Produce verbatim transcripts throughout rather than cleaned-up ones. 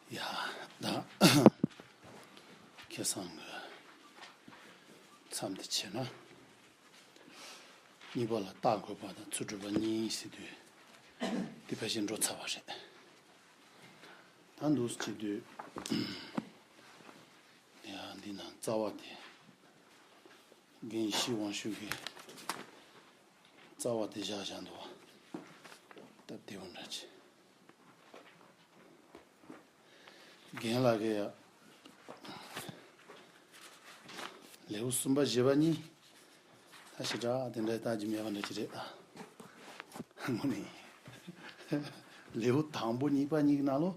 ཡ། ད་ཁ་སང་གི་མཚམས་དེ་བྱས་ན། གཉིས་པ་ལ་རྟགས་འགོད་པ་དང་ཚུལ་སྒྲུབ་པ་གཉིས་ཟེར་དུས་དེ་ཕལ་ཆེར་འགྲོ་ཚར་བ་རེད། ད་འདུག་སེ་བྱེད་དུས། ཡ། འདི་ན་རྩ་བ་དེ། རྒན་ཡེ་ཤེས་དབང་ཕྱུག་གིས་རྩ་བ་དེ་བཞག་བཞག་འདུག་བ། སྟབས་བདེ་བོ་འདྲ་ཅིག་རྒན་ལགས་ཀྱིས་ཡ། ལེའུ་གསུམ་པ་བཞི་པ་གཉིས། ད་ཞེ་དྲག་དེ་འདྲའི་ལྟ་རྒྱུ་མེད་པ་འདྲ་ཅིག་རེད་ད། དངོས་གནས། ལེའུ་དང་པོ་གཉིས་པ་གཉིས་ཀྱི་ནང་ལོ།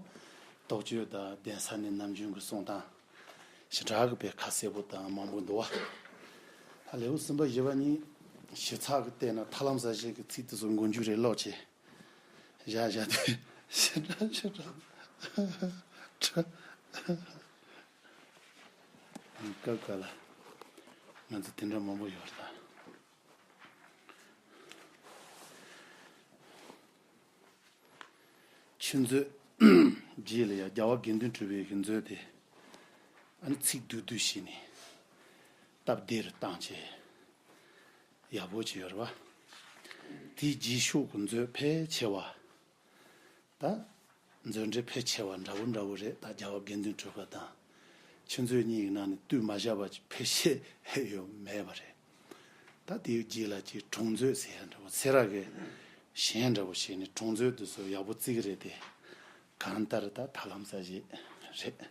རྟོགས་བརྗོད་དང་གདན་ས་ནས་ནམ་རྒྱུན་གྱི་གསུང་སྟངས། ཞེ་དྲག་གི་དཔེ་ཁ་གསལ་པོ་དང་མང་པོ་འདུག་བ། ད་ལེའུ་གསུམ་པ་བཞི་པ་གཉིས། ཞིབ་ཚགས་ཀྱི་བལྟས་ན་ཐར་ལམ་གསལ་བྱེད་ཀྱི་ཚིག་དེ་ཚོ་མགོ་མཇུག་རེ་ཀློག་བྱས། བཞག་བཞག་དེ་ཞེ་དྲག་ཞེ་དྲག་སྐབས་འགའ་ལ་ང་ཚོ་དེ་འདྲ་མང་པོ་ཡོད་རེད་ད། ཆོས་མཛོད། རྗེས་ལ་ཡང་རྒྱལ་བ་དགེ་འདུན་གྲུབ་པའི་གི་མཛོད་དེ། ཨ་ནི་ཚིག་བསྡུས་བསྡུས་བྱས་ནས་སྟབས་བདེ་རུ་བཏང་བྱས། ཡག་པོ་བྱས་ཡོད་རེད་བ། དེའི་རྗེས་ཕྱོགས་ཀྱི་མཛོད་ཕལ་ཆེ་བ། ད་མཛོད་འགྲེལ་ཕལ་ཆེ་བ་འདྲ་བོ་འདྲ་བོ་རེད། ད་རྒྱལ་བ་དགེ་འདུན་གྲུབ་པ་དང་། ཆོས་མཛོད་གཉིས་ཀྱི་ནང་ནས་བསྡུས་མ་བཞག་པ་ཅིག་ཕལ་ཆེར་ཡོད་མེད་པ་རེད། ད་དེའི་རྗེས་ལ་ཅིག་དྲུང་མཛོད་ཟེར་ཡ་འདྲ་བོ་སེ་ར་གི་གཞན་འདྲ་བོ་བྱས་ནས་དྲུང་མཛོད་དེ་ཚོ་ཡག་པོ་བརྩི་གི་རེད་དེ། གང་ལྟར་ད་ཐར་ལམ་གསལ་བྱེད་རེད།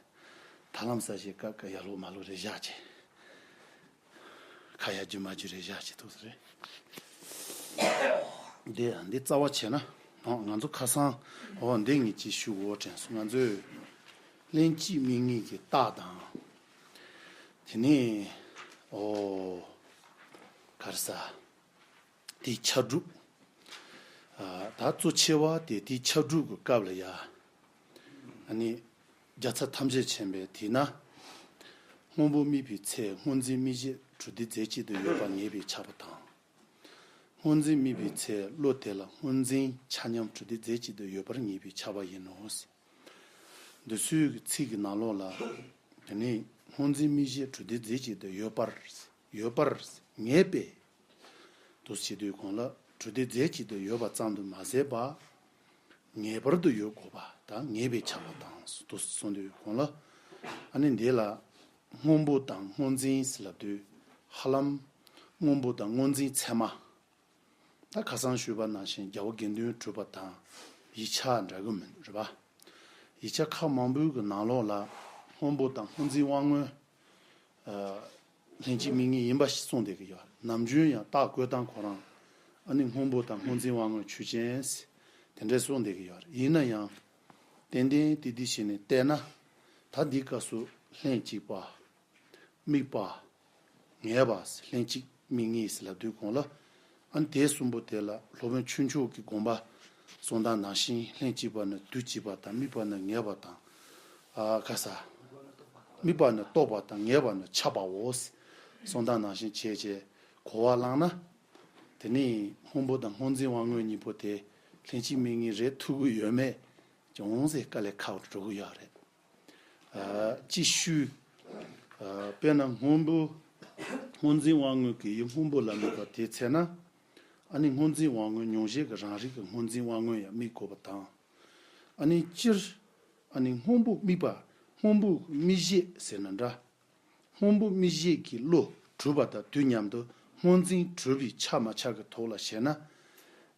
ཐར་ལམ་གསལ་བྱེད་སྐབས་ཀྱི་ཡ་ལོ་མ་ལོ་རེ་བཞག་བྱས། ཁ་ཡ་རྒྱུ་མ་རྒྱུ་རེ་བཞག་བྱས་ཐུག་ས་རེད། འདི་འདི་རྩ་བ་བྱས་ན། ཨོ་ང་ཚོ་ཁ་སང་། ཨོ་འདི་ངས་ཅིག་ཞུ་དགོས་དྲན་སོང་། ང་ཚོས་ལྷན་སྐྱེས་དམིགས་ངེས་ཀྱི་རྟགས་དང་། དེ་ནས་ཨོ་ག་རེ་ཟ། དེའི་ཆ་སྒྲུབ། ཨ་ད་གཙོ་ཆེ་བ་དེ་དེའི་ཆ་སྒྲུབ་ཀྱི་སྐབས་ལ་ཡ། ཨ་ནི་རྒྱལ་ཚབ་ཐམས་ཅད་མཁྱེན་པས་དེས་ན། སྔོན་པོ་དམིགས་པའི་ཚེ་སྔོ་འཛིན་དམིགས་བྱེད་གྲུབ་སྡེ་རྫས་གཅིག་ཏུ་ཡོད་པར་ངེས་པའི་ཁྱབ་པ་དང་། སྔོ་འཛིན་དམིགས་པའི་ཚེ་བློ་དེ་ལ་སྔོ་འཛིན་ཆ་མཉམ་གྲུབ་སྡེ་རྫས་གཅིག་ཏུ་ཡོད་པར་ངེས་པའི་ཁྱབ་པ་ཡིན་ནོ། འདི་ཚོའི་གི་ཚིག་གི་ནང་ལོགས་ལ། དེ་ནི་སྔོ་འཛིན་དམིགས་བྱེད་གྲུབ་སྡེ་རྫས་གཅིག་ཏུ་ཡོད་པར། ཡོད་པར་ངེས་པས། དུ་བྱེད་དུས་གོང་ལ་གྲུབ་སྡེ་རྫས་གཅིག་ཏུ་ཡོད་པ་ཙམ་དུ་མ་ཟད་པ། ངེས་པར་དུ་ཡོད་དགོས་པ་དང་ངེས་པའི་ཁྱབ་པ་དང་དུ་གསུངས་དུས་གོང་ལ། ཨ་ནི་འདི་ལ་སྔོན་པོ་དང་སྔོ་འཛིན་ཟེར་ལབ་དུས་ཧ་ལམ་སྔོན་པོ་དང་སྔོ་འཛིན་ཚད་མ། ད་ཁ་སང་ཞུས་པ་ནང་བཞིན་རྒྱལ་བ་དགེ་འདུན་གྲུབ་པ་དང་ཡིག་ཆ་འདྲ་གི་མིན་རེད་པ། ཡིག་ཆ་ཁག་མང་པོའི་གི་ནང་ལོགས་ལ་སྔོན་པོ་དང་སྔོ་འཛིན་དབང་མངོན། ལྷན་སྐྱེས་དམིགས་ངེས་ཡིན་པ་ཞིག་གསུངས་བསྡད་ཀྱི་ཡོད། ནམ་རྒྱུན་ཡང་རྟགས་བཀོད་སྟངས་ཁོ་རང་། ཨ་ནི་སྔོན་པོ་དང་སྔོ་འཛིན་དབང་མངོན་ཆོས་ཅན། དེ་འདྲས་གསུངས་བསྡད་ཀྱི་ཡོད། ཡིན་ན་ཡང་། ཏན་ཏན་ཏིག་ཏིག་བྱས་ནས་བལྟས་ན། ད་འདིའི་སྐབས་སུ་ལྷན་ཅིག་པ། དམིགས་པ། ངེས་པ། ལྷན་ཅིག་དམིགས་ངེས་ཟེར་ལབ་དུས་གོང་ལ། ཨ་ནི་དེ་གསུམ་པོ་དེ་ལ་སློབ་དཔོན་ཆོས་མཆོག་གི་དགོངས་པ་གསུང་སྟངས་ནང་བཞིན་ལྷན་ཅིག་པ་ནི་དུས་གཅིག་པ་དང་དམིགས་པ་ནི་ངེས་པ་དང་། ཨ་ཁ་ས། དམིགས་པ་ནི་རྟོགས་པ་དང་ངེས་པ་ནི་ཁྱབ་པའོ། གསུང་སྟངས་ནང་བཞིན་བྱས་བྱས་གོ་བ་བླངས་ན། དེ་ནི་སྔོན་པོ་དང་སྔོ་འཛིན་དབང་མངོན་གཉིས་པོ་དེ་ལྷན་ཅིག་དམིགས་ངེས་རེད་ཐུབ་ཀྱི་ཡོད་མེད་ཅུང་ཟད་དཀའ་ལས་ཁག་པོ་འགྲོ་གི་ཡོད་རེད། ཨ་ཅིག་ཞུས། ཨ་དཔེར་ན་སྔོན་པོ། སྔོ་འཛིན་དབང་མངོན་གྱི་ཡུལ་སྔོན་པོ་ལ་དམིགས་པ་དེའི་ཚེ་ན། ཨ་ནི་སྔོ་འཛིན་དབང་མངོན་མྱོང་བྱེད་ཀྱི་རང་རིག་གི་སྔོ་འཛིན་དབང་མངོན་ཡང་དམིགས་དགོས་པ་དང་། ཨ་ནི་སྤྱིར། ཨ་ནི་སྔོན་པོ་དམིགས་པ། སྔོན་པོ་དམིགས་བྱེད་ཟེར་ན་འདྲ། སྔོན་པོ་དམིགས་བྱེད་ཀྱི་བློ་གྲུབ་པ་དང་དུས་མཉམ་དུ་སྔོ་འཛིན་གྲུབ་པའི་ཆ་མ་ཆ་གི་ཐོག་ལ་བྱས་ན།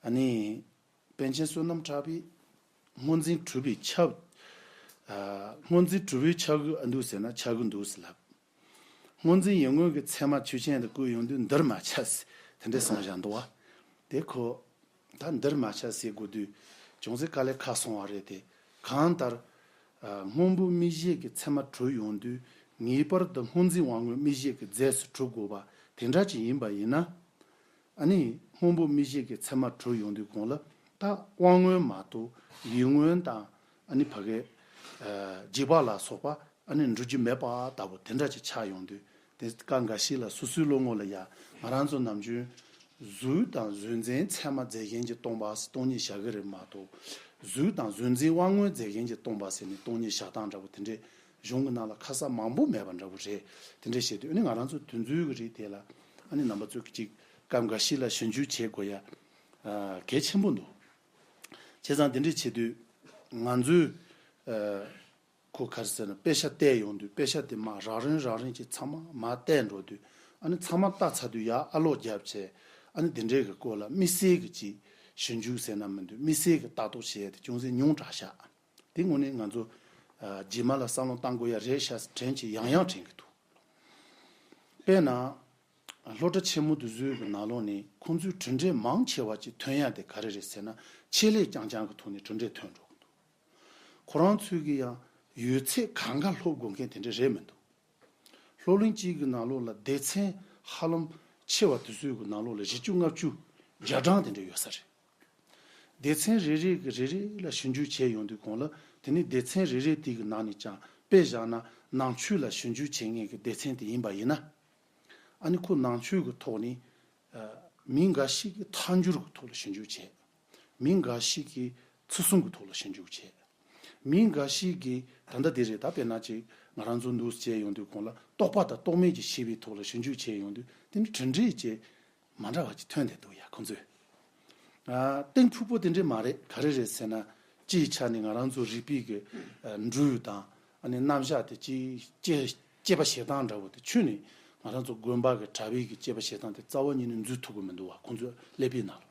ཨ་ནི། པཎ་ཆེན་བསོད་ནམས་གྲགས་པས། སྔོ་འཛིན་གྲུབ་པའི་ཆ། ཨ་སྔོ་འཛིན་གྲུབ་པའི་ཆ་གི་ཨ་འདུག་ཟེར་ན་ཆ་གི་འདུག་ཟེར་ལབ། སྔོ་འཛིན་ཡིད་མངོན་གྱི་ཚད་མ་ཆོས་ཅན་དུ་བཀོད་ཡོང་དུས་འདིར་མ་ཆ་ཟེར་དེ་འདྲ་གསུངས་བཞག་འདུག་བ། དེ་ཁོ། ད་འདིར་མ་ཆ་ཟེར་དགོས་དུས་ཅུང་ཟད་དཀའ་ལས་ཁག་སོང་བ་རེད་དེ། གང་ལྟར། ཨ་སྔོན་པོ་དམིགས་བྱེད་ཀྱི་ཚད་མ་གྲུབ་ཡོང་དུས་ངེས་པར་དུ་སྔོ་འཛིན་དབང་མངོན་དམིགས་བྱེད་ཀྱི་རྫས་སུ་གྲུབ་དགོས་པ་དེ་འདྲ་ཅིག་ཡིན་པ་ཡིན་ན། ཨ་ནི་སྔོན་པོ་དམིགས་བྱེད་ཀྱི་ཚད་མ་གྲུབ་ཡོང་དུས་གོང་ལ་ད་དབང་མངོན་མ་གཏོགས་ཡིད་མངོན་དང་ཨ་ནི་ཕ་གའི་ཨ་རྗེས་དཔག་ལ་སོགས་པ་ཨ་ནི་འགྲུབ་རྒྱུ་མེད་པ་ལྟ་བུ་དེ་འདྲ་ཅིག་ཆགས་ཡོང་དུས་དེ་སྐབས་འགའ་ཞིག་ལ་སོ་སོའི་བློ་ངོ་ལ་ཡ་ང་རང་ཚོ་ནམ་རྒྱུན་གཟུགས་དང་གཟུགས་འཛིན་ཚད་མ་རྫས་གཞན་གྱིས་སྟོང་པ་སྟོང་ཉིད་བཞག་གི་རེད་མ་གཏོགས་ གཟུགས་དང་གཟུགས་འཛིན་དབང་མངོན་མཛད་མཁན་གྱིས་སྟོང་པ་ཟེར་ནས་སྟོང་ཉིད་བཞག་སྟངས་འདྲ་བོ་དེ་འདྲའི་གཞུང་གི་ནང་ལ་ཁ་གསལ་མང་པོ་མེད་པ་འདྲ་བོ་རེད། དེ་འདྲ་བཤད་དུས་ཨ་ནི་ང་རང་ཚོ་དུས་ཚོད་ཀྱི་རིགས་དེ་ལ་ཨ་ནི་རྣམ་པ་ཚོས་ཀྱི་ཅིག་སྐབས་འགའ་ཞིག་ལ་ཞིབ་འཇུག་བྱེད་དགོས་ཡ་གལ་ཆེན་པོ་འདུག་བྱས་ཙང་དེ་འདྲ་བྱེད་དུས་ང་ཚོས་ཁོ་ག་རེ་ཟེར་ན་དཔེ་ཆ་བལྟས་ཡོང་དུས་དཔེ་ཆ་དེ་མར་རགས་རིམ་རགས་རིམ་གྱིས་ཚང་མ་མར་བལྟས་འགྲོ་དུས་ཨ་ནི་ཚང་མ་བལྟས་ཚར་དུས་ཡར་ཨ་ལོག་བརྒྱབ་བྱས་ཨ་ནི་དེ་འདྲའི་གི་སྐོར་ལ་དམིགས་བསལ་གྱི་ཅིག་ཞིབ་འཇུག་ཟེར་ན་མི་འདུག་དམིགས་བསལ་གྱི་ལྟ་རྟོག་བྱེད་ཡ་དེ་ཅུང་ཟད་ཉུང་དྲགས་ཤག་དེ་དངོས་གནས་ང་ཚོ་རྗེས་མ་ལ་བསམ་བློ་བཏང་དགོས་ཡ་རེད་ཤག་དྲན་གྱི་ཡང་ཡང་དྲན་གྱི་འདུག་དཔེར་ན། སློབ་གྲྭ་ཆེན་མོ་དེ་ཚོའི་གི་ནང་ལོགས་ནས་ཁོང་ཚོའི་གྲུབ་འབྲས་མང་ཆེ་བ་ཅིག་ཐོན་ཡ་དེ་ག་རེ་རེད་ཟེར་ན་ཆེད་ལས་རྐྱང་རྐྱང་གི་ཐོག་ནས་གྲུབ་འབྲས་ཐོན་འགྲོ་གི་འདུག་ཁོ་རང་ཚོས་གི་ཡང་ཡོད་ཚད་གང་ག་སློབ་དགོས་མཁན་དེ་འདྲ་རེད་མི་འདུག་སློབ་གླིང་གཅིག་གི་ནང་ལོགས་ལ་སྡེ་ཚན་ཧ་ལམ་ཆེ་བ་དེ་ཚོའི་གི་ནང་ལོགས་ལ་བཞི་བཅུ་ལྔ་བཅུ་བརྒྱ་གྲངས་དེ་འདྲ་ཡོད་ས་རེད། སྡེ་ཚན་རེ་རེ་གི་རེ་རེ་ལ་ཞིབ་འཇུག་བྱས་ཡོང་དུས་གོང་ལ་དེ་ནི་སྡེ་ཚན་རེ་རེ་དེ་གི་ནང་ནས་ཀྱང་དཔེ་བཞག་ན་ནང་ཆོས་ལ་ཞིབ་འཇུག་བྱེད་མཁན་གྱི་སྡེ་ཚན་དེ་ཡིན་པ་ཡིན་ན། ཨ་ནི་ཁོ་ནང་ཆོས་ཀྱི་ཐོག་ནས་མི་འགའ་ཞིག་གིས་ཐལ་འགྱུར་གྱི་ཐོག་ལ་ཞིབ་འཇུག་བྱས། མི་འགའ་ཞིག་གིས་ཚུལ་གསུམ་གྱི་ཐོག་ལ་ཞིབ་འཇུག་བྱས། མི་འགའ་ཞིག་གིས་ད་ལྟ་དེ་རེད་ད་དཔེར་ན་ཅིག་ང་རང་ཚོ་འདུག་བྱས་ཡོང་དུས་གོང་ལ་རྟོག་པ་དང་རྟོག་མེད་ཀྱི་ཤེས་པའི་ཐོག་ལ་ཞིབ་འཇུག་བྱས་ཡོང་དུས་དེ་ནི་གྲུབ་འབྲས་ཀྱི་མ་འདྲ་བ་ཅིག་ཐོན་བསྡད་འདུག་ཡ་ཁོང་ཚོས། ཨ། གཏིང་ཕུག་པོ་དེ་འདྲས་མ་རེད། ག་རེ་རེད་ཟེར་ན། སྤྱིའི་ཆ་ནས་ང་རང་ཚོ་རིག་པའི་གི་ཨ་འགྲོས་དང་ཨ་ནི་རྣམ་གཞག་དེ་སྤྱིའི་དཔྱད་དཔྱད་པ་བྱེད་སྟངས་འདྲ་བོ་དེ་ཁྱོན་ནས་ང་རང་ཚོ་དགོན་པ་གི་གྲྭ་པའི་གི་དཔྱད་པ་བྱེད་སྟངས་དེ་རྩ་བ་ཉིད་ནས་འཛུལ་ཐུབ་ཀྱི་མི་འདུག་བ། ཁོང་ཚོའི་ཀླད་པའི་ནང་ལ།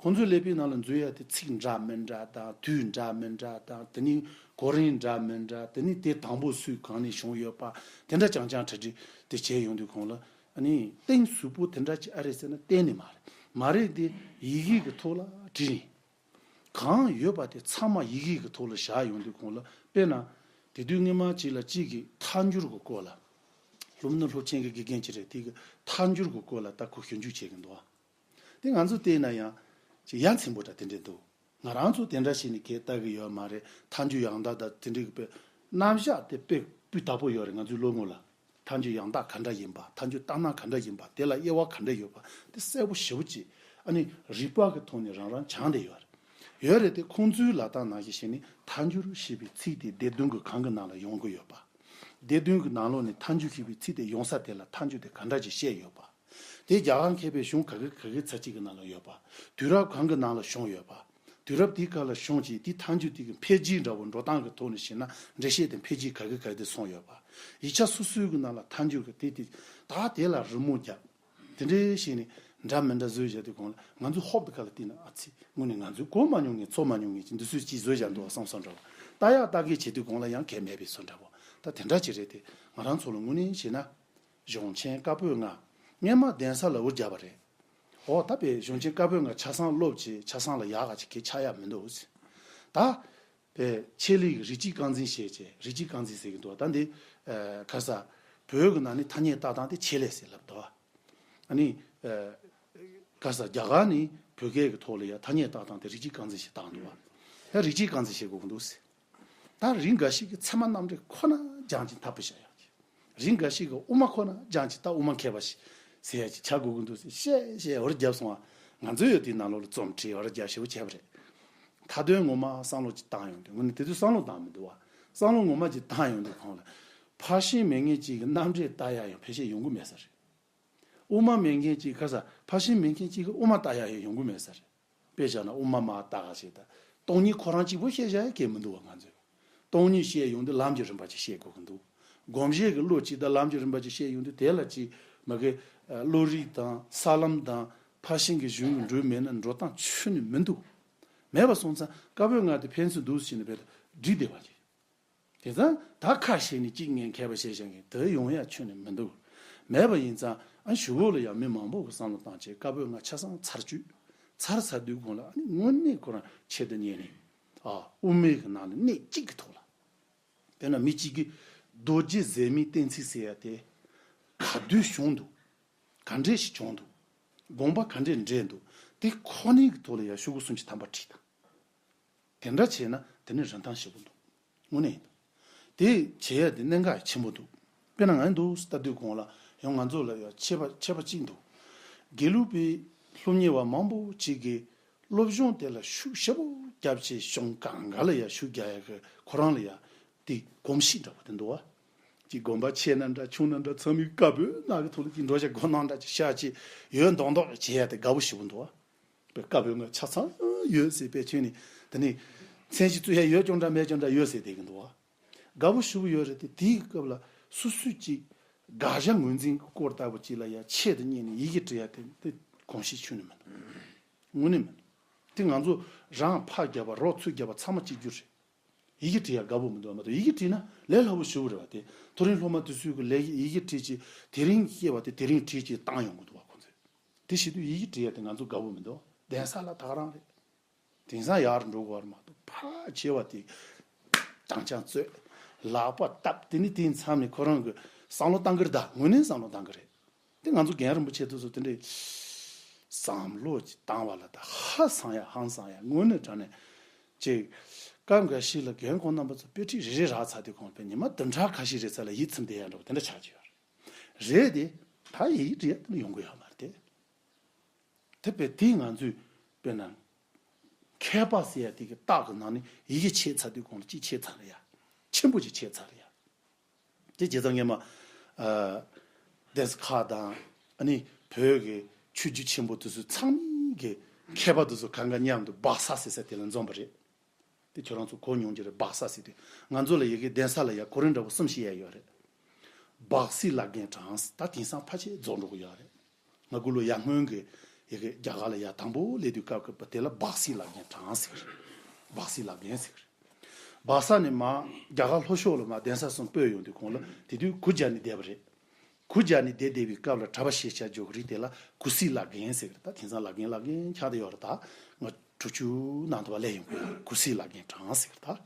ཁོང་ཚོའི་ཀླད་པའི་ནང་ལ་འཛུལ་ཡ་དེ་ཚིག་འདྲ་མི་འདྲ་དང་དུས་འདྲ་མི་འདྲ་དང་དེ་ནི་གོ་རིམ་འདྲ་མི་འདྲ་དེ་ནི་དེ་དང་པོ་སུས་གང་ནས་བྱུང་ཡོད་པ་དེ་འདྲ་རྐྱང་རྐྱང་གྲ་སྒྲིག་དེ་བྱས་ཡོང་དུས་གོང་ལ། ཨ་ནི་གཏིང་ཟབ་པོ་དེ་འདྲ་ཅིག་ཨ་རེད་ཟེར་ན་གཏན་ནས་མ་རེད། མ་རེད་དེ་ཡི་གེ་གི་ཐོག་ལ་བྲིས་རིང་། གང་ཡོད་པ་དེ་ཚང་མ་ཡི་གེ་གི་ཐོག་ལ་བཞག་ཡོང་དུས་གོང་ལ་དཔེར་ན། དེ་དུས་སྔོན་མ་ཅིག་ལ་གཅིག་གིས་ཐལ་འགྱུར་གྱི་སྐོར་ལ། སློབ་ནི་སློབ་ཆེན་གྱི་དགེ་རྒན་ཅིག་རེད་དེ་གིས་ཐལ་འགྱུར་གྱི་སྐོར་ལ་ད་ཁོ་ཞིབ་འཇུག་བྱེད་ཀྱི་འདུག་ཨ། དེ་ང་ཚོ་བལྟས་ན་ཡང་ཅིག་ཡ་མཚན་པོ་འདྲ་དེ་འདྲས་འདུག་ང་རང་ཚོ་དེ་འདྲ་ཞིག་ནི་གས་ལྟ་གི་ཡོད་མ་རེད། ཐལ་འགྱུར་ཡང་དག་དང་དེ་འདྲའི་གི་དཔེ་རྣམ་གཞག་དེ་དཔེ་སྤུས་དག་པོ་ཡོད་རེད། ང་ཚོའི་བློ་ངོ་ལ་ཐལ་འགྱུར་ཡང་དག་ག་འདྲ་ཡིན་པ། ཐལ་འགྱུར་ལྟར་སྣང་ག་འདྲ་ཡིན་པ། དེ་ལ་དབྱེ་བ་ག་འདྲ་ཡོད་པ་དེ་གསལ་པོ་ཞེ་པོ་ཅིག་ཨ་ནི་རིག་པ་གི་ཐོག་ནས་རང་རང་སྦྱངས་བསྡད་ཡོད་རེད། ཡོད་རེད་དེ་ཁོང་ཚོའི་ལབ་སྟངས་ནང་བཞིན་བྱས་ནས་ཐལ་འགྱུར་ཞེས་པའི་ཚིག་དེ་སྡེ་བདུན་གྱི་གང་གི་ནང་ལ་ཡོང་གི་ཡོད་པ། སྡེ་བདུན་གྱི་ནང་ལོགས་ནས་ཐལ་འགྱུར་ཞེས་པའི་ཚིག་དེ་ཡོང་ས་དེ་ལ་ཐལ་འགྱུར་དེ་ག་འདྲ་ཅིག་བཤད་ཡོད་པ། དེ་རྒྱ་གར་མཁས་པའི་གཞུང་ག་གི་ག་གི་ཚར་གཅིག་གི་ནང་ལ་ཡོད་པ། དུས་རབས་གང་གི་ནང་ལ་བྱུང་ཡོད་པ། དུས་རབས་དེའི་སྐབས་ལ་བྱུང་ཅིག་དེའི་ཐལ་འགྱུར་དེ་གི་འཕེལ་རྒྱས་འདྲ་བོ་འགྲོ་སྟངས་ཀྱི་ཐོག་ནས་བཤད་ན་འགྲེལ་བཤད་དེ་འཕེལ་རྒྱས་ག་གི་ག་གི་སོང་ཡོད་པ། ཡིག་ཆ་སོ་སོའི་གི་ནང་ལ་ཐལ་འགྱུར་གི་དེ་དེ་ད་དེ་ལ་རི་མོ་རྒྱབ། དེ་འདྲའི་བཤད་ནས་འདྲ་མི་འདྲ་བཟོས་བཞག་དུས་གོང་ལ་ང་ཚོ་ཧོབ་དེ་ག་ལ་བལྟས་ན་ཨ་ཙི་དངོས་གནས་ང་ཚོས་གོ་མ་མྱོང་ངེས་ཚོར་མ་མྱོང་ངེས་ཀྱི་འདི་ཚོས་ཅིག་བཟོས་བཞག་འདུག་བསམ་སོང་འདྲ་བོ། ལྟ་ཡག་ལྟ་གི་བྱེད་དུས་གོང་ལ་ཡང་གལ་མེད་པའི་བཟོ་འདྲ་བོ། ད་དེ་འདྲ་ཅིག་རེད་དེ་ང་རང་ཚོ་ལ་དངོས་གནས་བྱས་ན། གཞུང་ཆེན་བཀའ་པོད་ལྔ། སྔོན་མ་གདན་ས་ལ་འུར་བརྒྱབ་པ་རེད། འོ་ད་པའི་གཞུང་ཆེན་བཀའ་པོད་ལྔ་ཆ་ཚང་སློབ་བྱས་ཆ་ཚང་ལ་ཡག་ག་ཅིག་གི་ཆགས་ཡག་མི་འདུག་ད་པའི་ཆེད་ལས་ཀྱི་རིགས་གཅིག་རྐང་འཛིན་བྱས་བྱས་རིགས་གཅིག་རྐང་འཛིན་ཟེར་གྱི་འདུག་ད་འདི་ཨ་ག་ས་བོད་ཀྱི་ནང་ནས་ཐ་སྙད་བཏགས་སྟངས་དེ་ཆེད་ལས་ཟེར་ལབ་འདུག་ཨ་ནི་ཨ་ག་ས་རྒྱ་གར་ནས་བོད་སྐད་ཀྱི་ཐོག་ལ་ཡ་ཐ་སྙད་བཏགས་སྟངས་དེ་རིགས་གཅིག་རྐང་འཛིན་ཞེས་བཏགས་འདུག་བ། ཡ་རིགས་གཅིག་རྐང་འཛིན་བྱེད་དགོས་ཀྱི་འདུག་ཟེར། ད་རིགས་འགའ་ཞིག་གིས་ཚད་མ་རྣམ་འགྲེལ་ཁོ་ན་སྦྱངས་ཀྱིན་ཐབས་པོ་བྱ་ཡག་གི། རིགས་འགའ་ཞིག་གིས་དབུ་མ་ཁོ་ན་སྦྱངས་ཀྱིན་ད་དབུ་མ་མཁས་པ་ཞིག་ཟེར་ཡག་གི་ཆགས་དགོས་ཀྱི་འདུག་ཟེར་བཤད་བཤད་འུར་བརྒྱབ་སོང་བ། ང་ཚོས་ཡོད་དུས་ནང་ལོགས་ལ་རྩོམ་བྲིས་འུར་བརྒྱབ་ཞེ་པོ་བྱས་པ་རེད། མཐའ་དོན་ངོ་མ་བསམ་བློ་ཅིག་བཏང་ཡོང་དུས་དངོས་གནས་དེ་དུས་བསམ་བློ་བཏང་མི་འདུག་བ། བསམ་བློ་ངོ་མ་ཅིག་བཏང་ཡོང་དུས་གོང་ལ། ཕར་ཕྱིན་མེད་མཁན་ཅིག་གི་རྣམ་འགྲེལ་ལྟ་ཡག་ཡང་ཕལ་ཆེར་ཡོང་གི་མེད་ས་རེད། དབུ་མ་མེད་མཁན་གཅིག་ག་ས་ཕར་ཕྱིན་མེད་མཁན་གཅིག་གི་དབུ་མ་ལྟ་ཡག་ཡང་ཡོང་གི་མེད་ས་རེད། དཔེ་བཞག་ན་དབུ་མ་མ་ལྟ་ག་ཞིག་དང་། སྟོང་ཉིད་ཁོ་རང་གཅིག་པུ་བཤད་བཞག་ཡག་གལ་མི་འདུག་བ་ང་ཚོས། སྟོང་ཉིད་བཤད་ཡོང་དུས་ལམ་གྱི་རིམ་པ་ཅིག་བཤད་དགོས་ཀྱི་འདུག་སྒོམ་བྱེད་ཀྱི་བློ་གཅིག་དང་ལམ་གྱི་རིམ་པ་ཅིག་བཤད་ཡོང་དུས་དེ་ལ་ཅིག་མ་གི་བློ་རིག་དང་ས་ལམ་དང་ཕར་ཕྱིན་གྱི་གཞུང་གི་འགྲོས་མེད་ན་འགྲོ་སྟངས་ཁྱོན་ནས་མི་འདུག་མེད་པ་སོང་ཙང་བཀའ་པོད་ལྔ་དེ་ཕན་ཚུན་འདུག་ཟེར་ནས་བས་བསྒྲིགས་བསྡད་པ་ཅིག་དེ་ཙང་ད་ཁ་བཤད་ནས་གཅིག་ངས་མཁས་པ་བཤད་བཞག་མཁན་དེ་ཡོང་ཡ་ཁྱོན་ནས་མི་འདུག་མེད་པ་ཡིན་ཙང་ཨ་ཞུ་བོ་ལ་ཡང་མི་མང་པོ་གི་བསམ་བློ་བཏང་བྱས་བཀའ་པོད་ལྔ་ཆ་ཚང་ཚར་བཅུག་ཚར་ཚར་དུས་གོང་ལ་ཨ་ནི་དངོས་གནས་ཁོ་རང་ཆེད་དུ་གཉེར་ནས་ཨ་དབུ་མའི་གི་ནང་ལ་གནད་གཅིག་གི་ཐོག་ལ། དཔེར་ན་མི་གཅིག་གིས་རྡོ་རྗེ་ཟེར་མིའི་གཏན་ཚིགས་ཟེར་ཡ་དེ་ག་དུས་བྱུང་འདུག་ག་འདྲས་ཞིག་བྱུང་འདུག་དགོངས་པ་ག་འདྲས་འགྲེལ་འདུག་དེ་ཁོ་ནའི་གི་ཐོག་ལ་ཡང་ཤོག་གུ་སུམ་ཅུ་ཐམ་པ་བྲིས་དང་། དེ་འདྲ་བྱས་ན་དེ་ནི་རིན་ཐང་ཞེ་པོ་འདུག་དངོས་གནས་ཡིན་འདུག་དེ་བྱེད་ཡ་དེ་གནད་འགག་ཆེན་པོ་འདུག་དཔེར་ན་ང་འདུག་ལྟ་དུས་གོང་ལ་ཡང་ང་ཚོ་ལ་ཡང་ཆད་པ་ཆད་པ་གཅིག་འདུག་དགེ་ལུགས་པའི་སློབ་གཉེར་བ་མང་པོ་ཅིག་གིས་ སློབ་སྦྱོང་དེ་ལ་ཤུགས་ཞེ་པོ་བརྒྱབ་བྱས་གཞུང་གང་ག་ལ་ཡ་ཤུགས་རྒྱག་ཡ་གི་ཁོ་རང་ལ་ཡ་དེ་གོམས་གཤིས་འདྲ་པོ་དེ་འདུག་བ། ཅིག་དགོན་པ་ཆེ་ན་འདྲ་ཆུང་ན་འདྲ་ཚང་མས་བཀའ་པོད་ནང་གི་ཐོག་ལ་ཅིག་འགྲོ་བྱ་སྒོ་ནང་འདྲ་ཅིག་བཞག་ཅིག་ཡོད་མདོག་མདོག་བྱེད་ཡ་དེ་དགའ་པོ་ཞེ་པོ་འདུག་བ། པའི་བཀའ་པོད་ང་ཆ་ཚང་ཡོད་ཟེར་པའི་ཆོས་ནི་དེ་ནི་མཚན་གཞི་བཙུགས་ཡ་ཡོད་ཀྱང་འདྲ་མེད་ཀྱང་འདྲ་ཡོད་ཟེར་བསྡད་ཀྱི་འདུག་བ། དགའ་པོ་ཞེ་པོ་ཡོད་རེད་དེ། དེའི་སྐབས་ལ་སོ་སོས་ཅིག་དགག་བྱ་ངོས་འཛིན་གྱི་སྐོར་ལྟ་བུ་ཅིག་ལ་ཡ་ཆེད་དུ་གཉེར་ནས་ཡི་གེ་འབྲི་ཡ་དེ་དེ་གོམས་གཤིས་ཁྱོན་ནས་མི་འདུག་དངོས་གནས་མི་འདུག་དེ་ང་ཚོ་རང་ཕར་རྒྱབ་པ་རོགས་ཚུར་རྒྱབ་པ་ཚང་མ་གཅིག་གྱུར་རེད། ཡི་གེ་འབྲི་ཡ་དགའ་པོ་མི་འདུག་མ་གཏོགས་ཡི་གེ་བྲིས་ན་ལས་སླ་པོ་ཞེ་པོ་རེད་བ། དེ་མཐོ་རིམ་སློབ་མ་དེ་ཚོས་གི་ལས་ཡི་གེ་བྲིས་ཅིག་དེ་རིང་སྐྱེས་པ་དེ་དེ་རིང་བྲིས་ཅིག་བཏང་ཡོང་གི་འདུག་བ་ཁོ་ཚོས། དེ་བྱེད་དུས་ཡི་གེ་འབྲི་ཡ་དེ་ང་ཚོ་དགའ་པོ་མི་འདུག་གདན་ས་ལ་ད་ག་རང་རེད། དེང་སང་ཡར་འགྲོ་དགོས་པ་མ་གཏོགས་ཕར་བྱེད་པ་དེ་རྐྱང་རྐྱང་རྩོད། ལག་པ་བཏབ། དེ་ནི་དེའི་མཚམས་ནས་ཁོ་རང་གི་བསམ་བློ་བཏང་གི་རེད་ད། དངོས་གནས་བསམ་བློ་བཏང་གི་རེད། དེ་ང་ཚོ་རྒན་རིན་པོ་ཆེ་དེ་ཚོ་དེ་འདྲའི་བསམ་བློ་ཅིག་བཏང་བ་ལ་ད་ཧ་སང་ཡ་ཧང་སང་ཡ་དངོས་གནས་དྲང་གནས་ཅིག་སྐབས་འགའ་ཞིག་ལ་རྒན་ཁོང་རྣམ་པ་ཚོ་དཔེ་ཁྲིད་རེ་རེ་རག་ཚར་དུས་ཁོང་དཔེ་ཉི་མ་བདུན་ཕྲག་ཁ་ཤས་རེ་ཚར་ལ་ཡིད་ཚིམ་བསྡད་ཡ་འདྲ་པོ་དེ་འདྲ་ཆགས་ཀྱི་ཡོད་རེད། རེད་དེ། ད་ཡིག་འབྲི་ཡ་དེ་ནི་ཡོང་གི་ཡོད་མ་རེད་དེ། དེ་བས་དེ་ང་ཚོས་དཔེར་ན། མཁས་པ་ཟེར་ཡ་དེ་གི་རྟགས་ཀྱི་ནང་ནས་ཡི་གེ་ཆད་ཚར་དུས་གོང་ལ་གཅིག་ཆད་ཚར་རེད་ཡ། ཆེན་པོ་ཅིག་ཆད་ཚར་རེད་ཡ། དེ་བྱས་ཙང་ངས་མ། ཨ། གདན་ས་ཁག་དང་། ཨ་ནི་བོད་ཀྱི་ཆོས་བརྒྱུད་ཆེན་པོ་དེ་ཚོ་ཚང་མའི་གི་མཁས་པ་དེ་ཚོ་གང་ག་མཉམ་དུ་སྦག་ས་ཟེར་ས་དེ་ལ་འཛོམས་པ་རེད། དེ་ཁྱོད་རང་ཚོ་གོ་མྱོང་གི་རེད། སྦག་ས་ཟེར་དུས་ང་ཚོ་ལ་ཡི་གེ་གདན་ས་ལ་ཡ་གོ་རིམ་འདྲ་པོ་གསུམ་བཤད་ཡ་ཡོད་རེད། སྦག་སྲིད་བླ་རྒན་གྲངས། ད་དེང་སང་ཕལ་ཆེར་རྫོགས་འགྲོ་གི་ཡོད་རེད། ང་དགུང་ལོ་ཡར་སྔོན་གྱི་ཡི་གེ་རྒྱ་གར་ལ་ཡ་དང་པོ་སླེབས་དུས་སྐབས་ཀྱི་བ་དེ་ལ་སྦག་སྲིད་བླ་རྒན་གྲངས་ཟེར་གི་རེད། སྦག་སྲིད་བླ་རྒན་ཟེར་གི་རེད། སྦག་ས་ནས་མར་རྒྱ་གར་ལྷོ་ཕྱོགས་ལ་མར་གདན་ས་གསུམ་སྤོས་ཡོང་དུས་གོང་ལ་དེ་དུས་གུར་རྒྱག་ནས་བསྡད་པ་རེད། གུར་རྒྱག་ནས་བསྡད་བསྡད་པའི་སྐབས་ལ་གྲྭ་པ་ཤེས་བྱ་འཇོག་གི་རིགས་དེ་ལ་གུར་སྲིད་བླ་རྒན་ཟེར་གི་རེད། ད་དེང་སང་བླ་རྒན་བླ་རྒན་ཆགས་བསྡད་ཡོད་རེད། ད་ང་དྲུག་ཅུ་ནང་དུ་བ་སླེབས་ཡོང་གི་ཡོད་རེད། གུར་སྲིད་བླ་རྒན་གྲངས་ཟེར་གི་རེད།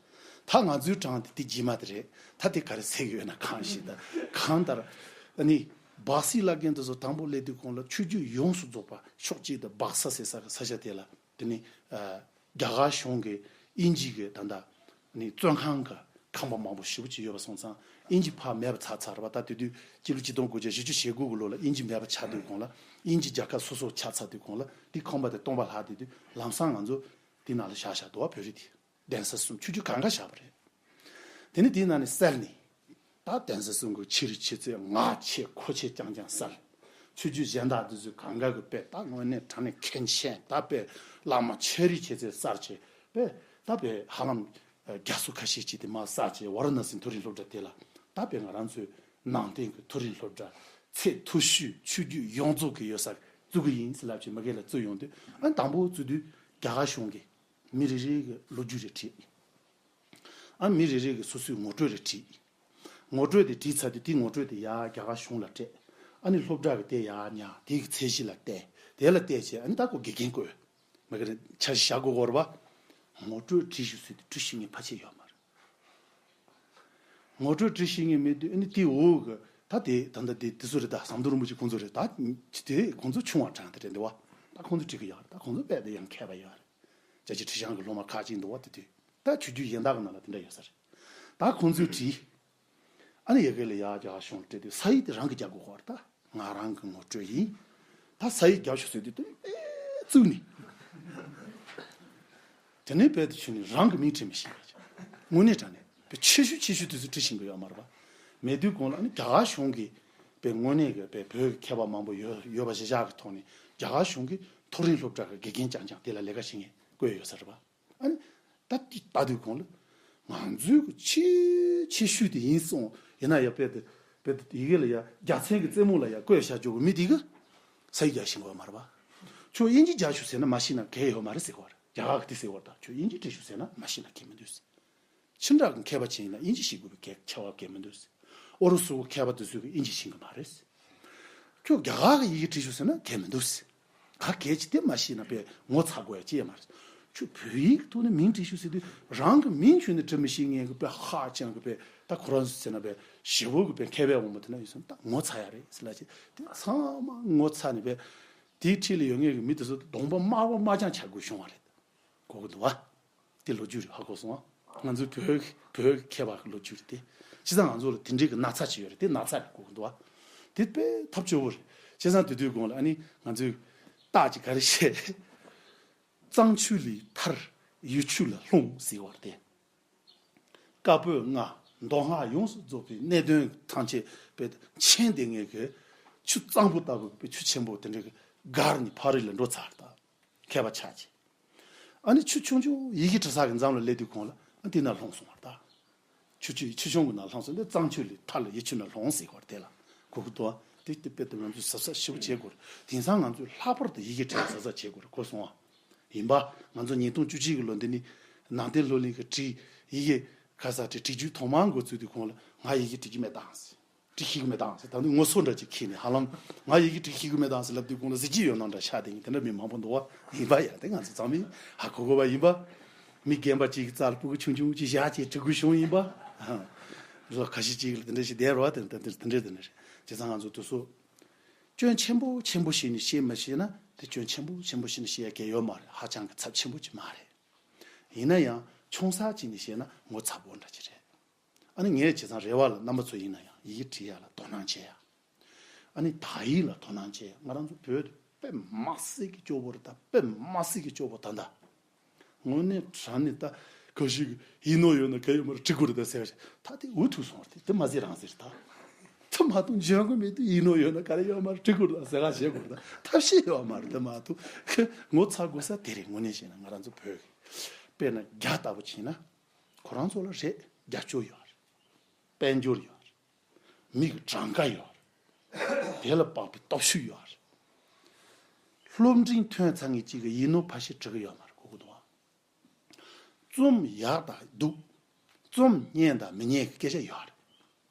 ད་ད་ང་ཚོའི་གྲངས་དེ་དེ་རྗེས་མ་དེ་རེད། ད་དེ་ག་རེ་ཟེར་གི་ཡོད་ན་གང་ཞིག་ད་གང་ལྟར་ཨ་ནི་སྦག་སྲིད་བླ་རྒན་དེ་ཚོ་དང་པོ་སླེབས་དུས་གོང་ལ་ཆོས་བརྒྱུད་ཡོངས་སུ་རྫོགས་པ་ཕྱོགས་གཅིག་ཏུ་སྦག་ས་ཟེར་ས་གི་ས་ཆ་དེ་ལ། དེ་ནི་ཨ། རྒྱ་གར་གཞུང་གི་དབྱིན་ཇི་གི་ད་ལྟ་ནི་བཙོན་ཁང་གི་ཁང་པ་མང་པོ་ཞེ་པོ་ཅིག་ཡོད་པ་སོང་ཙང་། དབྱིན་ཇི་ཕར་མེད་པ་ཆགས་ཚར་བ། ད་དེ་དུས་སྤྱི་ལོ་ཆིག་སྟོང་དགུ་བརྒྱ་བཞི་བཅུ་ཞེ་དགུ་གི་ལོ་ལ་དབྱིན་ཇི་མེད་པ་ཆགས་དུས་གོང་ལ། དབྱིན་ཇི་རྒྱལ་ཁབ་སོ་སོ་ཆགས་ཚར་དུས་གོང་ལ་དེ་ཁང་པ་དེ་སྟོང་པ་ལྷག་དེ་དུས་ལམ་སང་ང་ཚོ་དེ་ནང་ལ་བཞག་བཞག་འདུག་བ། བོད་རིགས་དེ། གདན་ས་གསུམ་ཆོས་བརྒྱུད་གང་ག་བཞག་པ་རེད། དེ་ནི་དེའི་ནང་ནས་གསལ་ནས། ད་གདན་ས་གསུམ་གྱི་ཆོས་རིག་ཆོས་རྩེད་ངག་ཆེ་མཁོ་ཆེ་རྐྱང་རྐྱང་གསལ། ཆོས་བརྒྱུད་གཞན་དག་དེ་ཚོའི་གང་ག་གི་དཔེ་ད་དངོས་གནས་དྲང་གནས་མཁན་ཆེན། ད་དཔེ་བླ་མ་ཆོས་རིག་ཆོས་རྩེད་གསར་བྱས་དཔེ། ད་དཔེ་ཧ་ལམ་རྒྱ་མཚོ་ཁ་ཤས་ཅིག་དེ་མ་གསར་བྱས་ཝཱ་ར་ཎ་སི་མཐོ་རིམ་སློབ་གྲྭ་དེ་ལ། ད་དཔེ་ང་རང་ཚོའི་ནང་བསྟན་གྱི་མཐོ་རིམ་སློབ་གྲྭ་ཚད་མཐོ་ཤོས་ཆོས་བརྒྱུད་ཡོངས་རྫོགས་ཀྱི་ཡོད་སར་བཙུགས་གི་ཡིན་ཟེར་ལབ་བྱས་མ་གི་ལ་བཙུགས་ཡོང་དུས། ཨ་དང་པོ་བཙུགས་དུས་རྒྱ་གར་གཞུང་གིས། མི་རེ་རེ་གི་ལོ་རྒྱུས་རེ་བྲིས། ཨ་མི་རེ་རེ་གི་སོ་སོའི་ངོ་སྤྲོད་རེ་བྲིས། ངོ་སྤྲོད་དེ་བྲིས་ཚར་དུས་དེའི་ངོ་སྤྲོད་དེ་ཡར་རྒྱ་གར་གཞུང་ལ་སྤྲད། ཨ་ནི་སློབ་གྲྭ་གི་དེ་ཡར་ཉར། དེ་གི་ཚད་གཞི་ལ་བལྟས། དེ་ལ་བལྟས་བྱས་ཨ་ནི་ད་ཁོ་དགེ་རྒན་བསྐོས། མི་གི་རེ་འཆར་གཞི་བཞག་དགོས་གོ་རེད་པ། ངོ་སྤྲོད་བྲིས་ཞུ་ཟེར་དུས་བྲིས་ཤེས་མཁན་ཕལ་ཆེར་ཡོད་མ་རེད། ངོ་སྤྲོད་བྲིས་ཤེས་མཁན་མེད་དུས་ཨ་ནི་དེའི་འོག་གི་ད་དེ་ད་ལྟ་དེ་དེ་ཚོ་རེད། ད་ཟམ་གདོང་རིན་པོ་ཆེ་ཁོང་ཚོ་རེད། ད་དེ་ཁོང་ཚོ་ཆུང་བ་དྲན་དེ་རེད་འདུག་བ། ད་ཁོང་ཚོ་བྲིས་གི་ཡོད་རེད། ད་ཁོང་ཚོ་དཔེ་དེ་ཡང་མཁས་པ་ཡོད་རེད། རྒྱལ་སྤྱིའི་ཁྲི་བྱང་གི་སློབ་མ་ཁག་ཅིག་འདུག་བ། དེ་དུས་ད་ཆོས་བརྒྱུད་གཞན་དག་གི་ནང་ལ་དེ་འདྲ་ཡོད་ས་རེད། ད་ཁོང་ཚོས་བྲིས། ཨ་ནི་ཡ་གི་ལ་ཡར་རྒྱ་གར་གཞུང་ལ་སྤྲད་དུས་ས་ཡིག་དེ་རང་གིས་རྒྱག་དགོས་ཁོ་རེད། ད་ང་རང་གི་ངོ་སྤྲོད་ཡིན། ད་ས་ཡིག་རྒྱག་ཤོག་ཟེར་དུས་དེ་ཨེ་བཙུགས་ནས། དེ་ནས་དཔེ་དེ་ཆུ་ནས་རང་གི་མིང་བྲིས་མི་ཤེས་པ་ཅིག་དངོས་གནས་དྲང་གནས་དཔེ་ཆེ་ཤོས་ཆེ་ཤོས་དེ་ཚོ་བྲིས་ཤེས་ཀྱི་ཡོད་མ་རེད་པ། མེད་དུས་གོང་ལ་ཨ་ནི་རྒྱ་གར་གཞུང་གིས་དཔེ་དངོས་གནས་ཀྱི་དཔེ་བོད་ཀྱི་མཁས་པ་མང་པོ་ཡོད་ཡོད་པ་གཞི་བཞག་གི་ཐོག་ནས་རྒྱ་གར་གཞུང་གིས་མཐོ་རིམ་སློབ་གྲྭ་གི་དགེ་རྒན་རྐྱང་རྐྱང་དེ་ལ་ལས་ཀ་བྱེད་མཁན་བསྐོས་ཡོད་ས་རེད་པ། ཨ་ནི་ད་དེ་ལྟ་དུས་གོང་ལ་ང་ཚོའི་གི་ཆེས་ཆེ་ཤོས་དེ་ཡིན་སོང་། ཡིན་ན་ཡང་དཔེ་དེ་དཔེ་དེ་ཡི་གེ་ལ་ཡ་རྒྱ་མཚན་གྱི་རྩེ་མོ་ལ་ཡ་བཀོད་བཞག་རྒྱུ་གི་མི་དེ་གི་ས་ཡིག་རྒྱག་ཤེས་ཀྱི་ཡོད་མ་རེད་པ། ཁྱོད་དབྱིན་ཇི་རྒྱག་ཤོག་ཟེར་ན་མ་ཤེས་ན་གལ་ཡོད་མ་རེད་ཟེར་གི་ཡོད་རེད། རྒྱ་གར་གི་དེ་ཟེར་གི་ཡོད་རེད། ད་ཁྱོད་དབྱིན་ཇི་བྲིས་ཤོག་ཟེར་ན་མ་ཤེས་ན་གལ་མི་འདུག་ཟེར། ཕྱི་འདྲ་གི་མཁས་པ་ཅིག་ཡིན་ན་དབྱིན་ཇི་ཤེས་དགོས་པའི་གལ་ཁྱད་པར་གལ་མི་འདུག་ཟེར། ཨོ་རོ་སུ་གི་མཁས་པ་དེ་ཚོས་གི་དབྱིན་ཇི་ཤེས་གི་མ་རེད་ཟེར། ཁྱོད་རྒྱ་གར་གི་ཡི་གེ་བྲིས་ཤོག་ཟེར་ན་གལ་མི་འདུག་ཟེར། ག་གལ་ཆེ་དེ་མ་ཤེས་ན་དཔེ་ངོ་ཚ་དགོས་ཡ་ཅི་ཡང་མ་རེད། ཁྱོད་བོད་ཡིག་གི་ཐོག་ནས་མིང་བྲིས་ཤོག་ཟེར་དུས་རང་གི་མིང་ཁྱོན་ནས་བྲི་མི་ཤེས་མཁན་གི་དཔེ་ཧ་ཅང་གི་དཔེ་ད་ཁོ་རང་ཚོ་ཟེར་ན་དཔེ་ཞེ་བོ་གི་དཔེ་མཁས་པའི་དབང་པོ་དེ་འདྲ་ཡོད་སོང་། ད་ངོ་ཚ་ཡ་རེད་ཟེར་ལ་ཅི་དེ་ཚང་མ་ངོ་ཚ་ནས་དཔེ་དེའི་འཁྲིས་ལ་ཡོད་མཁན་གི་མི་དེ་ཚོ་གདོང་པ་དམར་པོ་དམར་རྐྱང་ཆགས་དགོས་བྱུང་བ་རེད། གོ་གི་འདུག་བ། དེ་ལོ་རྒྱུས་རེད། ཧ་གོ་སོང་ཨ། ང་ཚོའི་བོད་བོད་མཁས་པ་གི་ལོ་རྒྱུས་རེད་དེ། བྱས་ཙང་ང་ཚོ་ལ་དེ་འདྲའི་གི་ན་ཚ་ཅིག་ཡོད་རེད། དེ་ན་ཚ་རེད། གོ་གི་འདུག་བ། དེ་དཔེ་ཐབས་སྐྱོ་བོ་རེད། བྱས་ཙང་དེ་དུས་གོང་ལ་ཨ་ནི་ང་ཚོའི་རྟགས་ཅིག་ག་རེ་བཤད། གཙང་ཆུ་ལས་ཐར་ཡུལ་ཆུ་ལ་ལྷུང་ཟེར་བ་དེ། བཀའ་པོད་ལྔ། མདོ་སྔགས་ཡོངས་སུ་རྫོགས་པའི་གནད་དོན་ཐམས་ཅད་པའི་མཆན་དེ་ངེད་ཀྱི་ཆུ་གཙང་པོ་ལྟ་བུ་པའི་ཆུ་ཆེན་པོ་དེ་འདྲའི་གི་སྒར་ནས་ཕ་རི་ལ་འགྲོ་ཚར་ད། མཁས་པ་ཆགས་ཀྱི། ཨ་ནི་ཆུ་ཆུང་ཆུང་ཡི་གེ་འབྲི་ས་གི་འཛམ་ལ་སླེབས་དུས་གོང་ལ་ཨ་དེ་ན་ལྷུང་སོང་བ་ད། ཆུ་ཆུ་ཆུ་ཆུང་གི་ན་ལྷུང་སོང་དེ་གཙང་ཆུ་ལས་ཐར་ལ་ཡུལ་ཆུ་ན་ལྷུང་ཟེར་བ་དེ་ལ་གོ་གི་འདུག་དེ་དེ་དཔེ་དེ་ང་ཚོས་གཟབ་གཟབ་ཞིབ་བྱེད་དགོས་རེད། དེང་སང་ང་ཚོས་ལྷག་པར་དུ་ཡི་གེ་འབྲི་གཟབ་གཟབ་བྱེད་དགོས་རེད་གོ་སོང་ཨ། ཡིན་པ། ང་ཚོ་ཉིས་སྟོང་བཅུ་གཅིག་གི་ལོ་འདི་ནི་ནང་བསྟན་སློབ་གླིང་གི་བྲིས་ཡི་གེ་ཁ་ས་བྲིས་བྲིས་རྒྱུའི་ཐོག་མར་འགོ་བཙུགས་དུས་གོང་ལ་ང་ཡི་གེ་འབྲི་གི་མེད་དང་ཟེར། འབྲི་ཤེས་གི་མེད་དང་ཟེར། ད་ནི་ངོ་སོ་འདྲ་ཅིག་ཁྱེར་ནས་ཧ་ལམ་ང་ཡི་གེ་འབྲི་ཤེས་གི་མེད་དང་ཟེར་ལབ་དུས་གོང་ལ་གཟི་བརྗིད་ཡོད་ནོ་འདྲ་ཤ་དེ་ཡིན་དེ་འདྲ་མི་མང་པོ་འདུག་བ་ཡིན་པ་ཡ་དེ་ང་ཚོ་ཚང་མས་ཧ་གོ་དགོས་པ་ཡིན་པ། མི་རྒན་པ་གཅིག་གི་རྩར་སྤུ་གུ་ཆུང་ཆུང་གཅིག་བཞག་ཅིག་འབྲི་དགོས་བྱུང་ཡིན་པ། ལོ་ཁ་ཤས་ཅིག་ལ་དེ་འདྲ་ཞིག་བསྡད་རོགས་དེ་འདྲ་དེ་འདྲ་དེ་འདྲ་རེད། བྱས་ཙང་ང་ཚོ་དུས་སུ། སྐྱོན་ཆེན་པོ་ཆེན་པོ་ཞིག་ནི་ཤེས་མ་ཤེས་ན་དེ་སྐྱོན་ཆེན་པོ་ཆེན་པོ་ཞིག་ནི་ཤེས་ཡ་གལ་ཡོད་མ་རེད། ཧ་ཅང་གི་ཚབས་ཆེན་པོ་ཅིག་མ་རེད། ཡིན་ན་ཡང་ཆུང་ས་ཅིག་ནི་ཤེས་ན་ངོ་ཚ་པོ་འདྲ་ཅིག་རེད། ཨ་ནི་ངས་བྱས་ཙང་རེ་བ་ལ་རྣམ་པ་ཚོ་ཡིན་ན་ཡང་ཡི་གེ་འབྲི་ཡ་ལ་དོ་སྣང་བྱེད་ཡ། ཨ་ནི་དག་ཡིག་ལ་དོ་སྣང་བྱེད་ཡ། ང་རང་ཚོ་བོད་དུ་དཔེ་མ་སྲིད་ཀྱི་སྐྱོ་པོ་རེད་ད། དཔེ་མ་སྲིད་ཀྱི་སྐྱོ་པོ་ད་ད། དངོས་གནས་དྲང་གནས་ད་ག་ཞིག་ཡིག་ནོར་ཡོད་ན་ག་ཡོད་མ་རེད་འབྲི་དགོས་རེད་ད་ཟེར་བ་ཞིག་ད་དེ་འུ་ཐུག་སོང་བ་རེད། དེ་མ་ཟེར་རང་ཟེར་ད། དེ་མ་གཏོགས་འཇོན་གི་མེད་དུས་ཡིག་ནོར་ཡོད་ན་ག་རེ་ཡོད་མ་རེད་འབྲི་དགོས་རེད་ད་ཟེར་ག་བྱེད་དགོས་རེད་ད། ཐབས་ཤེས་ཡོད་མ་རེད། དེ་མ་གཏོགས་ངོ་ཚ་དགོས་ས་དེ་རེད། དངོས་གནས་བཤད་ན་ང་རང་ཚོ་བོད་ཀྱི་དཔེར་ན་རྒྱ་ལྟ་བུ་བྱས་ན་ཁོ་རང་ཚོ་ལ་རེད་རྒྱབ་སྐྱོར་ཡོད་རེད། དཔལ་འབྱོར་ཡོད་རེད། མི་གི་གྲངས་ཀ་ཡོད་རེད། དེ་ལ་དཔག་པའི་སྟོབས་ཤུགས་ཡོད་རེད། སློབ་འབྲིང་ཐོན་ཚར་མཁན་གཅིག་གིས་ཡིག་ནོར་ཕལ་ཆེར་འབྲི་གི་ཡོད་མ་རེད་གོ་གི་འདུག་ཨ། རྩོམ་ཡག་དང་སྡུག་རྩོམ་སྙན་དང་མི་སྙན་གྱི་སྐད་ཆ་ཡོད་རེད།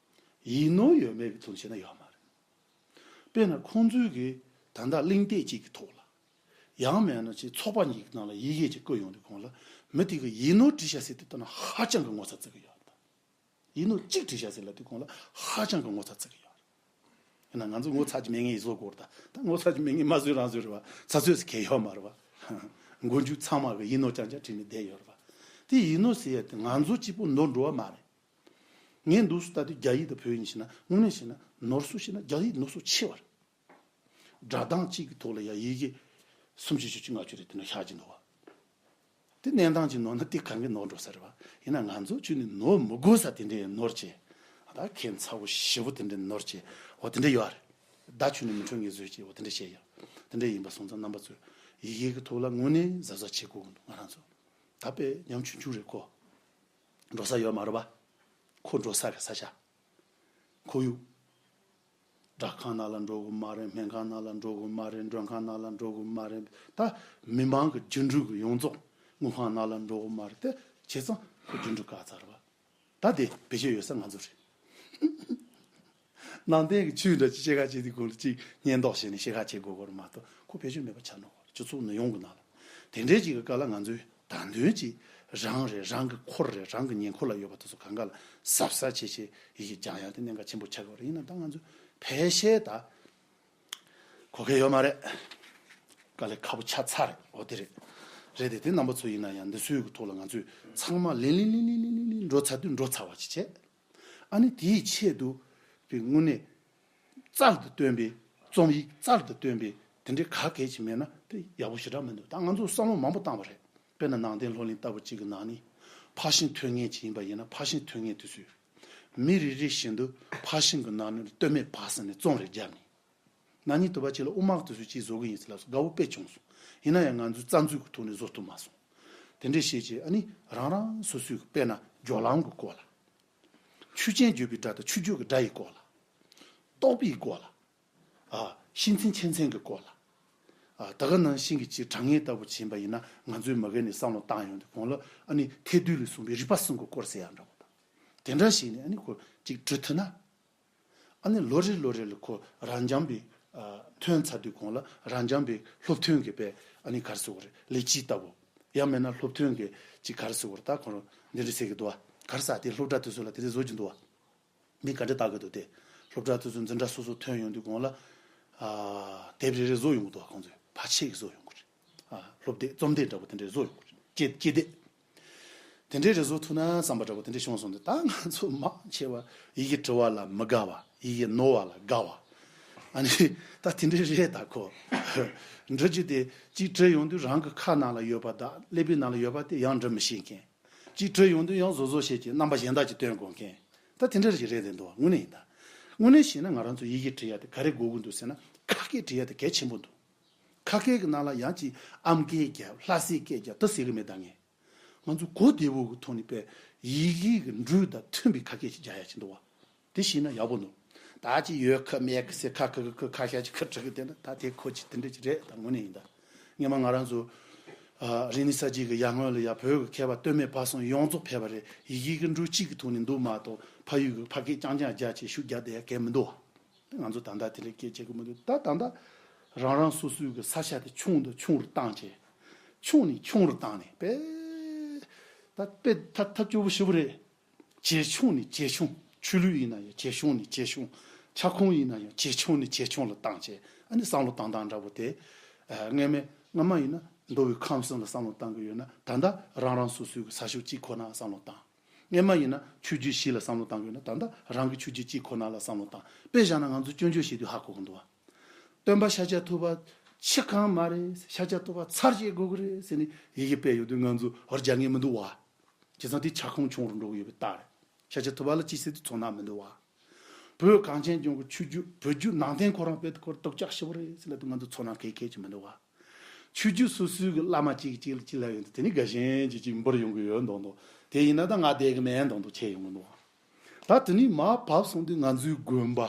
ཡིག་ནོར་ཡོད་མེད་ཀྱི་ཐོག་བཤད་ན་ཡོད་མ་རེད། དཔེར་ན་ཁོང་ཚོའི་གི་ད་ལྟ་གླེང་སྟེགས་གཅིག་གི་ཐོག་ལ། ཡང་མིན་ན་ཅིག་ཚོགས་པ་གཉིས་ཀྱི་ནང་ལ་ཡི་གེ་ཅིག་བཀོད་ཡོང་དུས་གོང་ལ་མི་དེ་གིས་ཡིག་ནོར་བྲིས་ཤག་ཟེར་དུས་ལྟ་ན་ཧ་ཅང་གི་ངོ་ཚ་བརྩི་གི་ཡོད་རེད། ཡིག་ནོར་གཅིག་བྲིས་ཤག་ཟེར་ལབ་དུས་གོང་ལ་ཧ་ཅང་གི་ངོ་ཚ་བརྩི་གི་ཡོད་རེད། ཡིན་ན་ང་ཚོ་ངོ་ཚ་གི་མེད་ངེས་བཟོ་དགོས་རེད་ད། ད་ངོ་ཚ་གི་མེད་ངེས་མ་བཟོས་རང་བཟོས་རེད་བ། ཚ་ཚོད་ཟེར་གལ་ཡོད་མ་རེད་བ། མགོ་མཇུག་ཚང་མ་གི་ཡིག་ནོར་རྐྱང་རྐྱང་བྲིས་ནས་བསྡད་ཡོད་རེད་བ། དེ་ཡིག་ནོར་ཟེར་ཡ་དེ་ང་ཚོ་གཅིག་པོ་ནོར་འགྲོ་བ་མ་རེད། ངས་འདུག་སུ་ལྟ་དུས་རྒྱ་ཡིག་དང་བོད་ཡིག་བྱས་ན་དངོས་གནས་བྱས་ན་ནོར་སུ་བྱས་ན་རྒྱ་ཡིག་ནོར་སུ་ཆེ་བ་རེད། སྒྲ་གདངས་གཅིག་གི་ཐོག་ལ་ཡ་ཡི་གེ་སུམ་ཅུ་བཞི་བཅུ་ལྔ་བཅུ་རེ་དེ་འདྲ་ཤར་གྱི་འདུག་བ། དེ་གནས་སྟངས་ཀྱི་ནོར་ན་དེ་གང་གི་ནོར་འགྲོ་ས་རེད་བ། ཡིན་ན་ང་ཚོ་ཁྱོན་ནས་ནོར་མི་དགོས་ས་དེ་འདྲའི་ནོར་བྱས། ད་ཁྱད་མཚར་པོ་ཞེ་པོ་དེ་འདྲའི་ནོར་བྱས་འོ་དེ་འདྲ་ཡོད་རེད། ད་ཁྱོན་ནས་མི་འཕྲོད་ངེས་བཟོས་བྱས་འོ་དེ་འདྲ་བྱས་ཡ། དེ་འདྲ་ཡིན་པ་སོང་ཙང་རྣམ་པ་ཚོས་ཡི་གེ་གི་ཐོག་ལ་དངོས་གནས་གཟབ་གཟབ་བྱེད་དགོས་ཀྱི་འདུག་ང་རང་ཚོ་ད་དཔེ་ཉམ་ཆུང་ཆུང་རེད་ཁོ། འགྲོ་ས་ཡོད་མ་རེད་བ། ཁོ་འགྲོ་ས་གི་ས་ཆ། ཁོར་ཡུག་སྦྲག་ཁང་ནང་ལ་འགྲོ་དགོས་མ་རེད། སྨན་ཁང་ནང་ལ་འགྲོ་དགོས་མ་རེད། མགྲོན་ཁང་ནང་ལ་འགྲོ་དགོས་མ་རེད། ད་མི་མང་གི་རྒྱུ་འགྲུལ་གྱི་ཡོངས་རྫོགས་དངུལ་ཁང་ནང་ལ་འགྲོ་དགོས་མ་རེད། དེ་བྱས་ཙང་ཁོ་རྒྱུ་འགྲུལ་བཀག་ཚར་བ། ད་དེ་བེད་སྤྱོད་ཡོད་ས་ང་ཚོ་རེད། ནང་བསྟན་གྱི་ཆོས་འདྲ་ཅིག་བཤད་ག་བྱེད་དུས་ཁོ་ལ་ཅིག་སྙད་འདོགས་བྱས་ནས་བཤད་ག་བྱེད་དགོས་གོ་རེད་མ་གཏོགས་ཁོ་བེད་སྤྱོད་མེད་པ་ཆགས་ནོ་གོ་རེད། སྤྱི་ཚོགས་ནི་ཡོང་གི་ནང་ལ་དེ་འདྲའི་ཅིག་གི་སྐབས་ལ་ང་ཚོས། ད་དོན་གྱིས་རང་རེ་རང་གི་འཁོར་རེ་རང་གི་ཉེ་འཁོར་ལ་ཡོད་པ་དེ་ཚོ་གང་ག་ལ་གཟབ་གཟབ་བྱེད་བྱེད་ཡི་གེ་སྦྱང་ཡག་དེ་གནད་འགག་ཆེན་པོ་ཆགས་ཀྱི་ཡོད་རེད། ཡིན་ན་ད་ང་ཚོ་ཕལ་ཆེར་ད་གོ་གི་ཡོད་མ་རེད། དཀའ་ལས་ཁག་པོ་ཆགས་ཚར་རེད། འོ་དེ་རེད། རེད་དེ་དེ་རྣམ་པ་ཚོ་ཡིན་ན་ཡང་འདི་ཚོའི་གི་ཐོག་ལ་ང་ཚོས་ཚང་མ་ལིང་ལིང་ལིང་ལིང་འགྲོ་ཚར་དུས་འགྲོ་ཚར་བ་ཅིག་བྱས། ཨ་ནི་དེའི་ཆེད་དུ་དེ་དངོས་གནས། རྩལ་དུ་བཏོན་པའི་རྩོམ་ཡིག་རྩལ་དུ་བཏོན་པའི་དེ་འདྲའི་ག་གེ་ཅིག་མེད་ན་དེ་ཡག་པོ་ཞེ་དྲག་མི་འདུག་ད་ང་ཚོས་བསམ་བློ་མང་པོ་བཏང་བ་རེད། དཔེར་ན་ནང་བསྟན་སློབ་གླིང་ལྟ་བུ་གཅིག་གི་ནང་ནས་ཕར་ཕྱིན་ཐོན་མཁན་ཅིག་ཡིན་པ་ཡིན་ན་ཕར་ཕྱིན་ཐོན་མཁན་དེ་ཚོས་མི་རེ་རེ་བཞིན་དུ་ཕར་ཕྱིན་གྱི་ནང་ནས་སྟོད་སྨད་བར་གསུམ་ནས་རྩོམ་རེ་བརྒྱབ་ནས། ན་ནིང་དུ་བ་གཅིག་ལ་དབུ་དམག་དེ་ཚོས་གཅིག་བཟོ་གི་ཡིན་ཟེར་ལབ་སོང་། དགའ་བོ་དཔེ་བྱུང་སོང་། ཡིན་ན་ཡང་ང་ཚོས་རྩ་འཛུགས་ཀྱི་ཐོག་ནས་བཟོ་ཐུབ་མ་སོང་། དེ་འདྲའི་བཤད་ཀྱི་ཨ་ནི་རང་རང་སོ་སོའི་དཔེར་ན་སྦྱོར་ལམ་གྱི་སྐོར་ལ། ཆོས་ཅན་བརྗོད་པའི་སྒྲ་དང་ཆོས་བརྗོད་ཀྱི་སྒྲ་ཡི་སྐོར་ལ། རྟོག་པའི་སྐོར་ལ། ཨ། ཤེས་མཚན་ཆེ་མཚན་གྱི་སྐོར་ལ། ཨ། ད་ག་ནང་བཞིན་གྱི་ཅིག་དྲང་ངེས་ལྟ་བུ་བྱིན་པ་ཡིན་ན་ང་ཚོའི་མ་གི་ནས་བསམ་བློ་བཏང་ཡོང་དུས་གོང་ལ་ཨ་ནི་ཐེག་བསྡུས་ལས་གསུངས་པའི་རིགས་པ་གསུམ་གྱི་སྐོར་ཟེར་ཡང་འདྲ་བོ་དང་། དེ་འདྲ་ཞིག་ནས་ཨ་ནི་ཁོ་ཅིག་འབྲི་ཐུབ་ན། ཨ་ནི་ལོ་རེ་ལོ་རེ་ལ་ཁོ་རབ་འབྱམས་པའི་ཨ། ཐོན་ཚར་དུས་གོང་ལ་རབ་འབྱམས་པའི་སློབ་ཐོན་གྱི་དཔེ་ཨ་ནི་ག་རེ་ཟེར་དགོས་རེད། ལས་བྱེད་ལྟ་བུ། ཡང་མིན་ན་སློབ་ཐོན་གྱི་ཅིག་ག་རེ་ཟེར་དགོས་རེད། ད་ཁོ་རང་འདི་འདྲ་ཟེར་གི་འདུག་བ། ག་རེ་ཟེར་དེ་སློབ་གྲྭ་དེ་ཚོ་ལ་དེ་འདྲ་བཟོ་གི་འདུག་བ། མི་ག་འདྲ་བལྟ་གི་འདུག་སྟེ། སློབ་གྲྭ་དེ་ཚོ་འཛིན་གྲྭ་སོ་སོ་ཐོན་ཡོང་དུས་གོང་ལ། ཨ། དེབ་རེ་རེ་བཟོ་ཡོང་གི་འདུག་བ། ཁོང་ཚོས་ཕལ་ཆེར་གྱིས་བཟོ་ཡོང་གི་རེད། ཨ། སློབ་དེབ་རྩོམ་དེབ་འདྲ་པོ་དེ་འདྲ་བཟོ་ཡོང་གི་རེད། སྤྱི་སྤྱི་དེབ། དེ་འདྲའི་རེ་བཟོ་ཐུབ་ན་བསམ་པ་འདྲ་པོ་དེ་འདྲ་བྱུང་སོང་སྟེ། ད་ང་ཚོ་མང་ཆེ་བ་ཡི་གེ་བྲི་བ་ལ་མི་དགའ་བ། ཡི་གེ་ནོར་བ་ལ་དགའ་བ། ཨ་ནི་ད་དེ་འདྲ་རེད་ད་ཁོ། འབྲི་རྒྱུ་དེ་གཅིག་བྲིས་ཡོང་དུས་རང་གི་ཁ་ནང་ལ་ཡོད་པ་དང་ཀླད་པའི་ནང་ལ་ཡོད་པ་དེ་ཡང་འབྲི་མི་ཤེས་མཁན། གཅིག་བྲིས་ཡོང་དུས་ཡང་བཟོ་བཟོ་བྱེད་ཀྱི་རྣམ་པ་གཞན་དག་ཅིག་སྟོན་དགོས་མཁན། ད་དེ་འདྲ་ཞིག་རེད་དེ་འདུག་དངོས་གནས་ཡིན་ད། དངོས་གནས་བཤད་ན་ང་རང་ཚོ་ཡི་གེ་འབྲི་ཡ་དེ་ག་རེ་དགོས་ཀྱི་འདུག་ཟེར་ན་ཁ་སྐད་འབྲི་ཡ་དེ་གལ་ཆེན་པོ་འདུག་ཁ་སྐད་ཀྱི་ནང་ལ་ཡང་ཅིག་ཨམ་སྐད་རྒྱབ་ལྷ་སའི་སྐད་རྒྱབ་ད་ཟེར་གི་མེད་ད་ངས། ང་ཚོ་གོ་བདེ་བོ་གི་ཐོག་ནས་དཔེ་ཡི་གེ་གི་འགྲོས་དང་མཐུན་པའི་ཁ་སྐད་ཅིག་རྒྱག་ཡ་ཅིག་འདུག་བ། དེ་ཤེས་ན་ཡག་པོ་འདུག་ད་ཅི་ཡོད་ཁ་མེད་ཁ་ཟེར་ཁ་ཁ་ཁ་ཁ་ཤས་ཅིག་ཁ་བྲི་གི་བསྡད་ན་ད་དེ་ཁོ་ཅིག་དེ་འདྲ་ཅིག་རེད་ད་དངོས་གནས་ཡིན་ད། སྔོན་མ་ང་རང་ཚོ་ཨ་རིག་གནས་གསར་བརྗེ་གི་ཡར་སྔོན་ལ་ཡ་བོད་ཀྱི་མཁས་པ་སྟོད་སྨད་བར་གསུམ་ཡོངས་རྫོགས་ཕེབས་པ་རེད། ཡི་གེ་གི་འགྲོས་གཅིག་གི་ཐོག་ནས་འདུག་མ་གཏོགས་ཕ་ཡུལ་གྱི་ཕ་སྐད་རྐྱང་རྐྱང་རྒྱག་བྱས་ཤུགས་རྒྱག་བསྡད་ཡ་གལ་མི་འདུག་ང་ཚོ་ད་ལྟ་དེ་འདྲའི་སྐད་ཆ་གི་མི་འདུག་ད་ད་ལྟ་རང་རང་སོ་སོའི་གི་ས་ཆ་དེ་ཆུང་དང་ཆུང་རུ་བཏང་བྱས། ཆུང་ནས་ཆུང་རུ་བཏང་ནས་དཔེ། ད་དཔེ་ཐབས་ཐབས་སྐྱོ་པོ་ཞེ་པོ་རེད། ཇེ་ཆུང་ནས་ཇེ་ཆུང་། ཆོས་ལུགས་ཡིན་ན་ཡང་ཇེ་ཆུང་ནས་ཇེ་ཆུང་། ཁྱབ་ཁོངས་ཡིན་ན་ཡང་ཇེ་ཆུང་ནས་ཇེ་ཆུང་ལ་བཏང་བྱས་ཨ་ནི་བསམ་བློ་བཏང་སྟངས་འདྲ་པོ་དེ། སྔ་མ་སྔ་མ་ཡིན་ན་མདོ་དབུས་ཁམས་གསུམ་ལ་བསམ་བློ་བཏང་གི་ཡོད་ན་ད་ལྟ་རང་རང་སོ་སོའི་གི་ས་ཕྱོགས་གཅིག་ཁོ་ན་བསམ་བློ་བཏང་། སྔོན་མ་ཡིན་ན་ཆོས་བརྒྱུད་བཞི་ལ་བསམ་བློ་བཏང་དགོས་ན་ད་ལྟ་རང་གི་ཆོས་བརྒྱུད་གཅིག་ཁོ་ན་ལ་བསམ་བློ་བཏང་། དཔེ་བཞག་ན་ང་ཚོ་སྐྱོན་བརྗོད་བྱེད་དུས་ཧ་གོ་གི་འདུག་བ། སྟོན་པ་ཤཱཀྱ་ཐུབ་པ་འཆི་གང་མ་རེད། ཤཱཀྱ་ཐུབ་པ་ཚར་བཅད་དགོས་ཀྱི་རེད་ཟེར་ནས་ཡི་གེ་སྤེལ་ཡོང་དུས་ང་ཚོ་ཧོར་རྒྱག་ངེས་མི་འདུག་བ། བྱས་ཙང་དེ་ཁྱབ་ཁོངས་ཆུང་རུ་འགྲོ་གི་ཡོད་པའི་རྟགས་རེད། ཤཱཀྱ་ཐུབ་པ་ལ་ཅི་ཟེར་དུས་ཚོར་སྣང་མི་འདུག་བ། བོད་གངས་ཅན་ལྗོངས་ཀྱི་ཆོས་བརྒྱུད་བོད་བརྒྱུད་ནང་བསྟན་ཁོ་རང་དཔེ་དེ་ཁོར་སྟོབས་ཆག་ཞེ་པོ་རེད་ཟེར་ལབ་དུས་ང་ཚོ་ཚོར་སྣང་གལ་གལ་ཅིག་མི་འདུག་བ། ཆོས་བརྒྱུད་སོ་སོའི་གི་བླ་མ་གཅིག་གིས་གཅིག་ལ་གཅིག་ལབ་ཡོང་དུས་དེ་ནི་དགའ་ཞེན་གྱིས་གཅིག་འབུར་ཡོང་གི་ཡོད་མདོག་མདོག་དེ་ཡིན་ན་ད་ང་བསྡད་གི་མེད་མདོག་མདོག་བྱས་ཡོང་གི་འདུག་ད་དེ་ནི་མར་བབས་སོང་དུས་ང་ཚོའི་དགོན་པ།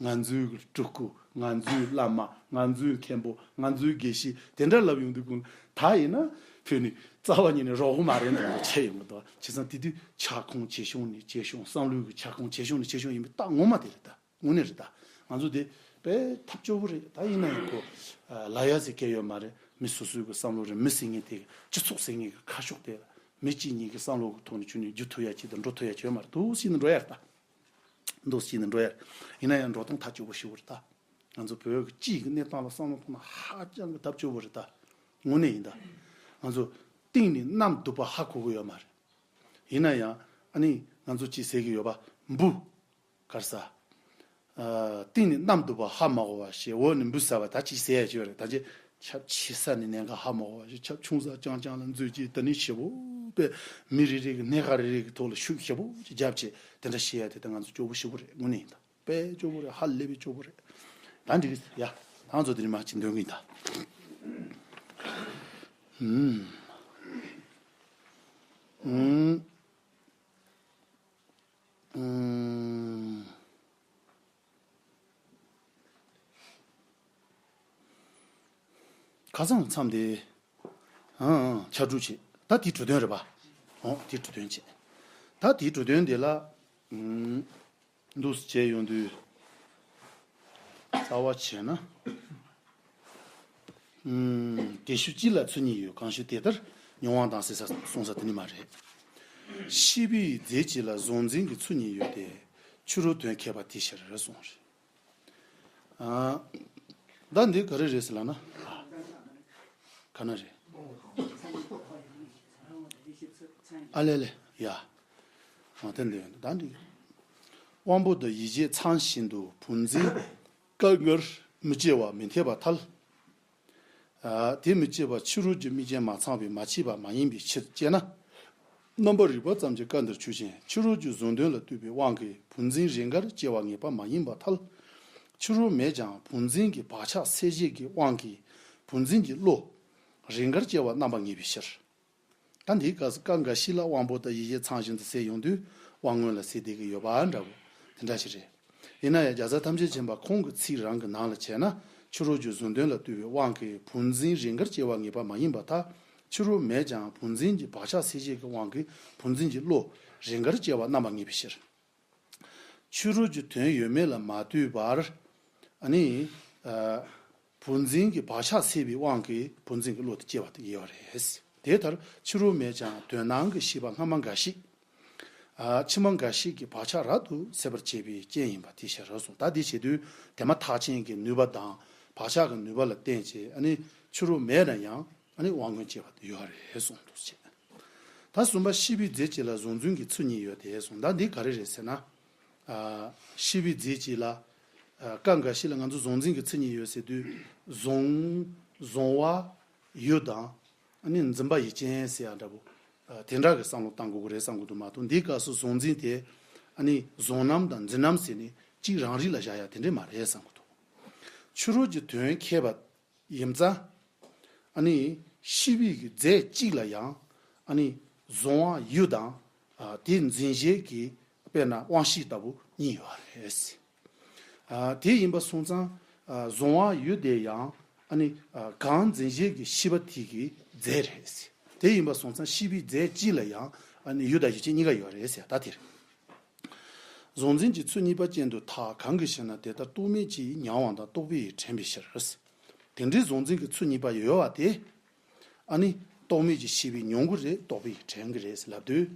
ང་ཚོའི་གི་སྤྲུལ་སྐུ། ང་ཚོའི་བླ་མ། ང་ཚོའི་མཁན་པོ། ང་ཚོའི་དགེ་བཤེས་དེ་འདྲ་ལབ་ཡོང་དུས་ཀུན་ད་ཡིན་ན་ཕུད་ནི་རྩ་བ་ཉིད་ནས་རོགས་གོ་མ་རེད་མདོག་མདོག་བྱས་ཡོང་གི་འདུག་བྱས་ཙང་དེ་དུས་ཁྱབ་ཁོངས་ཇེ་ཆུང་ནས་ཇེ་ཆུང་། བསམ་བློའི་གི་ཁྱབ་ཁོངས་ཇེ་ཆུང་ནས་ཇེ་ཆུང་ཡིན་པའི་རྟགས་ངོ་མ་དེ་རེད་ད། དངོས་གནས་རེད་ད། ང་ཚོ་དེ་དཔེ་ཐབས་སྐྱོ་པོ་རེད་ད། ཡིན་ན་ཡང་ཁོ་ལབ་ཡ་ཟེར་མཁན་ཡོད་མ་རེད། མི་སོ་སོའི་གི་བསམ་བློ་རེད། མི་ཟེར་མཁན་དེ་སྤྱི་ཚོགས་ཟེར་མཁན་གི་ཁ་ཕྱོགས་དེ་མི་གཅིག་གཉིས་ཀྱི་བསམ་བློ་གི་ཐོག་ནས་ཁྱོན་ནས་བསྒྱུར་ཐུབ་ཡ་གཅིག་དང་འགྲོ་ཐུབ་ཡ་གཅིག་ཡོད་མ་རེད། འདུག་སེ་ནས་འགྲོ་ཡ་རེད་ད། འདུག་སེ་ནས་འགྲོ་ཡ་རེད། ཡིན་ན་ཡང་འགྲོ་སྟངས་ཐབས་སྐྱོ་པོ་ཞེ་པོ་རེད་ད། ང་ཚོ་བོད་ཀྱི་སྤྱིའི་གི་གནས་སྟངས་ལ་བསམ་བློ་གཏོང་ན་ཧ་ཅང་གི་ཐབས་སྐྱོ་པོ་རེད་ད། དངོས་གནས་ཡིན་ད། ང་ཚོ་གཏིང་ནས་གནམ་སྡུག་པ་ཧ་གོ་གི་ཡོད་མ་རེད། ཡིན་ན་ཡང་ཨ་ནི་ང་ཚོ་ཅིག་ཟེར་གི་ཡོད་པ། འབུ། གར་ས། ཨ། གཏིང་ནས་གནམ་སྡུག་པ་ཧ་མ་གོ་བ་ཞེས་འོག་ནས་འབུ་ཟ་བ་ད་ཅིག་ཟེར་ཡ་ཅིག་ཡོད་རེད། ད་ཅི་ཁྱབ་ཆེ་ས་ནས་གནད་འགག་ཧ་མ་གོ་བ་ཞེས་ཁྱབ་ཆུང་ས་རྐྱང་རྐྱང་ལ་འཛུལ་གྱིས་ད་ནི་ཞེ་པོ་པས་མི་རེ་རེ་གི་གནད་འགག་རེ་རེ་གི་ཐོག་ལ་ཤུགས་ཞེ་པོ་ཅིག་བརྒྱབ་བྱས་དེ་འདྲ་བཤད་ཡ་དེ་ད་ང་ཚོ་སྐྱོ་པོ་ཞེ་པོ་རེད། དངོས་གནས་ཡིན་ད། དཔེ་སྐྱོ་པོ་རེད། ཧ་ལས་པའི་སྐྱོ་པོ་རེད། ད་འགྲིག་གི་ཡ། ད་ང་ཚོ་དེ་རིང་མ་ཅིག་འདོན་གི་ཡིན་ད། ཨུམ། ཨུམ། ཨུམ། ཁ་སང་མཚམས་དེ། ཨང་ཨང་། ཕྱག་དྲུག་བྱེད། ད་དེའི་འབྲུ་དོན་རེད་པ། འོང་། དེའི་འབྲུ་དོན་བྱེད། ད་དེའི་འབྲུ་དོན་དེ་ལ། ཨུམ། འདུག་སེ་བྱས་ཡོང་དུས། རྩ་བ་བྱས་ན། ཨུམ། དེ་ཤུ་གཅིག་ལ་ཚུལ་གཉིས་ཡོད། གང་ཞུ་དེ་ལྟར་མྱོང་བ་དང་ཟེར་ས་གསུངས་ས་དེ་ནི་མ་རེད། ཤེས་པའི་རྫས་གཅིག་ལ་གཟུང་འཛིན་གྱི་ཚུལ་གཉིས་ཡོད་དེ། ཕྱི་རོལ་དོན་ཁྱད་པར་དེའི་ཕྱིར་གསུངས་རེད། ཨ། ད་འདི་ག་རེ་རེད་ཟེར་ལབ་ན། ག་ན་རེད། ཨ་ལེ་ལེ་ཡ། ཨ་དེ་འདི་ད་འདི། དབང་པོ་དང་ཡིད་བྱེད་ཚང་བཞིན་དུ་བུམ་འཛིན་སྐབས་འགར་མི་སྐྱེ་བ་མི་འཐད་པར་ཐལ། ཨ། དེ་མི་སྐྱེ་བ་ཕྱི་རོལ་གྱི་དམིགས་རྐྱེན་མ་ཚང་བས་མ་སྐྱེས་པ་མ་ཡིན་པའི་ཕྱིར་ཅེ་ན། རྣམ་པར་རིག་པ་ཙམ་གྱི་སྐབས་འདིར་ཆོས་ཅན། ཕྱི་རོལ་གྱི་གཟུང་དོན་ལ་ལྟོས་པའི་དབང་གིས་བུམ་འཛིན་རེས་འགར་སྐྱེ་བ་ངེས་པ་མ་ཡིན་པར་ཐལ། ཕྱི་རོལ་མེད་ཀྱང་བུམ་འཛིན་གྱི་བག་ཆགས་སད་བྱེད་ཀྱི་དབང་གིས་བུམ་འཛིན་གྱི་བློ་རེས་འགར་སྐྱེ་བ་རྣམ་པར་ངེས་པའི་ཕྱིར། ད་འདིའི་སྐབས་སུ་སྐབས་འགའ་ཞིག་ལ་དབང་པོ་དང་ཡིད་བྱེད་ཚང་བཞིན་དུ་ཟེར་ཡོང་དུས་དབང་མངོན་ལ་ཟེར་བསྡད་ཀྱི་ཡོད་པ་འདྲ་བོ་དེ་འདྲ་ཞིག་རེད། ཡིན་ན་ཡང་རྒྱལ་སྲས་ཐམས་ཅད་མཁྱེན་པ་ཁོང་གི་ཚིག་རང་གི་ནང་ལ་བྱས་ན། ཕྱི་རོལ་གྱི་གཟུང་དོན་ལ་ལྟོས་པའི་དབང་གིས་བུམ་འཛིན་རེས་འགར་སྐྱེ་བ་ངེས་པ་མ་ཡིན་པར་ཐལ། ཕྱི་རོལ་མེད་ཀྱང་བུམ་འཛིན་གྱི་བག་ཆགས་སད་བྱེད་ཀྱི་དབང་གིས་བུམ་འཛིན་གྱི་བློ་རེས་འགར་སྐྱེ་བ་རྣམ་པར་ངེས་པའི་ཕྱིར། ཕྱི་རོལ་གྱི་དོན་ཡོད་མེད་ལ་མ་ལྟོས་པར། ཨ་ནི། ཨ། བུམ་འཛིན་གྱི་བག་ཆགས་སད་པའི་དབང་གིས་བུམ་འཛིན་གྱི་བློ་དེ་སྐྱེ་བ་དེ་ཡོད་རེད། དེ་ལྟར་ཕྱི་རོལ་མེད་ཀྱང་དོན་སྣང་གི་ཤེས་པ་སྔ་མ་འགའ་ཞིག་ཨ། ཕྱི་མ་འགའ་ཞིག་གི་བག་ཆགས་རབ་ཏུ་སད་པར་བྱེད་པའི་རྐྱེན་ཡིན་པ་དེའི་ཕྱིར་གསུངས། ད་དེ་བྱེད་དུས་དེ་མ་ཐག་ཆད་ཀྱི་ནུས་པ་དང་བག་ཆགས་ཀྱི་ནུས་པ་ལ་བརྟེན་བྱས་ཨ་ནི་ཕྱི་རོལ་མེད་ན་ཡང་ཨ་ནི་དབང་མངོན་སྐྱེ་བ་དེ་ཡོད་རེད་གསུངས་འདུག་ཅེས། ད་གསུམ་པ་ཤེས་པའི་རྫས་གཅིག་ལ་གཟུང་འཛིན་གྱི་ཚུལ་གཉིས་ཡོད་དེ་གསུངས། ད་འདི་ག་རེ་རེད་ཟེར་ན། ཨ། ཤེས་པའི་རྫས་གཅིག་ལ། ཨ། ཨ་སྐབས་འགའ་ཞིག་ལ་ང་ཚོ་གཟུང་འཛིན་གྱི་ཚིག་གཉིས་ཡོད་ཟེར་དུས་གཟུང་གཟུང་བ་ཡུལ་དང་ཨ་ནི་འཛིན་པ་ཡུལ་ཅན་ཟེར་ཡ་འདྲ་པོ། ཨ་དེ་འདྲ་གི་བསམ་བློ་བཏང་དགོས་ཀྱི་རེད་བསམ་གྱི་འདུག་མ་གཏོགས་འདིའི་སྐབས་སུ་གཟུང་འཛིན་དེ་ཨ་ནི་གཟུང་རྣམ་དང་འཛིན་རྣམ་ཟེར་ནས་གཅིག་རང་རིག་ལ་བཞག་ཡ་དེ་འདྲས་མ་རེད་བསམ་གྱི་འདུག་ཕྱི་རོལ་གྱི་དོན་ཁྱད་པར་ཡིན་ཙང་། ཨ་ནི་ཤེས་པའི་གི་རྫས་གཅིག་ལ་ཡང་ཨ་ནི་གཟུང་བ་ཡུལ་དང་། ཨ་དེ་འཛིན་བྱེད་ཀྱི་དཔེར་ན་དབང་ཤེས་ལྟ་བུ་གཉིས་ཡོད་རེད། ཨ་དེ་ཡིན་པ་སོང་ཙང་། ཨ་གཟུང་བ་ཡུལ་དེ་ཡང་ཨ་ནི་ཨ་གང་འཛིན་བྱེད་ཀྱི་ཤེས་པ་དེ་གི་རྫས་རེད། དེ་ཡིན་པ་སོང་ཙང་ཤེས་པའི་རྫས་གཅིག་ལ་ཡང་ཨ་ནི་ཡུལ་དང་ཡུལ་ཅན་གཉིས་ཀ་ཡོད་རེད་ཟེར་ད་དེ་རེད། གཟུང་འཛིན་གྱི་ཚུལ་གཉིས་པ་ཅན་དུ་ཐལ། གང་གིས་ཞེ་ན། དེ་ལྟར་རྟོག་མེད་ཀྱིས་མྱང་བ་དང་། རྟོག་པའི་ཡིད་དྲན་པའི་ཕྱིར། དེ་འདྲའི་གཟུང་འཛིན་གྱི་ཚུལ་གཉིས་པ་ཡོད་པ་དེ། ཨ་ནི་རྟོག་མེད་ཀྱི་ཤེས་པས་མྱོང་གི་རེད། རྟོག་པའི་ཡིད་དྲན་གྱི་རེད་ཟེར་ལབ་དུས།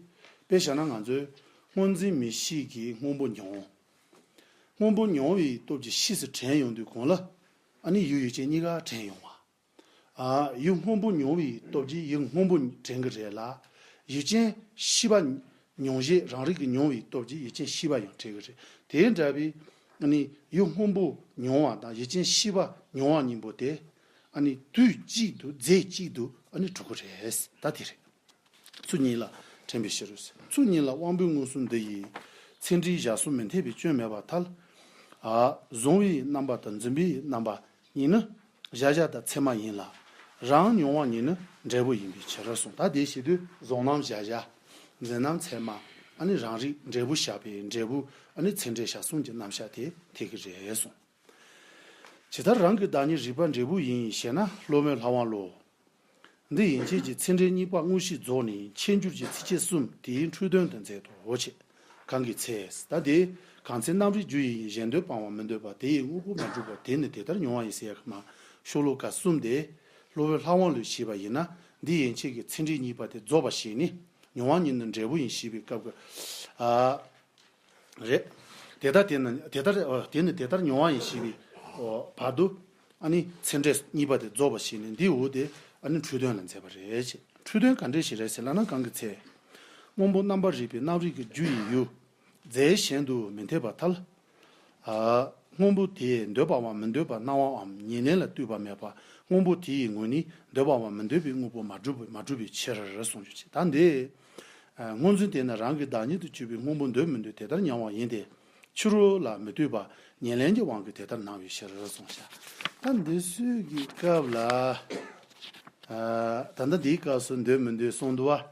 དཔེ་བཞག་ན་ང་ཚོས་སྔོ་འཛིན་མིག་ཤེས་ཀྱིས་སྔོན་པོ་མྱོང་། སྔོན་པོ་མྱོང་བའི་སྟོབས་ཀྱིས་ཤེས་སུ་དྲན་ཡོང་དུས་གོང་ལ། ཨ་ནི་ཡུལ་ཡུལ་ཅན་གཉིས་ཀ་དྲན་ཡོང་བ། ཨ་ཡུལ་སྔོན་པོ་མྱོང་བའི་སྟོབས་ཀྱིས་ཡུལ་སྔོན་པོ་དྲན་གྱི་རེད་ལ། ཡུལ་ཅན་ཤེས་པ་མྱོང་བྱེད་རང་རིག་གི་མྱོང་བའི་སྟོབས་ཀྱིས་ཡུལ་ཅན་ཤེས་པ་ཡང་དྲན་གྱི་རེད། དེ་འདྲ་བའི་ཨ་ནི་ཡུལ་སྔོན་པོ་མྱོང་བ་དང་ཡུལ་ཅན་ཤེས་པ་མྱོང་བ་གཉིས་པོ་དེ་ཨ་ནི་དུས་གཅིག་ཏུ་རྫས་གཅིག་ཏུ་ཨ་ནི་གྲུབ་ཀྱི་རེད། ད་དེ་རེད། ཚུལ་གཉིས་ལ་དྲན་པའི་ཕྱིར། ཚུལ་གཉིས་ལ་དབང་པོའི་མངོན་སུམ་འདི་ཡིས་ཚད་འབྲས་གཞལ་གསུམ་མི་འཐད་པའི་སྐྱོན་མེད་པར་ཐལ། ཨ་གཟུང་བའི་རྣམ་པ་དང་འཛིན་པའི་རྣམ་པ་གཉིས་ནི་གཞལ་བྱ་དང་ཚད་མ་ཡིན་ལ། རང་མྱོང་བ་གཉིས་ནི་འབྲས་བུ་ཡིན་པའི་ཕྱིར་གསུངས། ད་དེ་བྱེད་དུས་གཟུང་རྣམ་གཞལ་བྱ། འཛིན་རྣམ་ཚད་མ། ཨ་ནི་རང་རིག་འབྲས་བུ་བཞག་པའི་འབྲས་བུ་ཨ་ནི་ཚད་འབྲས་གཞལ་གསུམ་གྱི་རྣམ་གཞག་དེ་འཐད་ཀྱི་རེད་གསུངས། ཇི་ལྟར་རང་གི་བདག་ཉིད་རིག་པ་འབྲས་བུ་ཡིན་ཞེ་ན། སློབ་དཔོན་ལྷ་དབང་བློ། འདི་ཡན་ཆད་ཀྱི་ཚད་འབྲས་གཉིས་པ་དངོས་གཞི་རྫོགས་ནས་མཁྱེན་འགྱུར་གྱི་ཚིགས་བཅད་གསུམ་དེའི་འཁྲུལ་དོན་དུ་མཛད་དོ་ཞེས། གང་གི་ཚེ། ད་དེ་གང་ཚེ་རྣམ་རིག་རྒྱུ་ཡི་ཡིན། གཞན་དོན་སྤང་བ་མི་འདོད་པ། དེ་ཡི་དངོས་པོ་མ་གྲུབ་པ། དེ་ནི་དེ་ལྟར་མྱོང་བ་ཡིན་ཟེར་ཡག་གི་མ། ཤོ་ལོ་ཀ་གསུམ་དེ་སློབ་དཔོན་ལྷ་དབང་བློས་བྱས་པ་ཡིན་ན། འདི་ཡན་ཆད་ཀྱི་ཚད་འབྲས་གཉིས་པ་དེ་རྫོགས་པ་ཞིག་ནི་མྱོང་བ་ཉིད་ནི་འབྲས་བུ་ཡིན་ཞེས་པའི་སྐབས་ཀྱི། ཨ། རེད། དེ་ལྟར་དེ་ནི་དེ་ལྟར་ཨ་དེ་ནི་དེ་ལྟར་མྱོང་བ་ཡིན་ཞེས་པའི་ཨོ་བར་དུ། ཨ་ནི་ཚད་འབྲས་གཉིས་པ་དེ་རྫོགས་པ་ཞིག་ནི་འདི་འོ་དེ་ཨ་ནི་འཁྲུལ་དོན་ལ་མཛད་པ་རེད་ཅེས། འཁྲུལ་དོན་ག་འདྲས་ཞིག་རེད་ཟེར་ལབ་ན། གང་གི་ཚེ། སྔོན་པོ་རྣམ་པར་རིག་པའི་རྣམ་རིག་གི་རྒྱུ་ཡི་ཡུལ། རྫས་གཞན་དུ་མི་འཐད་པར་ཐལ། ཨ་སྔོན་པོ་དེས་འདོད་པའམ་མི་འདོད་པར་སྣང་བའམ་ཉེར་ལེན་ལ་ལྟོས་པ་མེད་པར། སྔོན་པོ་དེ་ཡི་ངོས་ནས་འདོད་པའམ་མི་འདོད་པའི་དངོས་པོ་མ་གྲུབ་མ་གྲུབ་པའི་ཕྱིར་གསུངས་ཡོད་ཅེས། ད་འདི། ཨ་སྔོ་འཛིན་དེ་ནི་རང་གི་བདག་ཉིད་དུ་གྱུར་པའི་སྔོན་པོ་འདོད་མི་འདོད་དེ་ལྟར་མྱང་བ་ཡིན་ཏེ། ཕྱི་རོལ་ལ་མི་ལྟོས་པ་ཉེར་ལེན་གྱི་དབང་གིས་དེ་ལྟར་སྣང་བའི་ཕྱིར་གསུངས་ཤག་ད་འདི་ཚོའི་གི་སྐབས་ལ། ཨ་ད་ལྟ་འདིའི་སྐབས་སུ་འདོད་མི་འདོད་གསུངས་འདུག་བ།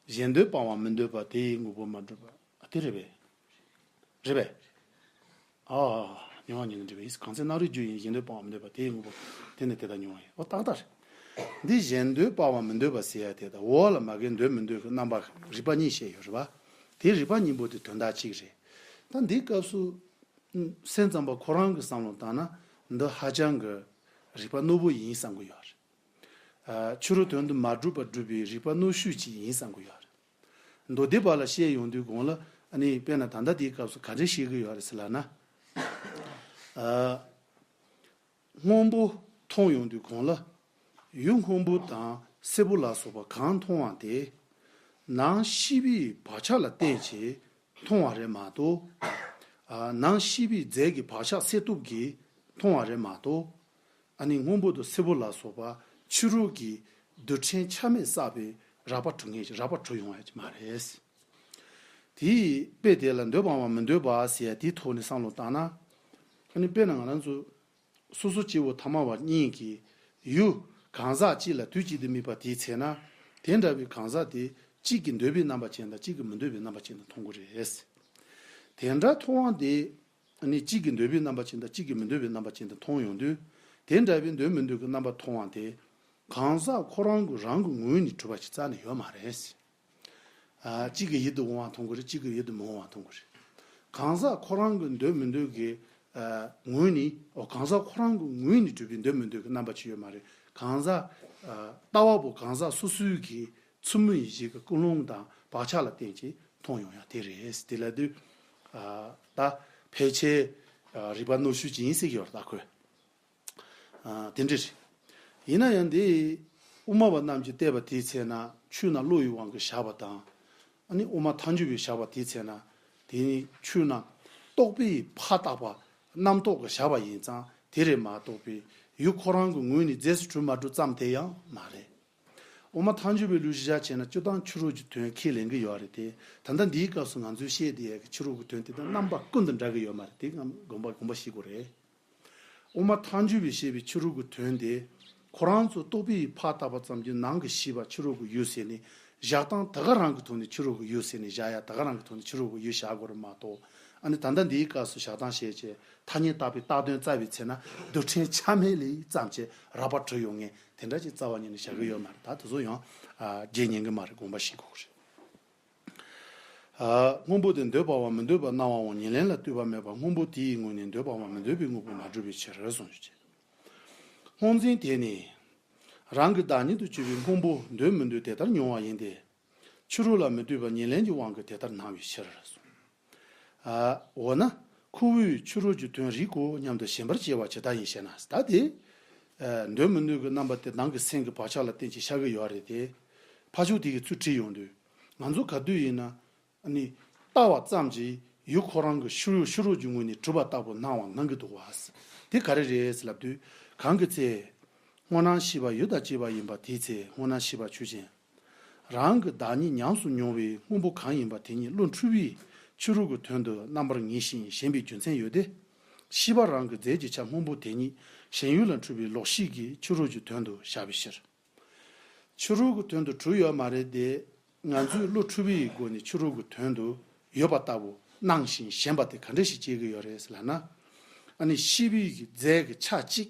གཞན་དོན་སྤང་བ་མི་འདོད་པ་དེ་ཡི་དངོས་པོ་མ་གྲུབ་པ། ཨ་དེ་རེད་པས། རེད་པས། ཨ། མྱོང་བ་ཉིད་ནི་འབྲས་བུ་ཡིན། གང་ཚེ་རྣམ་རིག་རྒྱུ་ཡིན། གཞན་དོན་སྤང་བ་མི་འདོད་པ། དེ་ཡི་དངོས་པོ། དེ་ནི་དེ་ལྟར་མྱོང་བ་ཡིན། ཨོ་ཏག་ཏག་རེད། འདི་གཞན་དོན་སྤང་བ་མི་འདོད་པ་ཟེར་ཡ་དེ་དང་འོག་ལ་མ་གི་འདོད་མི་འདོད་ཀྱི་རྣམ་པ་རིག་པ་གཉིས་བཤད་ཡོད་རེད་པ། དེ་རིག་པ་གཉིས་པོ་དེ་དོན་དག་གཅིག་རེད། ད་འདིའི་སྐབས་སུ། སེམས་ཙམ་པ་ཁོ་རང་གི་བསམ་བློ་བཏང་ན་འདི་ཧ་ཅང་གི་རིག་པ་རྣོ་པོ་ཡིན་བསམ་གི་ཡོད་རེད། ཨ་ཕྱི་རོལ་དོན་དུ་མ་གྲུབ་པ་སྒྲུབ་པའི་རིག་པ་རྣོ་ཤོས་ཅིག་ཡིན་བསམ་གི་ཡོད་རེད། མདོ་སྡེ་པ་ལ་བཤད་ཡོང་དུས་གོང་ལ་ཨ་ནི་དཔེར་ན་ད་ལྟ་དེའི་སྐབས་སུ་ག་འདྲ་བཤད་ཀྱི་ཡོད་རེད་ཟེར་ལབ་ན། ཨ་སྔོན་པོ་མཐོང་ཡོང་དུས་གོང་ལ་ཡུལ་སྔོན་པོ་དང་སེར་པོ་ལ་སོགས་པ་གང་མཐོང་བ་དེ་ནང་ཤེས་པའི་བག་ཆགས་ལ་བརྟེན་བྱས་མཐོང་བ་རེད་མ་གཏོགས། ཨ་ནང་ཤེས་པའི་རྫས་ཀྱི་བག་ཆགས་སེལ་སྟོབས་ཀྱིས་མཐོང་བ་རེད་མ་གཏོགས། ཨ་ནི་སྔོན་པོ་དང་སེར་པོ་ལ་སོགས་པ་ཕྱི་རོལ་གྱི་རྡུལ་ཕྲན་ཆ་མེད་བསགས་པའི་རགས་པ་གྲུབ་ངེས་ཀྱི་རགས་པ་གྲུབ་ཡོང་ཡ་ཅིག་མ་རེད། དེའི་དཔེ་དེ་ལ་འདོད་པའམ་མི་འདོད་པ་ཟེར་ཡ་དེའི་ཐོག་ནས་བསམ་བློ་བཏང་ན། ཨ་ནི་དཔེར་ན་ང་རང་ཚོ་སོ་སོ་སྐྱེ་བོ་ཐ་མལ་པ་གཉིས་ཀྱིས་ཡུལ་གང་ཟག་གཅིག་ལ་དུས་གཅིག་ཏུ་དམིགས་པ་དེའི་ཚེ་ན། དེ་འདྲ་བའི་གང་ཟག་དེ་གཅིག་གིས་འདོད་པའི་རྣམ་པ་ཅན་དང་གཅིག་གིས་མི་འདོད་པའི་རྣམ་པ་ཅན་དུ་མཐོང་གི་རེད། དེ་འདྲ་མཐོང་བ་དེ། ནི་གཅིག་གིས་འདོད་པའི་རྣམ་པ་ཅན་དང་གཅིག་གིས་མི་འདོད་པའི་རྣམ་པ་ཅན་དུ་མཐོང་ཡོང་དུས། དེ་འདྲ་བའི་འདོད་མི་འདོད་ཀྱི་རྣམ་པ་མཐོང་བ་དེ། གང་ཟག་ཁོ་རང་གི་རང་གི་ངོས་ནས་གྲུབ་པ་ཞིག་རྩ་ནས་ཡོད་མ་རེད། ཨ་གཅིག་གི་ཡིད་དུ་འོང་བ་མཐོང་གི་རེད། གཅིག་གི་ཡིད་དུ་མི་འོང་བ་མཐོང་གི་རེད། གང་ཟག་ཁོ་རང་གི་འདོད་མི་འདོད་ཀྱི་ཨ་ངོས་ནས། ཨོ་གང་ཟག་ཁོ་རང་གི་ངོས་ནས་གྲུབ་པའི་འདོད་མི་འདོད་ཀྱི་རྣམ་པ་ཅིག་ཡོད་མ་རེད། གང་ཟག་ཨ་ལྟ་བ་པོ་གང་ཟག་སོ་སོའི་གི་ཚུལ་མིན་ཡིད་བྱེད་ཀྱི་ཀུན་སློང་དང་བག་ཆགས་ལ་བརྟེན་ཅིང་མཐོང་ཡོང་ཡ་དེ་རེད། དེ་ལ་དུས་ཨ་ད་ཕལ་ཆེར་ཨ་རིག་པ་རྣོ་ཤོས་ཅིག་ཡིན་ཟེར་གྱི་ཡོད་རེད། ད་ཁོས་ཨ་དེ་འདྲ་རེད། ཡིན་ན་ཡང་དེ་དབུ་མ་པ་རྣམས་ཀྱིས་བལྟས་པ་དེའི་ཚེ་ན་ཆོས་རྣམས་བློ་ཡི་དབང་གིས་བཞག་པ་དང་། ཨ་ནི་དབུ་མ་ཐལ་འགྱུར་བས་བཞག་པ་དེའི་ཚེ་ན་དེ་ནི་ཆོས་རྣམས་རྟོག་པས་ཕར་བཏགས་པ། རྣམ་རྟོག་གིས་བཞག་པ་ཡིན་ཙང་དེ་རེད་མ་གཏོགས་པའི་ཡུལ་ཁོ་རང་གི་ངོས་ནས་རྫས་སུ་གྲུབ་མ་གྲུབ་ཙམ་དེ་ཡང་མ་རེད། དབུ་མ་ཐལ་འགྱུར་བའི་ལུགས་གཞི་བཞག་བྱས་ན་སྤྱིར་བཏང་ཕྱི་རོལ་གྱི་དོན་ཁས་ལེན་གྱི་ཡོད་རེད་དེ། ད་ལྟ་འདིའི་སྐབས་སུ་ང་ཚོས་བཤད་བསྡད་ཡག་གི་ཕྱི་རོལ་གྱི་དོན་དེ་དང་རྣམ་པ་ཀུན་ཏུ་འདྲ་གི་ཡོད་མ་རེད་དེ། ང་དགོངས་པ་དགོངས་པ་བཞེས་དགོས་རེད། དབུ་མ་ཐལ་འགྱུར་བས་བཤད་པའི་ཕྱི་རོལ་གྱི་དོན་དེ། ཁོ་རང་ཚོ་རྟོག་པས་ཕར་བཏགས་པ་ཙམ་གྱིས་ནང་གི་ཤེས་པ་ཕྱི་རོལ་གྱི་ཡུལ་ཟེར་ནས་བཞག་སྟངས་དེ་ག་རང་གི་ཐོག་ནས་ཕྱི་རོལ་གྱི་ཡུལ་ཟེར་ནས་བཞག་ཡ་དེ་ག་རང་གི་ཐོག་ནས་ཕྱི་རོལ་གྱི་ཡུལ་བཞག་དགོས་རེད་མ་གཏོགས། ཨ་ནི་ད་ལྟ་འདིའི་སྐབས་སུ་བཞག་སྟངས་བཤད་བྱས་ཐ་སྙད་བཏགས་པའི་བཏགས་དོན་བཙལ་བའི་ཚེ་ན་རྡུལ་ཕྲན་ཆ་མེད་ལས་ཙམ་གྱིས་རགས་པ་གྲུབ་ཡོང་ངེས་དེ་འདྲ་ཅིག་རྩ་བ་ཉིད་ནས་བཞག་གི་ཡོད་མ་རེད། ད་དེ་ཚོ་ཡང་ཨ་བརྗེད་ཉན་གི་མ་རེད། དགོངས་པ་བཞེས་དགོས་ཀྱི་རེད། ཨ། སྔོན་པོ་དེ་འདོད་པ་བ་མི་འདོད་པར་སྣང་བའང་ཉེར་ལེན་ལ་ལྟོས་པ་མེད་པར་སྔོན་པོ་དེའི་ངོས་ནས་འདོད་པ་བ་མི་འདོད་པའི་དངོས་པོ་མ་གྲུབ་པའི་ཕྱིར་གསུངས་ཡོད་ཅེས། སྔོ་འཛིན་དེ་ནི། རང་གི་བདག་ཉིད་དུ་གྱུར་པའི་སྔོན་པོ་འདོད་མི་འདོད་དེ་ལྟར་མྱོང་བ་ཡིན་ཏེ། ཕྱི་རོལ་ལ་མི་ལྟོས་པར་ཉེར་ལེན་གྱི་དབང་གིས་དེ་ལྟར་སྣང་བའི་ཕྱིར་གསུངས། ཨ། འོ་ན། ཁོ་བོས་ཕྱི་རོལ་གྱི་དོན་རིག་གོ་སྙམ་དུ་ཞེན་པར་བྱེད་པ་ཇི་ལྟར་ཡིན་ཞེ་ན། ད་དེ། ཨ། འདོད་མི་འདོད་ཀྱི་རྣམ་པ་དེ་ནང་གི་སེམས་ཀྱི་བག་ཆགས་ལ་བརྟེན་ཅིང་ཤར་གྱི་ཡོད་རེད་དེ། ཕར་ཕྱོགས་དེ་གིས་ཚུར་དྲིས་ཡོང་དུས། ང་ཚོ་ག་དུས་ཡིན་ན། ནི། ལྟ་བ་ཙམ་གྱིས་ཡུལ་ཁོ་རང་གི་ཕྱི་རོལ་ཕྱི་རོལ་གྱི་ངོས་ནས་གྲུབ་པ་ལྟ་བུ་སྣང་བ་སྣང་གི་འདུག་བ། དེ་ག་རེ་རེད་ལབ་དུས། གང་གི་ཚེ། སྔོ་སྣང་ཤེས་པ་ཡུལ་དང་བཅས་པ་ཡིན་པ་དེའི་ཚེ་སྔོ་སྣང་ཤེས་པ་ཆོས་ཅན། རང་གི་བདག་ཉིད་ཉམས་སུ་མྱོང་བའི་སྔོན་པོ་གང་ཡིན་པ་དེ་ཉིད་བློ་འཁྲུལ་པས་ཕྱི་རོལ་གྱི་དོན་དུ་རྣམ་པར་ངེས་ཤིང་ཞེན་པའི་རྒྱུ་མཚན་ཡོད་དེ། ཤེས་པ་རང་གི་རྫས་ཀྱི་ཆ་སྔོན་པོ་དེ་ཉིད་ཞེན་ཡུལ་ལ་འཁྲུལ་པའི་ལོག་ཤེས་ཀྱིས་ཕྱི་རོལ་གྱི་དོན་དུ་བཞག་པའི་ཕྱིར། ཕྱི་རོལ་གྱི་དོན་དུ་གྲུབ་ཡོད་མ་རེད་དེ། ང་ཚོས་བློ་འཁྲུལ་པའི་སྒོ་ནས་ཕྱི་རོལ་གྱི་དོན་དུ་ཡོད་པ་ལྟ་བུ་སྣང་ཞིང་ཞེན་པ་དེ་ག་འདྲ་ཞིག་སྐྱེ་གི་ཡོད་རེད་ལབ་ན། ཨ་ནི་ཤེས་པའི་རྫས་ཀྱི་ཆ་གཅིག་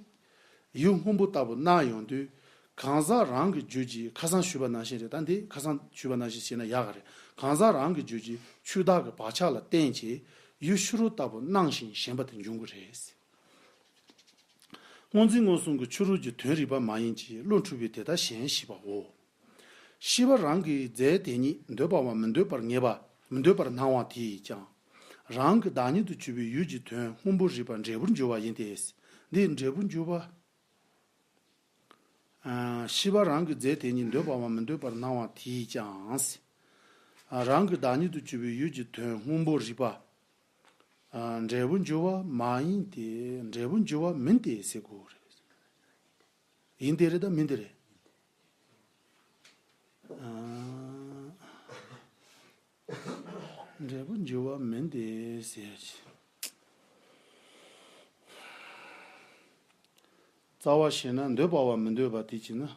ཡུལ་སྔོན་པོ་ལྟ་བུ་སྣང་ཡོང་དུས། གང་ཟག་རང་གི་རྒྱུད་ཀྱི་ཁ་སང་ཞུས་པ་ནང་བཞིན་རེད། ད་འདི་ཁ་སང་ཞུས་པ་ནང་བཞིན་བྱས་ན་ཡག་ག་རེད། གང་ཟག་རང་གི་རྒྱུད་ཀྱི་ཆོས་བདག་གི་བག་ཆགས་ལ་བརྟེན་བྱས་ཡུལ་ཕྱི་རོལ་ལྟ་བུ་སྣང་ཞིང་ཞེན་པ་དེ་འབྱུང་གི་རེད། སྔོ་འཛིན་མངོན་སུམ་གྱི་ཕྱི་རོལ་གྱི་དོན་རིག་པ་མ་ཡིན་གྱི་བློ་འཁྲུལ་པས་དེ་ལྟར་ཞེན་ཞེས་པའོ། ཤེས་པ་རང་གི་རྫས་དེ་ཉིད་འདོད་པ་བ་མི་འདོད་པར་ངེས་པ་མི་འདོད་པར་སྣང་བ་དེས་ཀྱང་། རང་གི་བདག་ཉིད་དུ་གྱུར་པའི་ཡུལ་གྱི་དོན་སྔོན་པོ་རིག་པ་འབྲས་བུར་འགྱུར་བ་ཡིན་ཏེ། འདི་འབྲས་བུར་འགྱུར་བ། ཤེས་པ་རང་གི་རྫས་དེ་ཉིད་འདོད་པ་བ་མི་འདོད་པར་སྣང་བ་དེས་ཀྱང་། རང་གི་བདག་ཉིད་དུ་གྱུར་པའི་ཡུལ་གྱི་དོན་སྔོན་པོ་རིག་པ། འབྲས་བུར་འགྱུར་བ་མ་ཡིན་ཏེ། འབྲས་བུར་འགྱུར་བ་མིན་ཏེ་ཟེར་དགོས་རེད། ཡིན་ཏེ་རེད་ད་མིན་ཏེ་རེད། འབྲས་བུར་འགྱུར་བ་མིན་ཏེ་ཟེར་ཞིང་། རྩ་བ་བྱས་ན་འདོད་པ་བ་མི་འདོད་པ་དེ་གཅིག་ནི།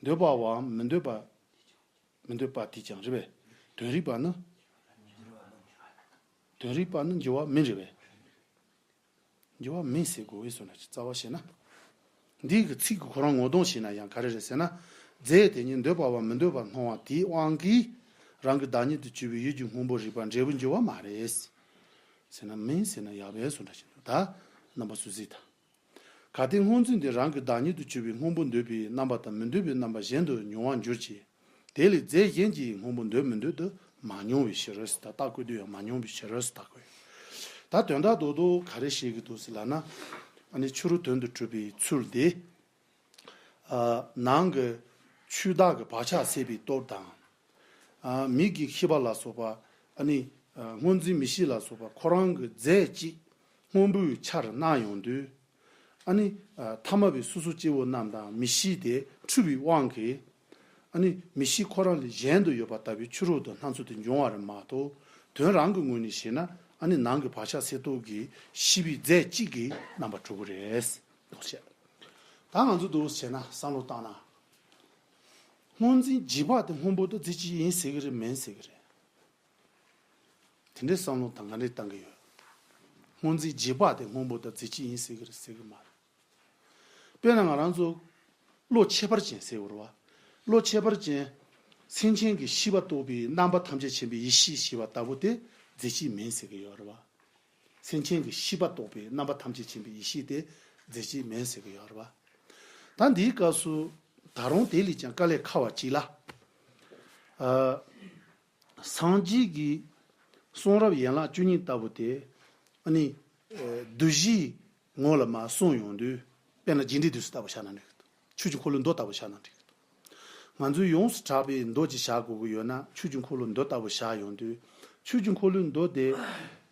འདོད་པ་བའམ་མི་འདོད་པ། མི་འདོད་པ་དེས་ཀྱང་རེད་པས། དོན་རིག་པ་ནི། དོན་རིག་པ་ནི་འགྱུར་བ་མིན་རེད་པས། འགྱུར་བ་མིན་ཟེར་དགོས་པའི་བཟོ་འདྲ་ཅིག་རྩ་བ་བྱས་ན། འདི་གི་ཚིག་གི་ཁོ་རང་ངོ་གདོང་བྱས་ན་ཡང་ག་རེ་རེད་ཟེར་ན། རྫས་དེ་ཉིད་འདོད་པ་བ་མི་འདོད་པར་སྣང་བ་དེའི་དབང་གིས། རང་གི་བདག་ཉིད་དུ་གྱུར་པའི་ཡུལ་གྱི་སྔོན་པོ་རིག་པ་འབྲས་བུར་འགྱུར་བ་མ་རེད། ཟེར་ན་མིན་ཟེར་ན་ཡག་པའི་བཟོ་འདྲ་ཅིག་འདུག་ད་རྣམ་པ་སུ་གཟིགས་དང་། གལ་ཏེ་སྔོ་འཛིན་དེ་རང་གི་བདག་ཉིད་དུ་གྱུར་པའི་སྔོན་པོ་འདོད་པའི་རྣམ་པ་དང་མི་འདོད་པའི་རྣམ་པ་གཞན་དུ་མྱོང་བར་འགྱུར་གྱི། དེ་ལས་རྫས་གཞན་གྱིས་སྔོན་པོ་འདོད་མི་འདོད་དུ་མ་མྱོང་བའི་ཕྱིར་རོ་ཟེར་ད་ལྟ་བཀོད་དུས་ཡང་མ་མྱོང་བའི་ཕྱིར་རོ་ཟེར་ད་བཀོད། ད་དོན་དག་རྡོག་རྡོག་ག་རེ་བཤད་ཀྱི་འདུག་ཟེར་ལབ་ན། ཨ་ནི་ཕྱི་རོལ་དོན་དུ་གྲུབ་པའི་ཚུལ་དེ། ཨ། ནང་གི་ཆོས་བདག་གི་བག་ཆགས་སད་པའི་སྟོབས་དང་། ཨ། མིག་གི་ཤེས་པ་ལ་སོགས་པ། ཨ་ནི། ཨ། སྔོ་འཛིན་མིག་ཤེས་ལ་སོགས་པ་ཁོ་རང་གི་རྫས་གཅིག་སྔོན་པོའི་ཆར་སྣང་ཡོང་དུས། ཨ་ནི། ཨ། ཐ་མལ་པའི་སོ་སོ་སྐྱེ་བོ་རྣམས་དང་མིག་ཤེས་དེ་འཁྲུལ་བའི་དབང་གིས། ཨ་ནི་མིག་ཤེས་ཁོ་རང་ལས་གཞན་དུ་ཡོད་པ་ལྟ་བུའི་ཕྱི་རོལ་དུ་སྣང་ཚུལ་དེ་འབྱུང་བ་རེད་མ་གཏོགས། དོན་རང་གི་ངོས་ནས་བཤད་ན་ཨ་ནི་ནང་གི་བག་ཆགས་སད་སྟོབས་ཀྱིས་ཤེས་པའི་རྫས་གཅིག་གི་རྣམ་པ་གྲུབ་ཀྱི་རེད། འདུག་བཤད། ད་ང་ཚོ་འདུག་བྱས་ན་བསམ་བློ་བཏང་ན། སྔོ་འཛིན་བརྗིད་པ་དེ་སྔོན་པོ་དང་རྫས་གཅིག་ཡིན་ཟེར་གི་རེད་མིན་ཟེར་གི་རེད། དེ་འདྲའི་བསམ་བློ་དང་ག་འདྲས་བཏང་གི་ཡོད། སྔོ་འཛིན་བརྗིད་པ་དེ་སྔོན་པོ་དང་རྫས་གཅིག་ཡིན་ཟེར་གི་རེད་ཟེར་གི་མ་རེད། དཔེར་ན་ང་རང་ཚོ་བློ་ཁྱད་པར་ཅན་ཟེར་བ་རེད་བ། བློ་ཁྱད་པར་ཅན། སེམས་ཅན་གྱི་ཤེས་པ་རྟོགས་པའི་རྣམ་པ་ཐམས་ཅད་མཁྱེན་པའི་ཡེ་ཤེས་ཞེས་པ་ལྟ་བུ་དེ་རྫས་གཅིག་མིན་ཟེར་གི་ཡོད་རེད་བ། སེམས་ཅན་གྱི་ཤེས་པ་རྟོགས་པའི་རྣམ་པ་ཐམས་ཅད་མཁྱེན་པའི་ཡེ་ཤེས་དེ་རྫས་གཅིག་མིན་ཟེར་གི་ཡོད་རེད་བ། ད་འདིའི་སྐབས་སུ་ད་རུང་དེ་ལས་ཀྱང་དཀའ་ལས་ཁག་པ་གཅིག་ལ། ཨ། སངས་རྒྱས་ཀྱི་གསུང་རབ་ཡན་ལག་བཅུ་གཉིས་ལྟ་བུ་དེ། ཨ་ནི། ཨ། བསྡུས་གཞིའི་ངོ་ལ་མར་གསུངས་ཡོང་དུས། དཔེར་ན་རྒྱས་འབྲིང་བསྡུས་གསུམ་ལྟ་བུ་བཞག་ན་འགྲིག་གི་འདུག་ཆོས་ཀྱི་འཁོར་ལོའི་མདོ་ལྟ་བུ་བཞག་ན་འགྲིག་གི་འདུག་ང་ཚོས་ཡོངས་སུ་གྲགས་པའི་མདོ་ཅིག་བཞག་དགོས་ཀྱི་ཡོད་ན་ཆོས་ཀྱི་འཁོར་ལོའི་མདོ་ལྟ་བུ་བཞག་ཡོང་དུས། ཆོས་ཀྱི་འཁོར་ལོའི་མདོ་དེ།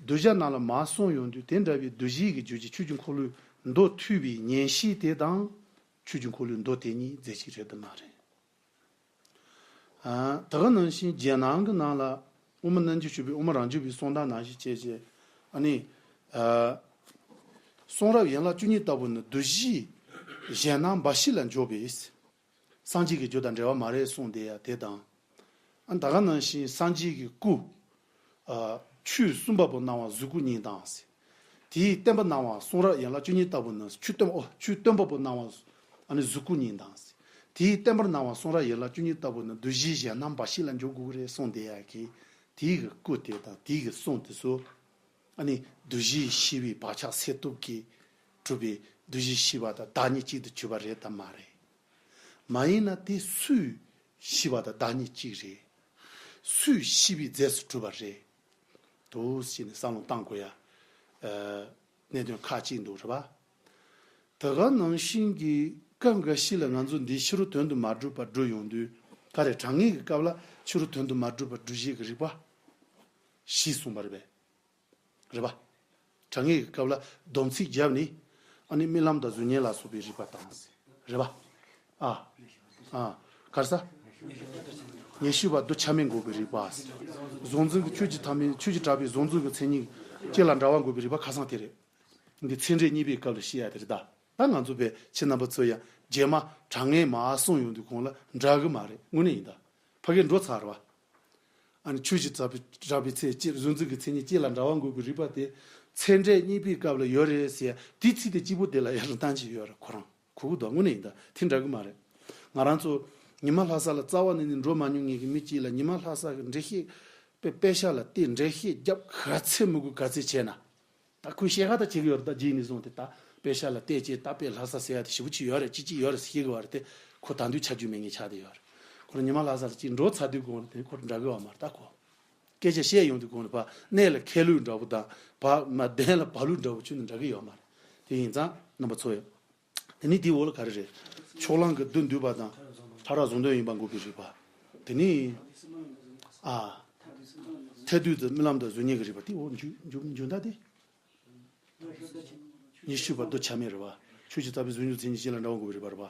གདུལ་བྱ་རྣམས་ལ་མར་གསུངས་ཡོང་དུས། དེ་འདྲ་བའི་འདུ་བྱེད་ཀྱི་རྒྱུད་ཀྱི་ཆོས་ཀྱི་འཁོར་ལོའི་མདོ་ཐོས་པའི་ཉན་ཤེས་དེ་དང་། ཆོས་ཀྱི་འཁོར་ལོའི་མདོ་དེ་གཉིས་རྫས་གཅིག་རེད་དམ་མ་རེད། ཨ། ད་ག་ནང་བཞིན་རྒྱན་སྣང་གི་ནང་ལ་དབུ་མ་རྣལ་འབྱོར་སྤྱོད་པའི་དབུ་མ་རང་རྒྱུད་པའི་གསུང་སྟངས་ནང་བཞིན་བྱས་བྱས། ཨ་ནི། ཨ། གསུང་རབ་ཡན་ལག་བཅུ་གཉིས་ལྟ་བུ་ནི་འདུ་བྱེད་གཞན་སྣང་འབའ་ཞིག་ལ་འཇོག་པས། སངས་རྒྱས་ཀྱི་རྒྱུད་དང་འབྲེལ་བ་མ་རེད་གསུངས་བསྡད་ཡ་དེ་དང་། ཨ། ད་ག་ནང་བཞིན་སངས་རྒྱས་ཀྱི་སྐུ། ཨ། ཆོས་གསུངས་པ་པོ་སྣང་བ་གཟུགས་སྐུ་གཉིས་དང་ཟེར། དེའི་བསྟན་པ་སྣང་བ་གསུང་རབ་ཡན་ལག་བཅུ་གཉིས་ལྟ་བུ་ནི་ཆོས་སྟོན་པ། ཨོ། ཆོས་སྟོན་པ་པོ་སྣང་བ་ཨ་ནི་གཟུགས་སྐུ་གཉིས་དང་ཟེར། དེའི་བསྟན་པར་སྣང་བ་གསུང་རབ་ཡན་ལག་བཅུ་གཉིས་ལྟ་བུ་ནི་འདུ་བྱེད་གཞན་སྣང་འབའ་ཞིག་ལ་འཇོག་དགོས་ཀྱི་རེད་གསུངས་བསྡད་ཡ་གི། དེའི་གི་སྐུ་དེ་དང་དེའི་གི་གསུང་དེ་ཚོ། ཨ་ནི་འདུ་བྱེད་ཤེས་པའི་བག་ཆགས་སེལ་སྟོབས་ཀྱིས་གྲུབ་པའི་འདུ་བྱེད་ཤེས་པ་དང་བདག་ཉིད་གཅིག་ཏུ་གྱུར་པ་རེད་དམ་མ་རེད། མ་ཡིན་ན་དེ་སུས་ཤེས་པ་དང་བདག་ཉིད་གཅིག་རེད། སུས་ཤེས་པའི་རྫས་སུ་གྲུབ་པ་རེད། འདུག་ཟེར་ནས་བསམ་བློ་བཏང་དགོས་ཡ། ཨ། གནད་དོན་ཁག་ཅིག་འདུག་རེད་པ། ད་ག་ནང་བཞིན་གྱི་སྐབས་འགའ་ཞིག་ལ་ང་ཚོ་འདི་ཕྱི་རོལ་དོན་དུ་མ་གྲུབ་པར་སྒྲུབ་ཡོང་དུས། ག་རེ། དྲང་ངེས་ཀྱི་སྐབས་ལ་ཕྱི་རོལ་དོན་དུ་མ་གྲུབ་པར་སྒྲུབ་བྱེད་ཀྱི་རིགས་པ་བཞི་གསུངས་པ་རེད་པས། རེད་པ། དྲང་ངེས་ཀྱི་སྐབས་ལ་སྡོམ་ཚིག་བརྒྱབ་ནས། ཨ་ནི་རྨི་ལམ་དང་གཟུགས་བརྙན་ལ་སོགས་པའི་རིགས་པ་དང་། རེད་པ། ཨ། ཨ། ག་རེ་ཟེར། ཉེར་ཞི་བ་རྡུལ་ཆ་མེད་འགོག་པའི་རིགས་པ། གཟུང་འཛིན་གྱི་ཆོས་ཀྱི་ཐ་མའི། ཆོས་ཀྱི་གྲགས་པའི་གཟུང་འཛིན་གྱི་མཚན་ཉིད་ཀྱི་སྐྱེ་ལ་འདྲ་བ་འགོག་པའི་རིགས་པ་ཁ་སང་དེ་རེད། འདི་ཚད་འབྲས་གཉིས་པའི་སྐབས་ལ་བཤད་ཡ་དེ་རེད་ད། ད་ང་ཚོ་བས་ཁྱེད་རྣམ་པ་ཚོ་ཡང་རྗེས་མ་དྲང་ངེས་མར་གསུངས་ཡོང་དུས་གོང་ལ་འདྲ་གི་མ་རེད། དངོས་གནས་ཡིན་ད། ཕ་གིར་འགྲོ་ཚར་བ། ཨ་ནི་ཆོས་ཀྱི་གྲགས་པའི། གྲགས་པའི་ཚེ་སྐྱེ། གཟུང་འཛིན་གྱི་མཚན་ཉིད་སྐྱེ་ལ་འདྲ་བ་འགོག་པའི་རིགས་པ་དེ་ཚད་འབྲས་གཉིས་པའི་སྐབས་ལ་ཡོད་རེད་ཟེར་ཡ་དེ། ཚིག་དེ་གཅིག་པོ་དེ་ལ་ཡང་རིན་ཐང་ཅིག་ཡོད་རེད། ཁོ་རང་གོ་གི་འདུག། དངོས་གནས་ཡིན་ད། དེ་འདྲ་གི་མ་རེད། ང་རང་ཚོ་ཉི་མ་ལྷ་ས་ལ་རྩ་བ་ནས་ནི་འགྲོ་མ་མྱོང་མཁན་གྱི་མི་གཅིག་ལ་ཉི་མ་ལྷ་ས་གི་འགྲེལ་བཤད་པའི་དཔེ་ཤག་ལ་བལྟས། འགྲེལ་བཤད་རྒྱབ་ག་ཚད་མི་དགོས་ག་ཚད་བྱས་ན། ད་ཁོས་བཤད་ག་ད་བྱེད་ཀྱི་ཡོད་རེད། ད་རྗེས་ནས་བཟུང་སྟེ་ད་དཔེ་ཤག་ལ་བལྟས་བྱས། ད་དཔེ་ལྷ་ས་ཟེར་ཡ་དེ་ཞེ་པོ་ཅིག་ཡོད་རེད། ཅི་ཅི་ཡོད་རེད་ཟེར་ཤེས་གི་བ་རེད་དེ། ཁོ་ད་དུང་ཆ་རྒྱུས་མེད་མཁན་ཆགས་བསྡད་ཡོད་རེད། ཁོ་རང་ཉི་མ་ལྷ་ས་ལ་ཅིག་འགྲོ་ཚར་དུས་གོང་ལ་དེ་ཁོ་འདྲ་གི་ཡོད་མ་རེད། ད་ཁོ་སྐད་ཆ་བཤད་ཡོང་དུས་གོང་ལ་ཕར་གནས་ལ་ཁས་ལུད་འདྲ་བོ་དང་། ཕར་མར་གདན་ལ་བག་ལུད་འདྲ་བོ་ཁྱོན་ནས་འདྲ་གི་ཡོད་མ་རེད། དེ་ཡིན་ཙང་རྣམ་པ་ཚོ་ཡང་། དེ་ནི་དེའི་འོག་ལ་ག་རེ་རེད། ཕྱོགས་གླང་གི་བདུད་འདུལ་བ་དང་། ཕྲ་རགས་གཟུང་དོན་ཡིན་པ་འགོག་པའི་རིགས་པ། དེ་ནི། ཨ། ཐལ་འདུས་དང་རྨི་ལམ་དང་གཟུགས་བརྙན་གྱི་རིགས་པ་དེ་འོ་འཇུ་འཇུ་འཇུ་ད་དེ། ཉེར་ཞི་བ་རྡུལ་ཆ་མེད་རེད་པ། ཆོས་ཀྱི་རྩ་བའི་གཟུགས་བརྙན་མཚན་ཉིད་སྐྱེ་ལ་འདྲ་བ་འགོག་པའི་རིགས་པ་རེད་པ།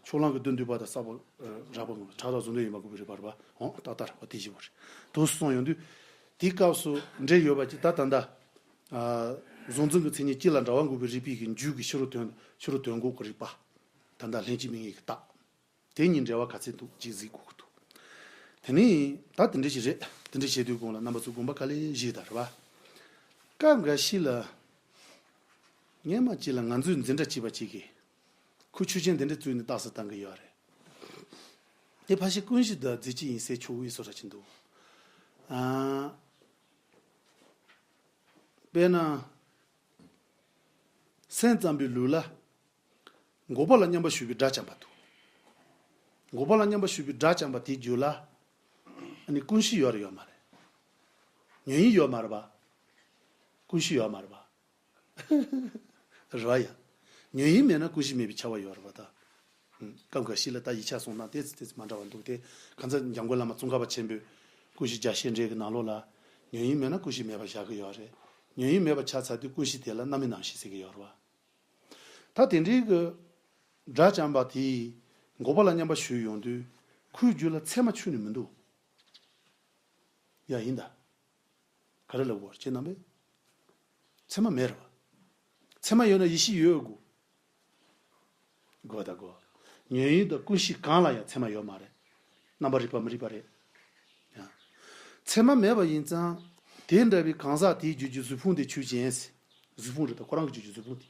ཕྱོགས་གླང་གི་བདུད་འདུལ་བ་དང་ས་བོན་རགས་པ་ངོ་། ཕྲ་རགས་གཟུང་དོན་ཡིན་པ་འགོག་པའི་རིགས་པ་རེད་པ། འོང་ཏག་ཏག་རེད་པ། དེ་བཞི་པོ་རེད། དུ་སོང་ཡོང་དུས། དེའི་སྐབས་སུ་འགྲེལ་ཡོད་པ་ཅིག་ད་ད་ལྟ། ཨ། གཟུང་འཛིན་གྱི་མཚན་ཉིད་སྐྱེ་ལ་འདྲ་བ་འགོག་པའི་རིགས་པའི་གི་མཇུག་གི་ཕྱི་རོལ་དོན། ཕྱི་རོལ་དོན་འགོག་གི་རིགས་པ། ད་ལྟ་ལྷན་སྐྱེས་མི་དངོས་ཀྱི་རྟགས། དེ་གཉིས་འབྲེལ་བ་ག་ཚད་འདུག་ཅིག་གཟིགས་དགོས་ཀྱི་འདུག། དེ་ནས་ད་དེ་འདྲ་ཞིག་རེད། དེ་འདྲ་བྱེད་དུས་གོང་ལ་རྣམ་པ་ཚོ་དགོངས་པ་དཀའ་ལས་བཞེས་དང་། རེད་པ། སྐབས་འགའ་ཞིག་ལ་སྔོན་མ་ཅིག་ལ་ང་ཚོས་འཛིན་གྲྭ་གཅིག་པ་ཅིག་གིས་ཁོ་ཆོས་ཅན་དེ་འདྲ་བཙུགས་ནས་རྟགས་གསལ་བཏང་གི་ཡོད་རེད། དེ་ཕལ་ཆེར་ཀུན་གཞི་དང་རྫས་གཅིག་ཡིན་ཟེར་ཆོག་པའི་བཟོ་འདྲ་ཅིག་འདུག། ཨ། དཔེར་ན། སེམས་ཙམ་པའི་ལུགས་ལ། འགོག་པ་ལ་མཉམ་པར་ཞུགས་པའི་དགྲ་བཅོམ་པ་དང་། འགོག་པ་ལ་མཉམ་པར་ཞུགས་པའི་དགྲ་བཅོམ་པ་དེའི་རྒྱུད་ལ། ཨ་ནི་ཀུན་གཞི་ཡོད་རེད་ཡོད་མ་རེད། ཉོན་ཡིད་ཡོད་མ་རེད་པ། ཀུན་གཞི་ཡོད་མ་རེད་པ། རེད་པ་ཡ། ཉོན་ཡིད་མེད་ན་ཀུན་གཞི་མེད་པའི་ཁྱབ་པ་ཡོད་རེད་པ་ད། ཨུམ། སྐབས་འགའ་ཞིག་ལ་ད་ཡིག་ཆ་སོང་ན་ཏོག་ཙམ་ཏོག་ཙམ་མ་འདྲ་བ་འདུག་སྟེ། གང་ཚ་འཇམ་མགོན་བླ་མ་ཙོང་ཁ་པ་ཆེན་པོས་ཀུན་གཞི་རྒྱ་ཤེས་འགྲེལ་གྱི་ནང་ལོགས་ལ། ཉོན་ཡིད་མེད་ན་ཀུན་གཞི་མེད་པར་བཞག་གི་ཡོད་རེད། ཉོན་ཡིད་མེད་པར་ཆ་ཚར་དུས་ཀུན་གཞི་དེ་ལ་རྣམ་སྨིན་རྣམ་ཤེས་ཟེར་གྱི་ཡོད་རེད་པ། ད་དེ་འདྲའི་གི་དགྲ་བཅོམ་པ་དེས་འགོག་པ་ལ་མཉམ་པར་ཞུགས་ཡོང་དུས། ཁོའི་རྒྱུད་ལ་མཚན་མ་ཁྱོན་ནས་མི་འདུག། ཡ། ཡིན་ད། ག་རེ་ལབ་དགོས་རེད་ཁྱེད་རྣམ་པས། མཚན་མ་མེད་རེད་པ། མཚན་མ་ཡོད་ན་ཡེ་ཤེས་ཡོད་དགོས། དགོས་ད་དགོས། ཉོན་ཡིད་དང་ཀུན་གཞི་གང་ལ་ཡང་མཚན་མ་ཡོད་མ་རེད། རྣམ་པ་རིག་པ་མི་རིག་པ་རེད། ཡང་། མཚན་མ་མེད་པ་ཡིན་ཙང་། དེ་འདྲ་བའི་གང་ཟག་དེའི་རྒྱུད་ཀྱི་གཟུགས་ཕུང་དེ་ཆོས་ཅན། གཟུགས་ཕུང་རེད་ད། ཁོ་རང་གི་རྒྱུད་ཀྱི་གཟུགས་ཕུང་དེ།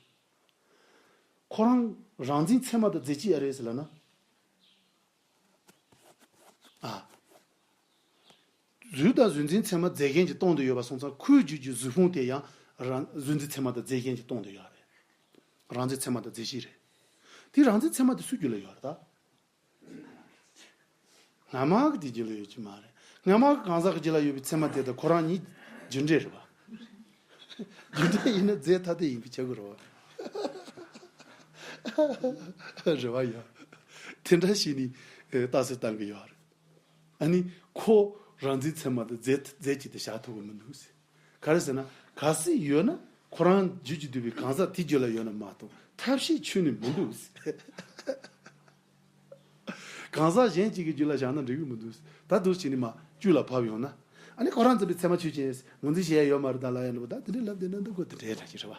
ཁོ་རང་རང་འཛིན་ཚད་མ་དང་རྫས་གཅིག་ཡ་རེད་ཟེར་ལབ་ན། ཨ། གཟུགས་དང་གཟུགས་འཛིན་ཚད་མ་རྫས་གཞན་གྱིས་སྟོང་དུ་ཡོད་པ་སོང་ཙང་། ཁོའི་རྒྱུད་ཀྱི་གཟུགས་ཕུང་དེ་ཡང་རང་། གཟུགས་འཛིན་ཚད་མ་དང་རྫས་གཞན་གྱིས་སྟོང་དུ་ཡོད་རེད། རང་འཛིན་ཚད་མ་དང་རྫས་གཅིག་རེད། དེ་རང་འཛིན་ཚད་མ་དེ་སུའི་རྒྱུད་ལ་ཡོད་རེད་ད། སྔ་མ་གི་དེ་རྒྱུད་ལ་ཡོད་ཀྱི་མ་རེད། སྔ་མ་གི་གང་ཟག་གི་རྒྱུད་ལ་ཡོད་པའི་ཚད་མ་དེ་དང་ཁོ་རང་གཉིས་རྒྱུ་འབྲས་རེད་པ། རྒྱུ་འབྲས་ཡིན་ན་རྫས་ཐ་དད་ཡིན་པས་ཁྱབ་ཀྱི་རེད་པ། རེད་པ་ཡ། དེ་འདྲ་བྱས་ནས་རྟགས་གསལ་བཏང་གི་ཡོད་རེད། ཨ་ནི་ཁོ་རང་འཛིན་ཚད་མ་དང་རྫས། རྫས་གཅིག་ཏུ་བཞག་ཐུབ་ཀྱི་མི་འདུག་ཟེར། ག་རེ་ཟེར་ན། གལ་སྲིད་ཡོད་ན་ཁོ་རང་བརྗོད་ཀྱི་འདུག་པའི་གང་ཟག་དེ་རྒྱུད་ལ་ཡོད་ན་མ་གཏོགས་ཐབས་ཤེས་ཁྱོན་ནས་མི་འདུག་གང་ཟག་གཞན་གཅིག་གི་རྒྱུད་ལ་བཞག་ན་འགྲིག་གི་མི་འདུག་ད་འདུག་བྱས་ནས་མ་བཅུད་ལ་བབས་ཡོང་ན། ཨ་ནི་ཁོ་རང་ཚོ་པའི་ཚད་མ་ཆོས་ཅན། ངོས་འཛིན་བྱེད་ཡ་ཡོད་མ་རེད་ད་ལབ་ཡ་འདྲ་པོ་ད་དེ་འདྲའི་ལབ་བསྡད་ན་འདུག་གོ་དེ་འདྲའི་འདྲ་ཞིག་རེད་བ།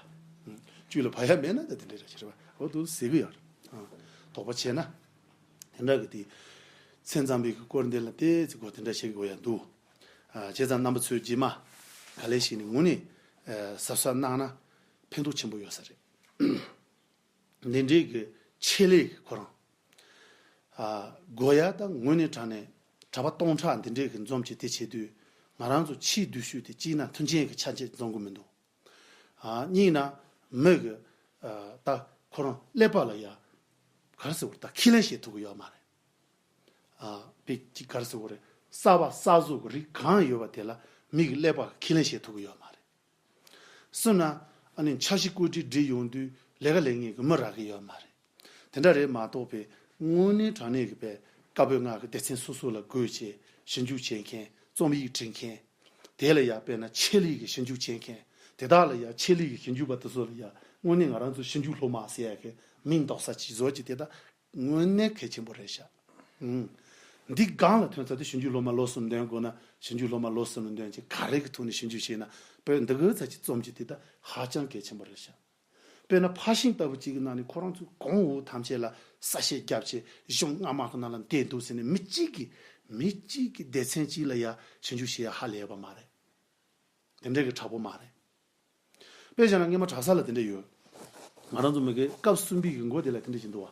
བཅུད་ལ་བབས་ཡ་མེད་ན་ད་དེ་འདྲའི་འདྲ་ཞིག་རེད་བ། འོ་འདུག་ཟེར་གི་ཡོད་རེད། དོགས་པ་བྱས་ན། དེ་འདྲ་གི་དེ། མཚན་ཙམ་པའི་གི་སྐོར་འདི་ལ་ཏོག་ཙམ་གོ་དེ་འདྲ་བྱེད་དགོས་ཡ་འདུག་ཨ། བྱས་ཙང་རྣམ་པ་ཚོས་རྗེས་མ། ག་ལེ་ཞིག་ནས་ངོས་ནས། ཨ། གཟབ་གཟབ་གནང་ན། ཕན་ཐོགས་ཆེན་པོ་ཡོད་ས་རེད། འདི་འདྲའི་གི་ཆེད་ལས་ཀྱི་ཁོ་རང་། ཨ། དགོས་ཡ་དང་དངོས་གནས་དྲང་གནས་གྲྭ་པ་སྟོང་ཕྲག་འདི་འདྲའི་གི་འཛོམས་ཀྱི་དེ་བྱེད་དུས་ང་རང་ཚོ་ཕྱིའི་སྡུག་ཤོས་དེ་གཅིག་ན་མཐུན་རྐྱེན་གྱི་ཆ་རྐྱེན་འཛོམས་གི་མི་འདུག་ཨ། གཉིས་ན་མི་གི། ཨ། ད་ཁོ་རང་ཀླད་པ་ལ་ཡ། ག་རེ་ཟེར་དགོས་རེད་ད་ཁས་ལེན་བྱེད་ཐུབ་གི་ཡོད་མ་རེད། ཨ། པི་ཅིག་ག་རེ་ཟེར་དགོས་རེད། གསར་པ་གསར་བཟོ་གི་རིགས་གང་ཡོད་པ་དེ་ལ་མི་གི་ཀླད་པ་ཁས་ལེན་བྱེད་ཐུབ་གི་ཡོད་མ་རེད། གསུམ་ན། ཨ་ནི་འཆར་གཞི་བཀོད་སྒྲིག་སྒྲིག་ཡོང་དུས་ལས་ཀ་ལས་མཁན་གྱི་མི་རག་གི་ཡོད་མ་རེད། དེ་འདྲ་རེད་མ་གཏོགས་པའི་དངོས་གནས་དྲང་གནས་ཀྱི་པའི་བཀའ་པོད་ལྔ་གི་སྡེ་ཚན་སོ་སོ་ལ་བགོས་བྱས་ཞིབ་འཇུག་བྱེད་མཁན་རྩོམ་ཡིག་བྲིས་མཁན། དེ་ལ་ཡ་དཔེར་ན་ཆེད་ལས་ཀྱི་ཞིབ་འཇུག་བྱེད་མཁན། དེ་དག་ལ་ཡ་ཆེད་ལས་ཀྱི་ཞིབ་འཇུག་པ་དེ་ཚོ་ལ་ཡ་དངོས་གནས་ང་རང་ཚོ་ཞིབ་འཇུག་སློབ་མ་ཟེར་ཡ་གི་མིང་འདོགས་ས་ཅིག་བཟོ་ཅིག་དེ་དག་དངོས་གནས་གལ་ཆེན་པོ་རེད་ཤག་ཨང་། འདི་སྒང་ལ་ཐོན་ཚར་དུས་ཞིབ་འཇུག་སློབ་མ་ལོ་གསུམ་འདོན་དགོས་ན་ཞིབ་འཇུག་སློབ་མ་ལོ་གསུམ་ལ་འདོན་ཅིག་ག་རེ་གི་ཐོག་ནས་ཞིབ་འཇུག་བྱས་ན་བོད་འདི་གའི་ཚ་ཅིག་རྩོམ་རྒྱུ་དེ་དག་ཧ་ཅང་གལ་ཆེན་པོ་རེད་ཤག་དཔེར་ན་ཕར་ཕྱིན་ལྟ་བུ་གཅིག་གི་ནང་ནས་ཁོ་རང་ཚོའི་གོང་འོག་ཐམས་ཅད་ལ་གསལ་བཤད་བརྒྱབ་བྱས་གཞུང་སྔ་མ་གི་ནང་ལ་བསྡད་འདུག་ཟེར་ནས་མི་གཅིག་གིས་མི་གཅིག་གི་སྡེ་ཚན་གཅིག་ལ་ཡ་ཞིབ་འཇུག་བྱེད་ཡ་ཧ་ལས་པ་མ་རེད། དེ་འདྲ་གི་དྲག་པོ་མ་རེད། དཔེ་བཞག་ན་སྔོན་མ་གྲྭ་ས་ལ་དེ་འདྲ་ཡོད། ང་རང་ཚོ་མི་གའི་སྐབས་གསུམ་པའི་གི་མགོ་དེ་ལ་དེ་འདྲ་ཞིག་འདུག་བ།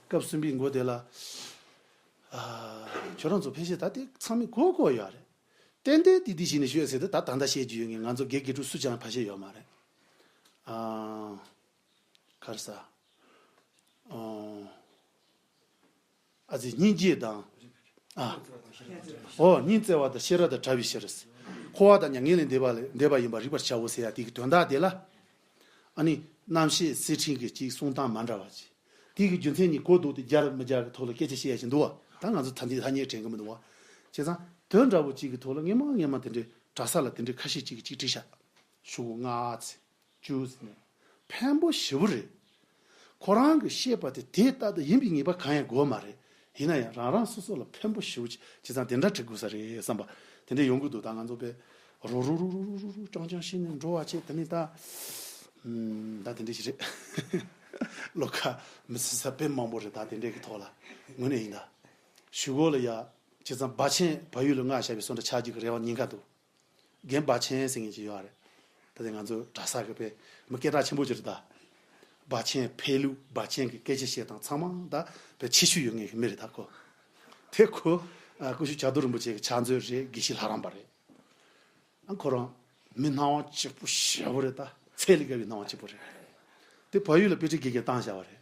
སྐབས་གསུམ་པའི་མགོ་དེ་ལ། ཨ། ཁྱོད་རང་ཚོ་ཕལ་ཆེར་ད་དེ་ཚང་མས་གོ་གོ་ཡོད་རེད། ཏན་ཏན་ཏིག་ཏིག་ཞིག་ནས་ཤོད་ཟེར་ཏེ་ད་ད་ལྟ་བཤད་རྒྱུ་ཡོད་ངེས་ང་ཚོ་དགེ་དགེ་ཕྲུག་སུ་ཅང་ཕལ་ཆེར་ཡོད་མ་རེད། ཨ། ག་རེ་ཟ། ཨ། ཨ་ཙི་སྙིང་རྗེ་དང་། ཨ། ཨོ་སྙིང་བརྩེ་བ་དང་ཤེས་རབ་དང་བྲལ་བའི་ཕྱིར། འཁོར་བ་དང་མྱ་ངན་ལས་འདས་པ་ལས་འདས་པ་ཡིན་པར་རིག་པར་བྱའོ་ཟེར་ཡ་དེ་གི་དོན་དག་དེ་ལ། ཨ་ནི་རྣམ་བཤད་གསེར་ཕྲེང་གི་ཅིག་གསུང་སྟངས་མ་འདྲ་བ་ཅིག་དེ་གི་རྒྱུ་མཚན་གཉིས་གོ་ལྡོག་དེ་སྦྱར་མི་སྦྱར་གི་ཐོག་ལ་སྐད་ཆ་བཤད་ཡ་ཞིག་འདུག་བ། ད་ང་ཚོ་ད་འདི་ཐ་སྙད་དྲན་གི་མི་འདུག་བ། བྱས་ཙང་དོན་འདྲ་བོ་ཅིག་གི་ཐོག་ལ་སྔན་མ་སྔན་མ་དེ་འདྲའི་གྲྭ་ས་ལ་དེ་འདྲའི་ཁ་ཤས་ཅིག་གིས་ཅིག་བྲིས་ཤག་ཤོག་གུ་ལྔ་ཚེ། བཅུ་ཟེར་ནས། ཕན་པོ་ཞེ་པོ་རེད། ཁོ་རང་གིས་བཤད་པ་དེ་དེ་ལྟ་སྟེ་ཡིན་པའི་ངེས་པ་གང་ཡང་དགོས་མ་རེད། ཡིན་ན་ཡང་རང་རང་སོ་སོ་ལ་ཕན་པོ་ཞེ་པོ་ཅིག་བྱས་ཙང་དེ་འདྲ་བྲི་དགོས་ས་རེད་བསམ་པ་དེ་འདྲ་ཡོང་གི་འདུག་ད་ང་ཚོ་དཔེ་རོ་རོ་རོ་རོ་རོ་རོ་རྐྱང་རྐྱང་བྱས་ནས་འགྲོ་བ་བྱས་དེ་ནས་ད། ཨུམ། ད་དེ་འདྲ་ཞིག་རེད། བློ་ཁ་མི་སྲིད་ས་དཔེ་མང་པོ་རེད་ད་དེ་འདྲའི་གི་ཐོག་ལ། དངོས་གནས་ཡིན་ད། ཞུ་སྒོ་ལ་ཡ། བྱས་ཙང་སྦ་ཆེན་བལ་ཡུལ་ལ་སྔགས་བཤད་པའི་སོ་འདྲ་ཆགས་རྒྱུ་གི་རེ་བ་ཉེན་ཁ་འདུག་རྒན་སྦ་ཆེན་ཟེར་མཁན་ཅིག་ཡོད་རེད། ད་དེ་ང་ཚོ་གྲྭ་ས་གི་དཔེ་མི་སྐད་གྲགས་ཆེན་པོ་ཅིག་རེད་ད། སྦ་ཆེན་ཕེ་ལུ་སྦ་ཆེན་གི་སྐད་ཆ་བཤད་སྟངས་ཚང་མ་ད་དཔེ་ཆེ་ཤོས་ཡོད་མཁན་གི་མི་རེད་ད་ཁོ། དེ་ཁོ། ཨ། སྐུ་ཞབས་བྱ་དུར་རིན་པོ་ཆེ་གི་ཕྱག་མཛོད་རེད་དགེ་བཤེས་ལྷ་རམས་པ་རེད། ཨ། ཁོ་རང་མི་སྣང་བ་སྐྱིད་པོ་ཞེ་པོ་རེད་ད་ཚད་ལས་བརྒལ་བའི་སྣང་བ་སྐྱིད་པོ་རེད། དེ་བལ་ཡུལ་ལ་དཔེ་ཁྲིད་དགེ་རྒན་བཏང་བཞག་པ་རེད།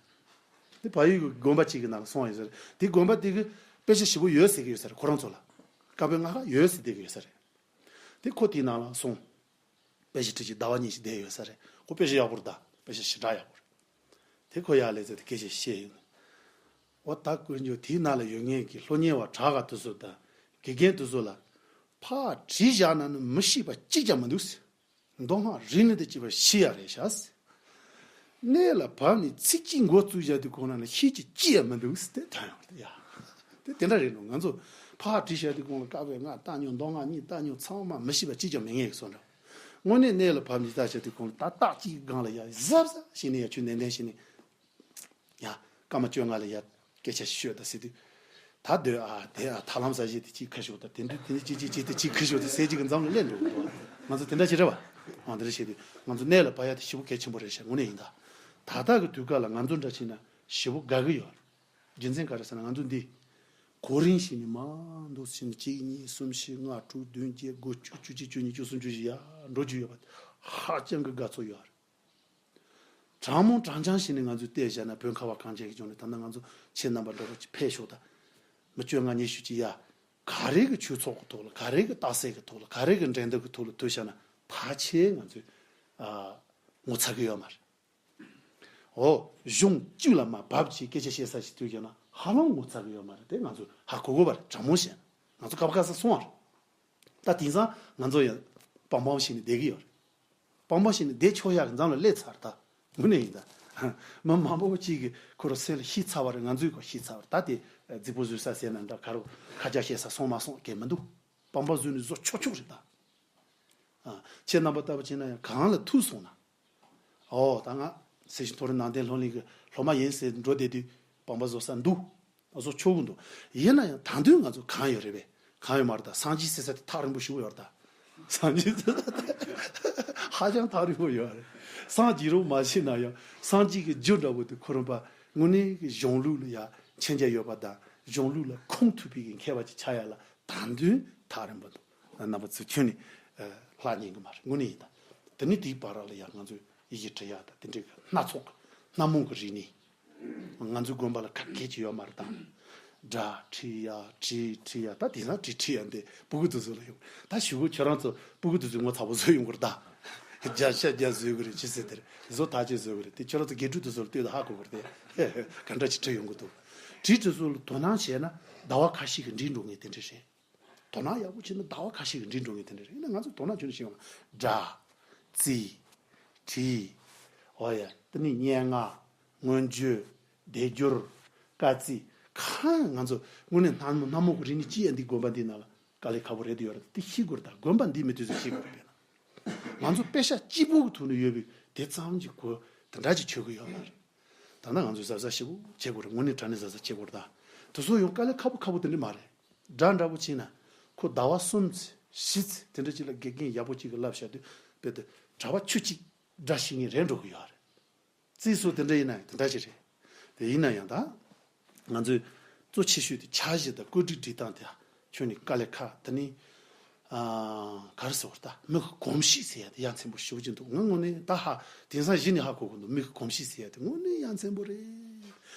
དེ་བལ་ཡུལ་གི་དགོན་པ་གཅིག་གི་ནང་ལ་སོང་བ་ཡོད་ས་རེད་དེ་དགོན་པ་དེ་གི་དཔེ་ཆ་ཞེ་པོ་ཡོད་ཟེར་གི་ཡོད་ས་རེད་ཁོ་རང་ཚོ་ལ། བཀའ་པོད་ལྔ་ཁག་ཡོད་ཟེར་བསྡད་གི་ཡོད་ས་རེད། དེ་ཁོ་དེའི་ནང་ལ་སོང་། དཔེ་ཆ་ཁྲིད་ཀྱི་ཟླ་བ་གཉིས་ཤིག་བསྡད་ཡོད་ས་རེད། ཁོ་དཔེ་ཆ་ཡག་པོ་རེད་ད། དཔེ་ཆ་ཞེ་དྲག་ཡག་པོ་རེད། དེ་ཁོ་ཡར་སླེབས་ཚེ་དེ་སྐད་ཆ་བཤད་ཡོང་། འོ་ད་དཀོན་མཆོག་དེའི་ནང་ལ་ཡོད་མཁན་གྱི་སློབ་གཉེར་བ་གྲྭ་ག་དེ་ཚོ་དང་དགེ་རྒན་དེ་ཚོ་ལ་ཕར་བྲིས་བཞག་ན་ནི་མི་ཤེས་པ་གཅིག་ཀྱང་མི་འདུག་ཟེར། མདོ་སྔགས་རིག་གནས་དང་བཅས་པ་ཤེས་ཡ་རེད་ཤག་ཟེར། གནད་ལ་བབས་ནས་ཚིག་གཅིག་འགོ་བཙུགས་བཞག་དུས་གོང་ན་ནི་ཤེས་ཀྱི་ཅི་ཡང་མི་འདུག་ཟེར་དེ་ཐོན་ཡོང་རེད་ཡ། དེ་དེ་འདྲ་རེད་འགྲོ། ང་ཚོ་ཕར་བྲིས་བཞག་དུས་གོང་ལ་བཀའ་པོད་ལྔ་བཏང་མྱོང་མདོ་སྔགས་གཉིས་བཏང་མྱོང་ཚང་མ་མི་ཤེས་པ་གཅིག་ཀྱང་མེད་ངེས་ཀྱི་བཟོ་འདྲ། དངོས་གནས་གནད་ལ་བབས་ནས་བལྟས་བཞག་དུས་གོང་ལ་ད་རྟགས་གཅིག་གི་སྒང་ལ་ཡ་གཟབ་གཟབ་བྱས་ནས་ཡ་ཆུ་ནན་ཏན་བྱས་ནས་ཡ་སྐར་མ་བཅོ་ལྔ་ལ་ཡ་སྐད་ཆ་ཤོད་ད་ཟེར་དུས། ད་སྡོད་ཨ་དེ་ཨ་ཐར་ལམ་ཟ་བཞིན་དེ་གཅིག་ཁུར་ཤོག་ད་དེ་འདྲ་དེ་འདྲ་གཅིག་གཅིག་གཅིག་དེ་གཅིག་ཁུར་ཤོག་ད་ཟེར་གཅིག་གི་འཛམ་གླིང་གླེང་འགྲོ་གི་འདུག་ང་ཚོ་དེ་འདྲ་བྱེད་རེད་བ། ཨ་དེ་འདྲ་བྱེད་དུས་ང་ཚོ་གནད་ལ་བབས་ཡ་དེ་ཞེ་པོ་གལ་ཆེན་པོ་རེད་ཤག་དངོས་གནས་ཡིན་ད། ད་ལྟ་གི་དུས་སྐབས་ལ་ང་ཚོ་འདྲ་བྱས་ན་ཞེ་པོ་དགའ་གི་ཡོད། རྒྱུ་མཚན་ག་རེ་ཟེར་ན་ང་ཚོ་འདི་གོ་རིམ་བྱས་ནས་མང་དུ་ཕྱིན་ནས་གཅིག་གཉིས་གསུམ་བཞི་ལྔ་དྲུག་བདུན་བརྒྱད་དགུ་བཅུ་བཅུ་གཅིག་བཅུ་གཉིས་བཅུ་གསུམ་བཅུ་བཞི་ཡར་འགྲོ་རྒྱུ་ཡོད་པ་ཧ་ཅང་གི་དགའ་ཚོར་ཡོད་རེད། དྲང་མོ་དྲང་རྐྱང་བྱས་ནས་ང་ཚོས་བལྟས་བཞག་ན་བོད་ཁ་བ་གངས་ཅན་གྱི་ལྗོངས་ནས་ད་ལྟ་ང་ཚོ་ཁྱེད་རྣམ་པ་འདྲ་པོ་ཅིག་ཕེབས་ཤོག་དང་། མི་བཅོ་ལྔ་ཉི་ཤུ་ཅིག་ཡ། ག་རེ་གི་ཆོས་ཚོགས་ཀྱི་ཐོག་ལ་ག་རེ་གི་རྟགས་གསལ་གྱི་ཐོག་ལ་ག་རེ་གི་འགྲན་བསྡུར་གྱི་ཐོག་ལ་ཐུག་བཞག་ན་ཕལ་ཆེར་ང་ཚོས་ཨ་ངོ་ཚ་གི་ཡོད་མ་རེད། འོ་གཞུང་བཅུ་ལ་མར་བབས་ཀྱིས་སྐད་ཆ་བཤད་ས་ཞིག་ཐུག་བཞག་ན་ཧ་ལམ་ངོ་ཚ་གི་ཡོད་མ་རེད་དེ་ང་ཚོས་ཧ་གོ་དགོས་པ་རེད་དྲང་མོ་བཤད་ན་ང་ཚོ་ཀ་པ་ཀ་ས་སོང་བ་རེད། ད་དེང་སང་ང་ཚོ་ཡང་སྤང་སྤང་བྱས་ནས་བསྡད་ཀྱི་ཡོད་རེད། པང་པ་བྱས་ནས་བསྡད་ཆོག་ཡག་གི་འཛམ་ལ་སླེབས་ཚར་ད། དངོས་གནས་ཡིན་ད། མི་མང་པོ་གཅིག་གིས་ཁོ་རང་སེམས་ལ་ཤེས་ཚར་བ་རེད། ང་ཚོས་ཁོ་ཤེས་ཚར་བ་རེད། ད་དེ་རྫིག་པོ་བཟོས་ས་ཟེར་ན་འདྲ། ཁ་རོག་ཁ་རྒྱ་བཤད་ས་སོང་མ་སོང་གལ་མི་འདུག་པང་པ་བཟོས་ནས་བཟོ་ཆོག་ཆོག་རེད་ད། ཨ། ཁྱེད་རྣམ་པ་ལྟ་བུ་བྱས་ན་ཡང་གང་ལ་ཐུག་སོང་ན། ཨོ་ད་ང་སེར་ཤུལ་མཐོ་རིམ་ནང་བསྟན་སློབ་གླིང་གི་སློབ་མ་ཡིན་ཟེར་འགྲོ་བསྡད་དུས་པང་པ་བཟོ་ས་འདུག་བཟོ་ཆོག་གི་འདུག་ཡིན་ན་ཡང་ད་དུང་ང་ཚོ་གང་ཡོད་རེད་པས། གང་ཡོད་མ་རེད་ད། སངས་རྒྱས་ཟེར་ས་དེ་ཐག་རིང་པོ་ཞེ་པོ་ཡོད་རེད་ད། སངས་རྒྱས་ཧ་ཅང་ཐག་རིང་པོ་ཡོད་རེད། སངས་རྒྱས་རོགས་མ་བྱས་ན་ཡང་སངས་རྒྱས་ཀྱི་རྒྱུ་འདྲ་པོ་དེ་ཁོ་རང་པ་དངོས་གནས་ཀྱི་གཞུང་ལུགས་ལ་ཡ་མཁྱེན་རྒྱ་ཡོད་པ་དང་གཞུང་ལུགས་ལ་ཁུངས་ཐུབ་པའི་གི་མཁས་པ་ཅིག་ཆགས་ཡ་ལ་ད་དུང་ཐག་རིང་པོ་འདུག་རྣམ་པ་ཚོས་ཁྱོན་ནས་ལྷག་ཉན་གི་མ་རེད། དངོས་གནས་ཡིན་ད། དེ་ནས་དེའི་བར་ལ་ཡང་ང་ཚོས་ཡི་གེ་འབྲི་ཡག་དང་དེ་འདྲའི་གི་སྣ་ཚོགས་ཀྱི་སྣ་མང་གི་རིག་གནས། ང་ཚོའི་དགོན་པ་ལ་ག་གེ་ཅིག་ཡོད་མ་རེད་དམ། སྒྲ་ཁྲིད་ཡག་བྲིས་ཁྲིད་ཡག་ད་དེང་སང་བྲིས་ཁྲིད་ཡག་འདི་སྤུ་གུ་དེ་ཚོ་ལ་ཡོང་། ད་ཞུ་གུ་ཁྱོད་རང་ཚོ་སྤུ་གུ་དེ་ཚོའི་ངོ་ཚ་པོ་བཟོས་ཡོང་གི་རེད་ད། རྒྱ་ཤ་རྒྱ་བཟོས་གི་རེད་ཅི་ཟེར་དེར་བཟོ་ཐག་ཆོད་བཟོས་གི་རེད་དེ། ཁྱོད་རང་ཚོ་དགེ་ཕྲུག་དེ་ཚོ་ལ་ལྟོས་དང་ཧ་གོ་གི་རེད་དེ། ག་འདྲ་ཅིག་བྲིས་ཡོང་གི་འདུག་བྲིས་དེ་ཚོ་ལ་དོ་སྣང་བྱས་ན་ཟླ་བ་ཁ་ཤས་ཀྱི་འགྲིག་འགྲོ་ངེས་དེ་འདྲ་རེད། དོ་སྣང་ཡག་པོ་བྱས་ན་ཟླ་བ་ཁ་ཤས་ཀྱི་འགྲིག་འགྲོ་ངེས་དེ་འདྲ་རེད། ཡིན་ན་ང་ཚོ་དོ་སྣང་བྱུང་ནས་ཤེས་ཡོང་ལ་སྒྲ། རྩིས། བྲིས། འོ་ཡ་དེ་ནི་སྙན་ངག་མངོན་བརྗོད། སྡེབ་སྦྱོར། སྐར་རྩིས། གང་ང་ཚོ་དངོས་གནས་སྣ་མོ་སྣ་མོ་གི་རིག་གནས་ཅི་ཡང་འདི་དགོན་པ་འདི་ནང་ལ་དཀའ་ལས་ཁག་པོ་རེད་དུ་ཡོད་རེད་དེ་ཤེས་དགོས་རེད། ད་དགོན་པ་འདི་མི་དུས་སུ་ཤེས་དགོས་རེད། དཔེར་ན་ང་ཚོ་དཔེ་ཆ་གཅིག་པོ་གི་ཐོག་ནས་ཡོད་པའི་དེ་ཙམ་གྱི་གོ་དེ་འདྲ་ཅིག་ཆོད་གི་ཡོད་མ་རེད། ད་ལྟ་ང་ཚོས་གཟབ་གཟབ་ཞེ་པོ་བྱེད་དགོས་རེད། དངོས་གནས་དྲང་གནས་གཟབ་གཟབ་བྱེད་དགོས་རེད། ད་དེ་ཚོ་ཡང་དཀའ་ལས་ཁག་པོ་ཁག་པོ་དེ་འདྲ་མ་རེད། སྒྲ་འདྲ་པོ་བྱས་ན་ཁོ་ཟླ་བ་གསུམ་ཚེ་བཞི་ཚེ་དེ་འདྲ་ཅིག་ལ་དགེ་རྒན་ཡག་པོ་ཅིག་གིས་བསླབ་བཞག་དུས་དཔེ་དེ་གྲྭ་པ་ཁྱུ་གཅིག་སྒྲ་ཤེས་མཁན་རེད་འགྲོ་གི་ཡོད་རེད། རྩིས་སོགས་དེ་འདྲ་ཡིན་ན་ཡང་དེ་འདྲ་ཞིག་རེད། དེ་ཡིན་ན་ཡང་ད་ང་ཚོས་གཙོ་ཆེ་ཤོས་དེ་འཆར་གཞི་དང་བཀོད་སྒྲིག་སྒྲིག་སྟངས་དེ་ཁྱོན་ནས་དཀའ་ལས་ཁག་དེ་ནི་ཨ་ག་རེ་ཟེར་བ་ད་མི་གི་གོམས་གཤིས་ཟེར་ཡ་དེ་ཡ་མཚན་པོ་ཞེ་པོ་ཅིག་འདུག་ང་དངོས་གནས་ད་ཧ་དེང་སང་གཞི་ནས་ཧ་གོ་གི་འདུག་མི་གི་གོམས་གཤིས་ཟེར་ཡ་དེ་དངོས་གནས་ཡ་མཚན་པོ་རེད།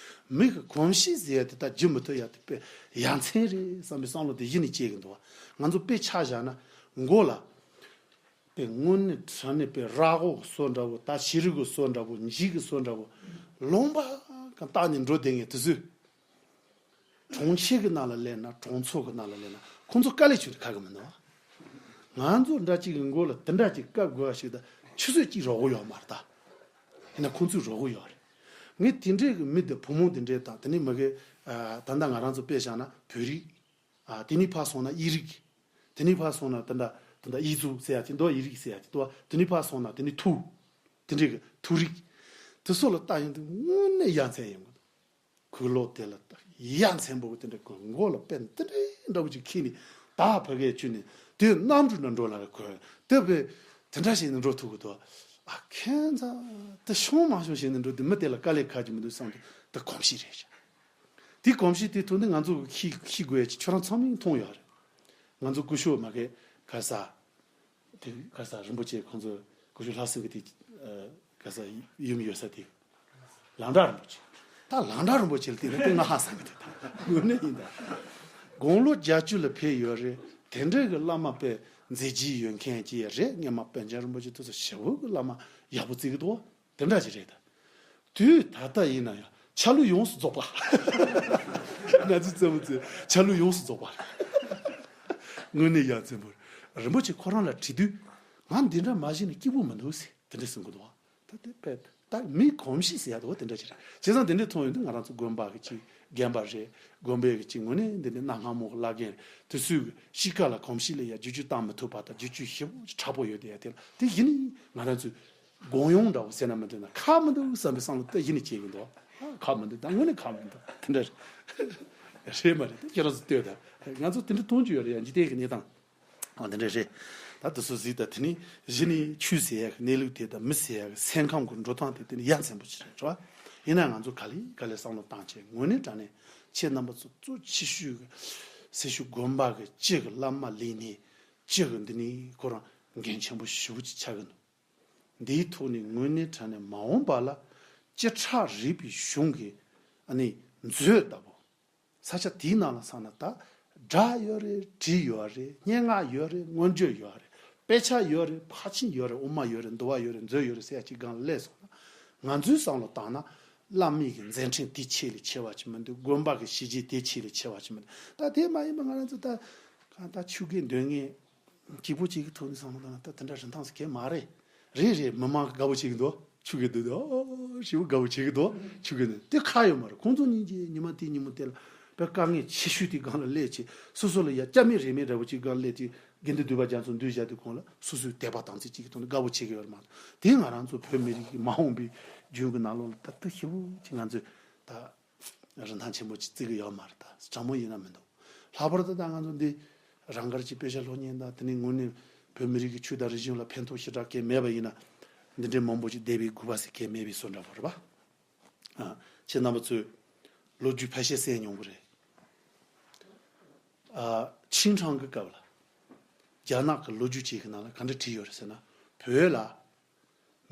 མི་གི་གོམས་གཤིས་ཟེར་ཡ་དེ་ད་བརྗེད་མི་ཐུབ་ཡ་དེ་དཔེ་ཡ་མཚན་རེད་བསམ་པའི་བསམ་བློ་དེ་གཞི་ནས་སྐྱེ་གི་འདུག་ང་ཚོ་དཔེ་ཆ་བཞག་ན་མགོ་ལ། པའི་དངོས་གནས་དྲང་གནས་པའི་ར་གོག་གི་བཟོ་འདྲ་བོ་ད་ཤེས་རིག་གི་བཟོ་འདྲ་བོ་འཇིག་གི་བཟོ་འདྲ་བོ་ལུང་པ་གང་བཏགས་ནས་འགྲོ་བསྡད་མཁན་དེ་ཚོས། གྲོང་ཁྱེར་གི་ནང་ལ་སླེབས་ན་གྲོང་ཚོ་གི་ནང་ལ་སླེབས་ན་ཁོང་ཚོ་དཀའ་ལས་ཁྱོན་ནས་ཁག་གི་མི་འདུག་ང་ཚོ་འདྲ་གཅིག་གི་མགོ་ལ་དེ་འདྲ་གཅིག་བཀབ་དགོས་པ་ཞིག་དང་ཆུ་ཚོད་གཅིག་རོགས་གོ་ཡོད་མ་རེད་ད། ཡིན་ན་ཁོང་ཚོས་རོགས་གོ་ཡོད་རེད། ངས་དེ་འདྲའི་གི་མི་དེ་བུ་མོ་དེ་འདྲའི་དང་དེ་ནས་མ་གི་ད་ལྟ་ང་རང་ཚོ་དཔེ་བཞག་ན་བོད་རིགས། ཨ་དེ་ནས་ཕར་སོང་ན་དབྱིས་རིགས། དེ་ནས་ཕར་སོང་ན་ད་ལྟ་ད་ལྟ་དབྱིས་གཙུག་ཟེར་ཡ་དེ་འདུག་དབྱིས་རིགས་ཟེར་ཡ་དེ་འདུག་དེ་ནས་ཕར་སོང་ན་དེ་ནས་ཐུ། དེ་འདྲའི་གི་ཐུ་རིགས། དེ་ཚོ་ལ་ལྟ་ཡོང་དུས་དངོས་གནས་ཡ་མཚན་ཡོང་གི་འདུག་གུས་ལོག་དེ་ལ་ཡ་མཚན་པོ་གི་དེ་འདྲ་གི་མགོ་ལ་དཔེ་དེ་འདྲའི་འདྲ་བོ་ཅིག་ཁྱེར་ནས་ད་ཕ་གིའི་ཁྱོད་ནས་དེ་གནམ་གྲུ་ནང་འགྲོ་ལ་རེ་གོ་དེ་བས་དེ་འདྲ་བྱས་ནས་འགྲོ་ཐུབ་གི་འདུག་ཨ་ཁྱད་མཚར་དེ་ཤོང་མ་ཤོང་བྱས་ནས་འགྲོ་དུས་མི་དེ་ལ་དཀའ་ལས་ཁག་གི་མི་འདུག་བསམ་དུས་དེ་གོམས་གཤིས་རེད་ཤག་དེ་གོམས་གཤིས་དེ་ཐོག་ནས་ང་ཚོ་གི་ཤེས་ཤེས་དགོས་ཡ་ཅིག་ཁྱོད་རང་ཚང་མས་མཐོང་ཡོད་རེད། ང་ཚོ་སྐུ་ཞབས་མ་གི་ག་ས་དེ་ག་ས་རིན་པོ་ཆེ་ཁོང་ཚོ་སྐུ་ཞབས་ལྷ་སྲས་ཀྱི་དེ་ག་ས་ཡུམ་ཡོད་ས་དེ་ལང་གྲགས་རིན་པོ་ཆེ། ད་ལང་གྲགས་རིན་པོ་ཆེ་ལ་བལྟས་ན་དེ་ང་ཧ་སང་གི་འདུག་ད་དངོས་གནས་ཡིན་ད། དགུང་ལོ་བརྒྱད་ཅུ་ལ་ཕེབས་ཡོད་རེད། དེ་འདྲའི་གི་བླ་མ་དཔེ་མཛད་རྗེས་ཡོད་མཁན་ཅིག་རེད། སྔོན་མ་པཎ་ཆེན་རིན་པོ་ཆེ་དེ་ཚོ་ཞེ་པོ་གི་བླ་མ་ཡག་པོ་བརྩི་གི་འདུག་དེ་འདྲ་ཞིག་རེད་ད། དུས་ད་ལྟ་ཡིན་ན་ཡང་ཆ་ལུགས་ཡོངས་སུ་རྫོགས་པ། ང་ཚོའི་བཙན་པོ་ཚོའི་ཆ་ལུགས་ཡོངས་སུ་རྫོགས་པ་རེད། དངོས་གནས་ཡ་མཚན་པོ་རེད། རིན་པོ་ཆེ་ཁོ་རང་ལ་དྲི་དུས་ང་འདི་འདྲ་མ་བྱས་ན་སྐྱིད་པོ་མི་འདུག་ཟེར་དེ་འདྲ་གསུང་གི་འདུག་ད་དེ་དཔེ་ད་མིའི་གོམས་གཤིས་ཟེར་ཡ་འདུག་དེ་འདྲ་ཞིག་རེད། བྱས་ཙང་དེ་འདྲ་མཐོང་ཡོང་དུས་ང་རང་ཚོ་དགོན་པ་གི་ཅིག་རྒན་པ་རེད། དགོན་པའི་གི་ཅིག་དངོས་གནས་འདི་འདྲ་གནའ་སྔ་མོ་གི་བླ་རྒན་རེད། དེ་ཚོའི་གི་གཤིས་ཀ་ལ་གོམས་གཤིས་ལ་ཡ་བསྒྱུར་བཅོས་བཏང་མི་ཐུབ་པ་དང་བསྒྱུར་བཅོས་ཞེ་པོ་ཅིག་དྲག་པོ་ཡོད་དེ་ཡ་དེ་ལ་དེ་གཞི་ནས་ང་རང་ཚོའི་དགོངས་ཡངས་འདྲ་བོ་ཟེར་ན་མི་འདོད་ན་ཁག་མི་འདུག་བསམ་པའི་བསམ་བློ་ཏོག་ཙམ་ནས་སྐྱེ་གི་འདུག་ཨ་ཁག་མི་འདུག་ད་དངོས་གནས་ཁག་མི་འདུག་དེ་འདྲ་རེད། རེད་མ་རེད། ད་ཁྱེད་རང་ཚོ་ལྟོས་དང་། ང་ཚོ་དེ་འདྲ་མཐོང་རྒྱུ་ཡོད་རེད་ཡ། འཇིག་རྟེན་གྱི་གནས་སྟངས་ཨ་དེ་འདྲ་རེད། ད་དེ་ཚོ་གཟིགས་དང་དེ་ནས་གཞི་ནས་ཆོས་ཟེར་ཡ་གི་གནས་ལུགས་དེ་དང་མི་ཟེར་ཡ་གི་སེམས་ཁམས་ཀྱི་འགྲོ་སྟངས་དེ་དེ་ནས་ཡ་མཚན་པོ་ཅིག་རེད་རེད་བ། ཡིན་ན་ང་ཚོ་ག་ལེ་ག་ལེ་བསམ་བློ་བཏང་བྱས་དངོས་གནས་དྲང་གནས་ཁྱེད་རྣམ་པ་ཚོ་གཙོ་ཆེ་ཤོས་ཀྱི་སེར་ཤུལ་དགོན་པ་གི་སྤྱི་གི་བླ་མ་ལས་སྣེ་སྤྱི་གི་འདི་ནས་ཁོ་རང་འགན་ཆེན་པོ་ཞེ་པོ་ཅིག་ཆགས་ཀྱི་འདུག་འདིའི་ཐོག་ནས་དངོས་གནས་དྲང་གནས་མ་འོངས་པ་ལ་བཅུ་ཕྲག་རིག་པའི་གཞུང་གི་ཨ་ནི་མཛོད་ལྟ་བུ། ས་ཆ་དེའི་ནང་ལ་སོང་ན་ད་སྒྲ་ཡོད་རེད། བྲིས་ཡོད་རེད། སྙན་ངག་ཡོད་རེད། མངོན་བརྗོད་ཡོད་རེད། དཔེ་ཆ་ཡོད་རེད། ཕར་ཕྱིན་ཡོད་རེད། དབུ་མ་ཡོད་རེད། འདུལ་བ་ཡོད་རེད། མཛོད་ཡོད་རེད་ཟེར་ཡ་གཅིག་སྒང་ལ་སླེབས་སོང་ན་ང་ཚོའི་བསམ་བློ་བཏང་ན་བླ་མའི་གི་མཛད་འཕྲིན་དེ་ཆེ་ལས་ཆེ་བ་ཅིག་མི་འདུག་དགོན་པ་གི་བྱས་རྗེས་དེ་ཆེ་ལས་ཆེ་བ་ཅིག་མི་འདུག་ད་དེ་མ་ཡིན་པ་ང་རང་ཚོ་ད་གང་ལྟར་ཆོས་དགེ་འདུན་གཉིས་གཅིག་པོ་གཅིག་གི་ཐོག་ནས་བསམ་བློ་བཏང་ན་ད་དེ་འདྲ་རིན་ཐང་ཟེར་གྱི་མ་རེད། རེད་རེད། མི་མང་གི་དགའ་པོ་བྱེད་ཀྱི་འདུག་ཆུ་གི་འདུག་ཨོ་ཞེ་པོ་དགའ་པོ་བྱེད་ཀྱི་འདུག་ཆུ་གི་འདུག་དེ་ཁག་ཡོད་མ་རེད། ཁོང་ཚོ་སྙིང་རྗེ། ཉི་མ་དེ་ཉིན་མོ་དེ་ལ་དཔེ་དཀའ་ངལ་ཆེ་ཤོས་དེ་སྒང་ལ་སླེབས་བྱས། སོ་སོ་ལ་ཡ་སྐྱབས་མེད་རེ་མེད་འདྲ་པོ་ཅིག་སྒང་སླེབས་ཏེ། དགེ་འདུན་འདུས་པ་རྒྱ་མཚོ་འདུས་བཞག་དུས་གོང་ལ་སོ་སོའི་དད་པ་དམ་ཚིག་ཅིག་གི་ཐོག་ནས་དགའ་པོ་བྱེད་ཀྱི་ཡོད་རེད་མ་གཏོགས། དེ་ང་རང་ཚོ་བོད་མི་རིགས་ཀྱི་མ་འོངས་པའི་རྒྱུན་གྱི་ནང་ལོགས་ལ་ད་ལྟ་ཞེ་པོ་ཅིག་ང་ཚོས་ད། རིན་ཐང་ཆེན་པོ་ཅིག་བརྩི་གི་ཡོད་མ་རེད། ད་དྲང་མོ་ཡིན་ན་མི་འདུག་ལྷག་པར་དུ་ད་ང་ཚོ་འདི་རང་དགར་གྱི་དཔེ་ཆ་ཀློག་མཁན་དང་། དེ་ནས་དངོས་གནས་བོད་མི་རིགས་ཀྱི་ཆོས་དང་རིག་གཞུང་ལ་ཕན་ཐོགས་ཞེ་དྲག་གང་མེད་པ་ཡིན་ན། འདི་འདྲའི་མང་པོ་ཅིག་བསྡད་པའི་དགོས་པ་ཟེར་གང་མེད་པའི་བཟོ་འདྲ་པོ་རེད་པ། ཨ། ཁྱེད་རྣམ་པ་ཚོས་ལོ་རྒྱུས་ཕལ་ཆེར་གསན་མྱོང་གི་རེད། ཨ། ཆིན་ཁྲང་གི་སྐབས་ལ་རྒྱ་ནག་གི་ལོ་རྒྱུས་ཅིག་གི་ནང་ལ་ག་འདྲ་བྲིས་ཡོད་རེད་ཟེར་ན། བོད་ལ་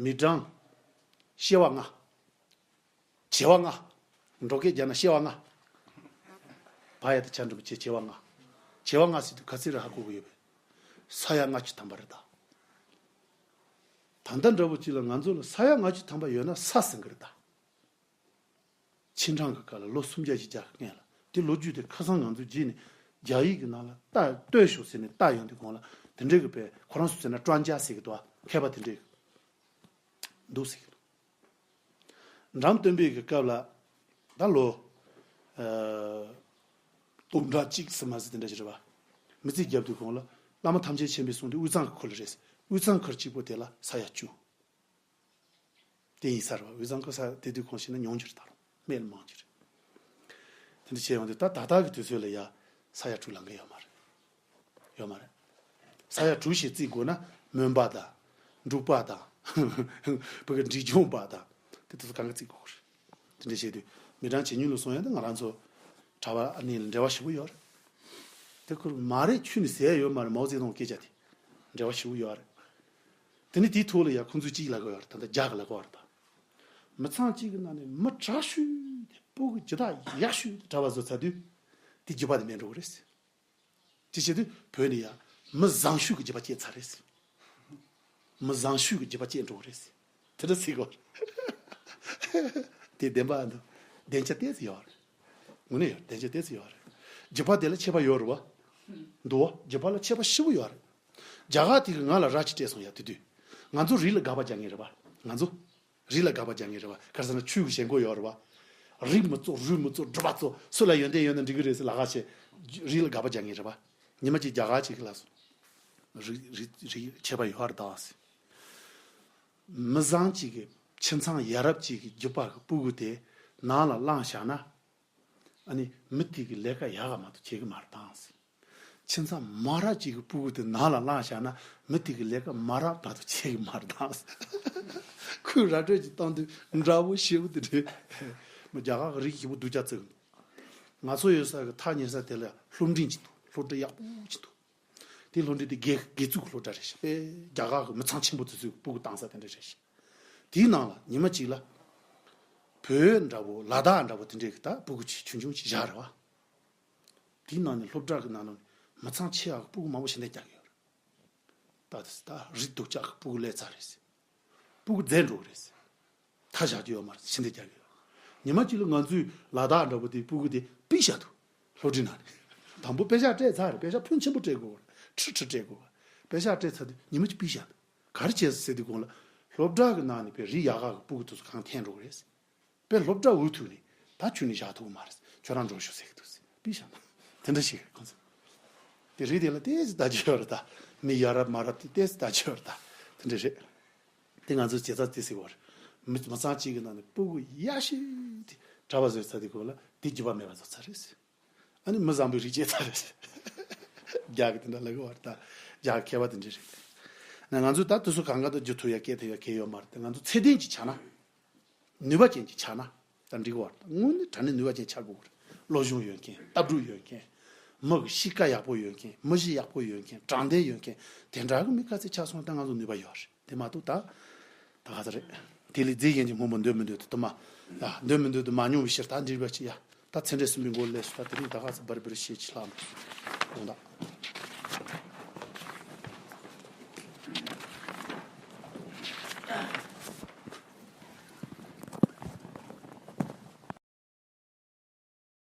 མི་གྲངས་སྐྱེ་བ་ལྔ། བྱེ་བ་ལྔ། འབྲོག་སྐད་རྒྱག་ན་སྐྱེ་བ་ལྔ། བ་ཡ་བཏགས་བྱ་འགྲེང་བུ་བྱེ། བྱེ་བ་ལྔ། བྱེ་བ་ལྔ་ཟེར་དུས་ག་ཚོད་རེད་ཧ་གོ་གི་ཡོད་པས། ས་ཡ་ལྔ་བཅུ་ཐམ་པ་རེད་ད། ད་ལྟ་འདྲ་པོ་ཅིག་ལ་ང་ཚོ་ལ་ས་ཡ་ལྔ་བཅུ་ཐམ་པ་ཡོད་ན་ས་ཟིན་གི་རེད་ད། ཆིན་ཁྲང་གི་སྐབས་ལ་ལོ་སུམ་བརྒྱ་བཞི་བརྒྱ་སྔོན་ལ། དེ་ལོ་རྒྱུས་དེ་ཁ་སང་ང་ཚོས་བརྗེད་ནས་རྒྱ་ཡིག་གི་ནང་ལ་ལྟ་ལྟོས་ཤོག་ཟེར་ནས་ལྟ་ཡོང་དུས་གོང་ལ་དེ་འདྲའི་གི་དཔེ་ཁོ་རང་ཚོ་ཟེར་ན་ཀྲོན་ཅཱ་ཟེར་གི་འདུག་མཁས་པ་དེ་འདྲའི་གི་འདུག་ཟེར་གི་འདུག་འཇམ་སྟོན་པའི་གི་སྐབས་ལ་ད་ལོ། ཨ། སྟོང་ཕྲག་གཅིག་ཙམ་མ་ཟིན་དེ་འདྲ་ཞིག་རེད་པ། མི་ཚེ་བརྒྱབ་དུས་གོང་ལ་བླ་མ་ཐམས་ཅད་མཁྱེན་པའི་གསུང་དེ་དབུས་གཙང་གི་ཁུལ་ལ་རེད། དབུས་གཙང་ཁུལ་གཅིག་པོ་དེ་ལ་ས་ཡ་བཅུ། དེ་ཡིན་ས་རེད་པ། དབུས་གཙང་གི་ས་དེ་དུས་གོང་བྱས་ན་ཉུང་རྒྱུ་རེད། ད་རུང་དམན་ལ་མང་རྒྱུ་རེད། དེ་འདྲ་བྱས་ཡོང་དུས་ད་ད་ལྟ་གི་དུས་ཚོད་ལ་ཡ་ས་ཡ་དྲུག་ལང་གི་ཡོད་མ་རེད། ཡོད་མ་རེད། ས་ཡ་དྲུག་ཞེས་བརྩི་དགོས་ན་མོན་པ་དང་། འབྲུག་པ་དང་། བོད་ཀྱི་འབྲས་ལྗོངས་པ་དང་། དེ་དག་གང་ག་བརྩི་དགོས་རེད། དེ་འདྲ་བྱས་དུས་མི་གྲངས་ཇེ་ཉུང་ལ་སོང་ཡ་དེ་ང་རང་ཚོ་གྲྭ་པ་ཨ་ནི་ལ་འབྲེལ་བ་ཞེ་པོ་ཡོད་རེད། དེ་ཁོ་མ་རེད་ཁྱོན་ནས་ཟེར་ཡ་ཡོད་མ་རེད། མའོ་ཙེ་ཏུང་སྐད་ཆ་དེ་འབྲེལ་བ་ཞེ་པོ་ཡོད་རེད། དེ་ནས་དེའི་ཐོག་ལ་ཡ་ཁོང་ཚོས་གཅིག་ལབ་ཀྱི་ཡོད་རེད། ད་ལྟ་རྒྱ་གི་ལབ་ཀྱི་ཡོད་རེད་ད། མི་ཚང་གཅིག་གི་ནང་ནས་མི་དྲག་ཤོས་དེ་སྤུ་གུ་ཇི་ལྟར་ཡག་ཤོས་དེ་གྲྭ་པ་བཟོ་ཚར་དུས་དེ་རྒྱུད་པ་དེ་མེད་འགྲོ་གི་རེད། ཅི་བྱེད་དུས་བོད་ནས་ཡ་མི་བཟང་ཤོས་ཀྱི་རྒྱུད་པ་སྐྱེས་ཚར་རེད། མི་བཟང་ཤོས་ཀྱི་རྒྱུད་པ་སྐྱེས་འགྲོ་གི་རེད། དེ་འདྲ་ཟེར་གོ། དེ་བདེན་པ་འདུག་བདེན་ཆ་ཏོག་ཙམ་ཡོད་རེད། དངོས་གནས་ཡོད། བདེན་ཆ་ཏོག་ཙམ་ཡོད་རེད། རྒྱུད་པ་དེ་ལ་ཁྱད་པར་ཡོད་རེད་པ། འདུག་རྒྱུད་པ་ལ་ཁྱད་པར་ཞེ་པོ་ཡོད་རེད། རྒྱ་གར་དེ་གིས་ང་ལ་ར་ཅིག་སྤྲད་སོང་ཡ། དེ་དུས་ང་ཚོ་རི་ལ་དགག་པ་རྒྱག་མཁན་རེད་པ། ང་ཚོ་རི་ལ་དགག་པ་རྒྱག་མཁན་རེད་པ། ག་རེ་ཟེར་ན་ཆོས་ཀྱི་ཞེན་ཁོག་ཡོད་རེད་པ། རིགས་མི་གཙོ་རུས་མི་གཙོ་སྒྲུབ་པ་གཙོ། སུ་ལ་ཡོན་ཏན་ཡོད་ན་འགྲིག་གི་རེད་ཟེར་ལབ་ཁ་བྱས། རི་ལ་དགག་པ་རྒྱག་མཁན་རེད་པ། ཉི་མ་གཅིག་རྒྱ་གར་གཅིག་གིས་ལབ་སོང་། རིགས་རིགས་རིགས་ཁྱད་པར་ཡོད་རེད་ད་ཟེར། མི་བཟང་གཅིག་གི་ཁྱིམ་ཚང་ཡ་རབས་གཅིག་གི་རྒྱུད་པ་གི་སྤུ་གུ་དེ་ནང་ལ་བླངས་བཞག་ན། ཨ་ནི་མི་དེ་གི་ལས་ཀ་ཡག་ག་མ་གཏོགས་བྱེད་གི་མ་རེད་ད་ཟེར། ཁྱིམ་ཚང་མ་རབས་གཅིག་གི་སྤུ་གུ་དེ་ནང་ལ་བླངས་བཞག་ན་མི་དེ་གི་ལས་ཀ་མ་རབས་མ་གཏོགས་བྱེད་གི་མ་རེད་ད་ཟེར། ཁོས་ར་སྤྲོད་ཅིག་བཏང་དུས་འདྲ་པོ་ཞེ་པོ་དེ་རེད། མི་རྒྱ་གར་གི་རིགས་ཞེ་པོ་སྡུག་ཅག་བརྩི་གི་འདུག་ང་ཚོ་ཡོད་ས་གི་ཐག་ཉེ་ས་དེ་ལ་སློབ་འབྲིང་ཅིག་འདུག་སློབ་གྲྭ་ཡག་པོ་ཅིག་འདུག་དེ་སློབ་འབྲིང་དེ་དགེ་དགེ་ཚུལ་གྱི་སློབ་གྲྭ་རེད་ཤག་དཔེ་རྒྱ་གར་གྱི་མི་ཚང་ཆེན་པོ་དེ་ཚོས་སྤུ་གུ་བཏང་ས་དེ་འདྲ་རེད་ཤག་དེའི་ནང་ལ་ཉི་མ་གཅིག་ལ་བོད་འདྲ་པོ་ལ་དྭགས་འདྲ་པོ་དེ་འདྲའི་གི་ད་སྤུ་གུ་ཆུང་ཆུང་ཅིག་བཞག་རེད་པ། དེའི་ནང་ནས་སློབ་གྲྭ་གི་ནང་ལ་མི་ཚང་ཆེ་བ་གི་སྤུ་གུ་མང་པོ་ཞིག་འདེད་རྒྱག་གི་ཡོད་རེད། ད་དེ་ད་རིགས་སྡུག་ཅག་གི་སྤུ་གུ་སླེབས་ཚར་རེད། སྤུ་གུ་རྫོགས་འགྲོ་གི་རེད། ཐ་བཞག་རྒྱུ་ཡོད་མ་རེད། ཕྱི་འདེད་རྒྱག་གི་ཡོད། ཉི་མ་གཅིག་ལ་ང་ཚོའི་ལ་དྭགས་འདྲ་པོ་དེའི་སྤུ་གུ་དེ་ཕུད་བཞག་འདུག་སློབ་གྲྭའི་ནང་ནས། དང་པོ་དཔེ་ཆ་སྤྲད་ཚར་རེད། དཔེ་ཆ་ཕོན་ཆེན་པོ་སྤྲད་དགོས་པ་རེད། ཁྲི་ཁྲི་སྤྲད་དགོས་པ། དཔེ་ཆ་སྤྲད་ཚར་དུས་ཉི་མ་གཅིག་ཕུད་བཞག་འདུག་ག་རེ་བྱས་སོང་ཟེར་དུས་གོང་ལ། སློབ་གྲྭ་གི་ནང་ནས་དཔེ་རིགས་ཡག་ག་གི་སྤུ་གུ་དེ་ཚོ་གང་འཐེན་འགྲོ་གི་རེད། དཔེ་སློབ་གྲྭ་འུ་ཐུག་ནས་ད་ཁྱོན་ནས་བཞག་ཐུབ་ཀྱི་མ་རེད། ཁྱོད་རང་འགྲོ་ཤོག་ཟེར་གི་འདུག་ཟེར། ཕུད་བཞག་འདུག་དེ་འདྲ་ཞིག་རེད་ཁོང་ཚོ། དེ་རིགས་དེ་ལ་ཏོག་ཙམ་ལྟ་རྒྱུ་ཡོད་རེད་ད། མི་ཡ་རབས་མ་རབས་དེ་ཏོག་ཙམ་ལྟ་རྒྱུ་ཡོད་རེད་ད། དེ་འདྲ་རེད། དེ་ང་ཚོས་བྱས་ཙང་དེ་ཟེར་བ་རེད། མི་མི་ཚང་གཅིག་གི་ནང་ནས་སྤུ་གུ་ཡག་ཤོས་དེ་གྲྭ་པ་བཟོས་ཚར་དུས་གོང་ལ་དེ་རྒྱུད་པ་མེད་པ་བཟོ་ཚར་རེད། ཨ་ནི་མི་བཟང་པོའི་རིགས་སྐྱེས་ཚར་རེད། རྒྱ་གི་དེ་འདྲ་ལབ་ཀྱི་ཡོད་རེད་ད། རྒྱ་གི་མཁས་པ་དེ་འདྲ་རེད། ན་ང་ཚོས་ད་དེ་ཚོ་གང་ག་དང་བསྒྱུར་ཐུབ་ཡ་སྐད་ཐུབ་ཡ་གང་ཡང་ཡོད་མ་རེད་དེ། ང་ཚོ་ཚད་ལྡན་གྱི་ཆ་ན། ནུས་པ་ཅན་གྱི་ཆ་ན་ད་འགྲིག་གི་བ་རེད། དངོས་གནས་དྲང་གནས་ནུས་པ་ཅན་ཆགས་དགོས་རེད། བློ་སྦྱོང་ཡོད་མཁན། ལྟ་གྲུབ་ཡོད་མཁན། མི་གི་གཤིས་ཀ་ཡག་པོ་ཡོད་མཁན། མི་གཤིས་ཡག་པོ་ཡོད་མཁན། དྲང་བདེན་ཡོད་མཁན། དེ་འདྲ་གི་མི་ག་ཚད་ཆགས་སོང་ན་ད་ང་ཚོ་ནུས་པ་ཡོད་རེད། དེ་མ་གཏོགས་ད་ད་ག་ཚོད་རེད། དེ་ལས་རྫས་གཞན་གྱི་སྔོན་པོ་འདོད་མི་འདོད་དུ་དུ་མ། ཡ། འདོད་མི་འདོད་དུ་མ་མྱོང་བའི་ཕྱིར་ད་འདྲིས་པ་ཅི་ཡ། ད་ཚེ་འདྲེ་གསུམ་པའི་མགོ་ལས་སུ་ད་དེ་རིང་ད་ག་ཚོད་བར་བར་ཤེས་ཅི་ལྷག་མ་དགོངས་དག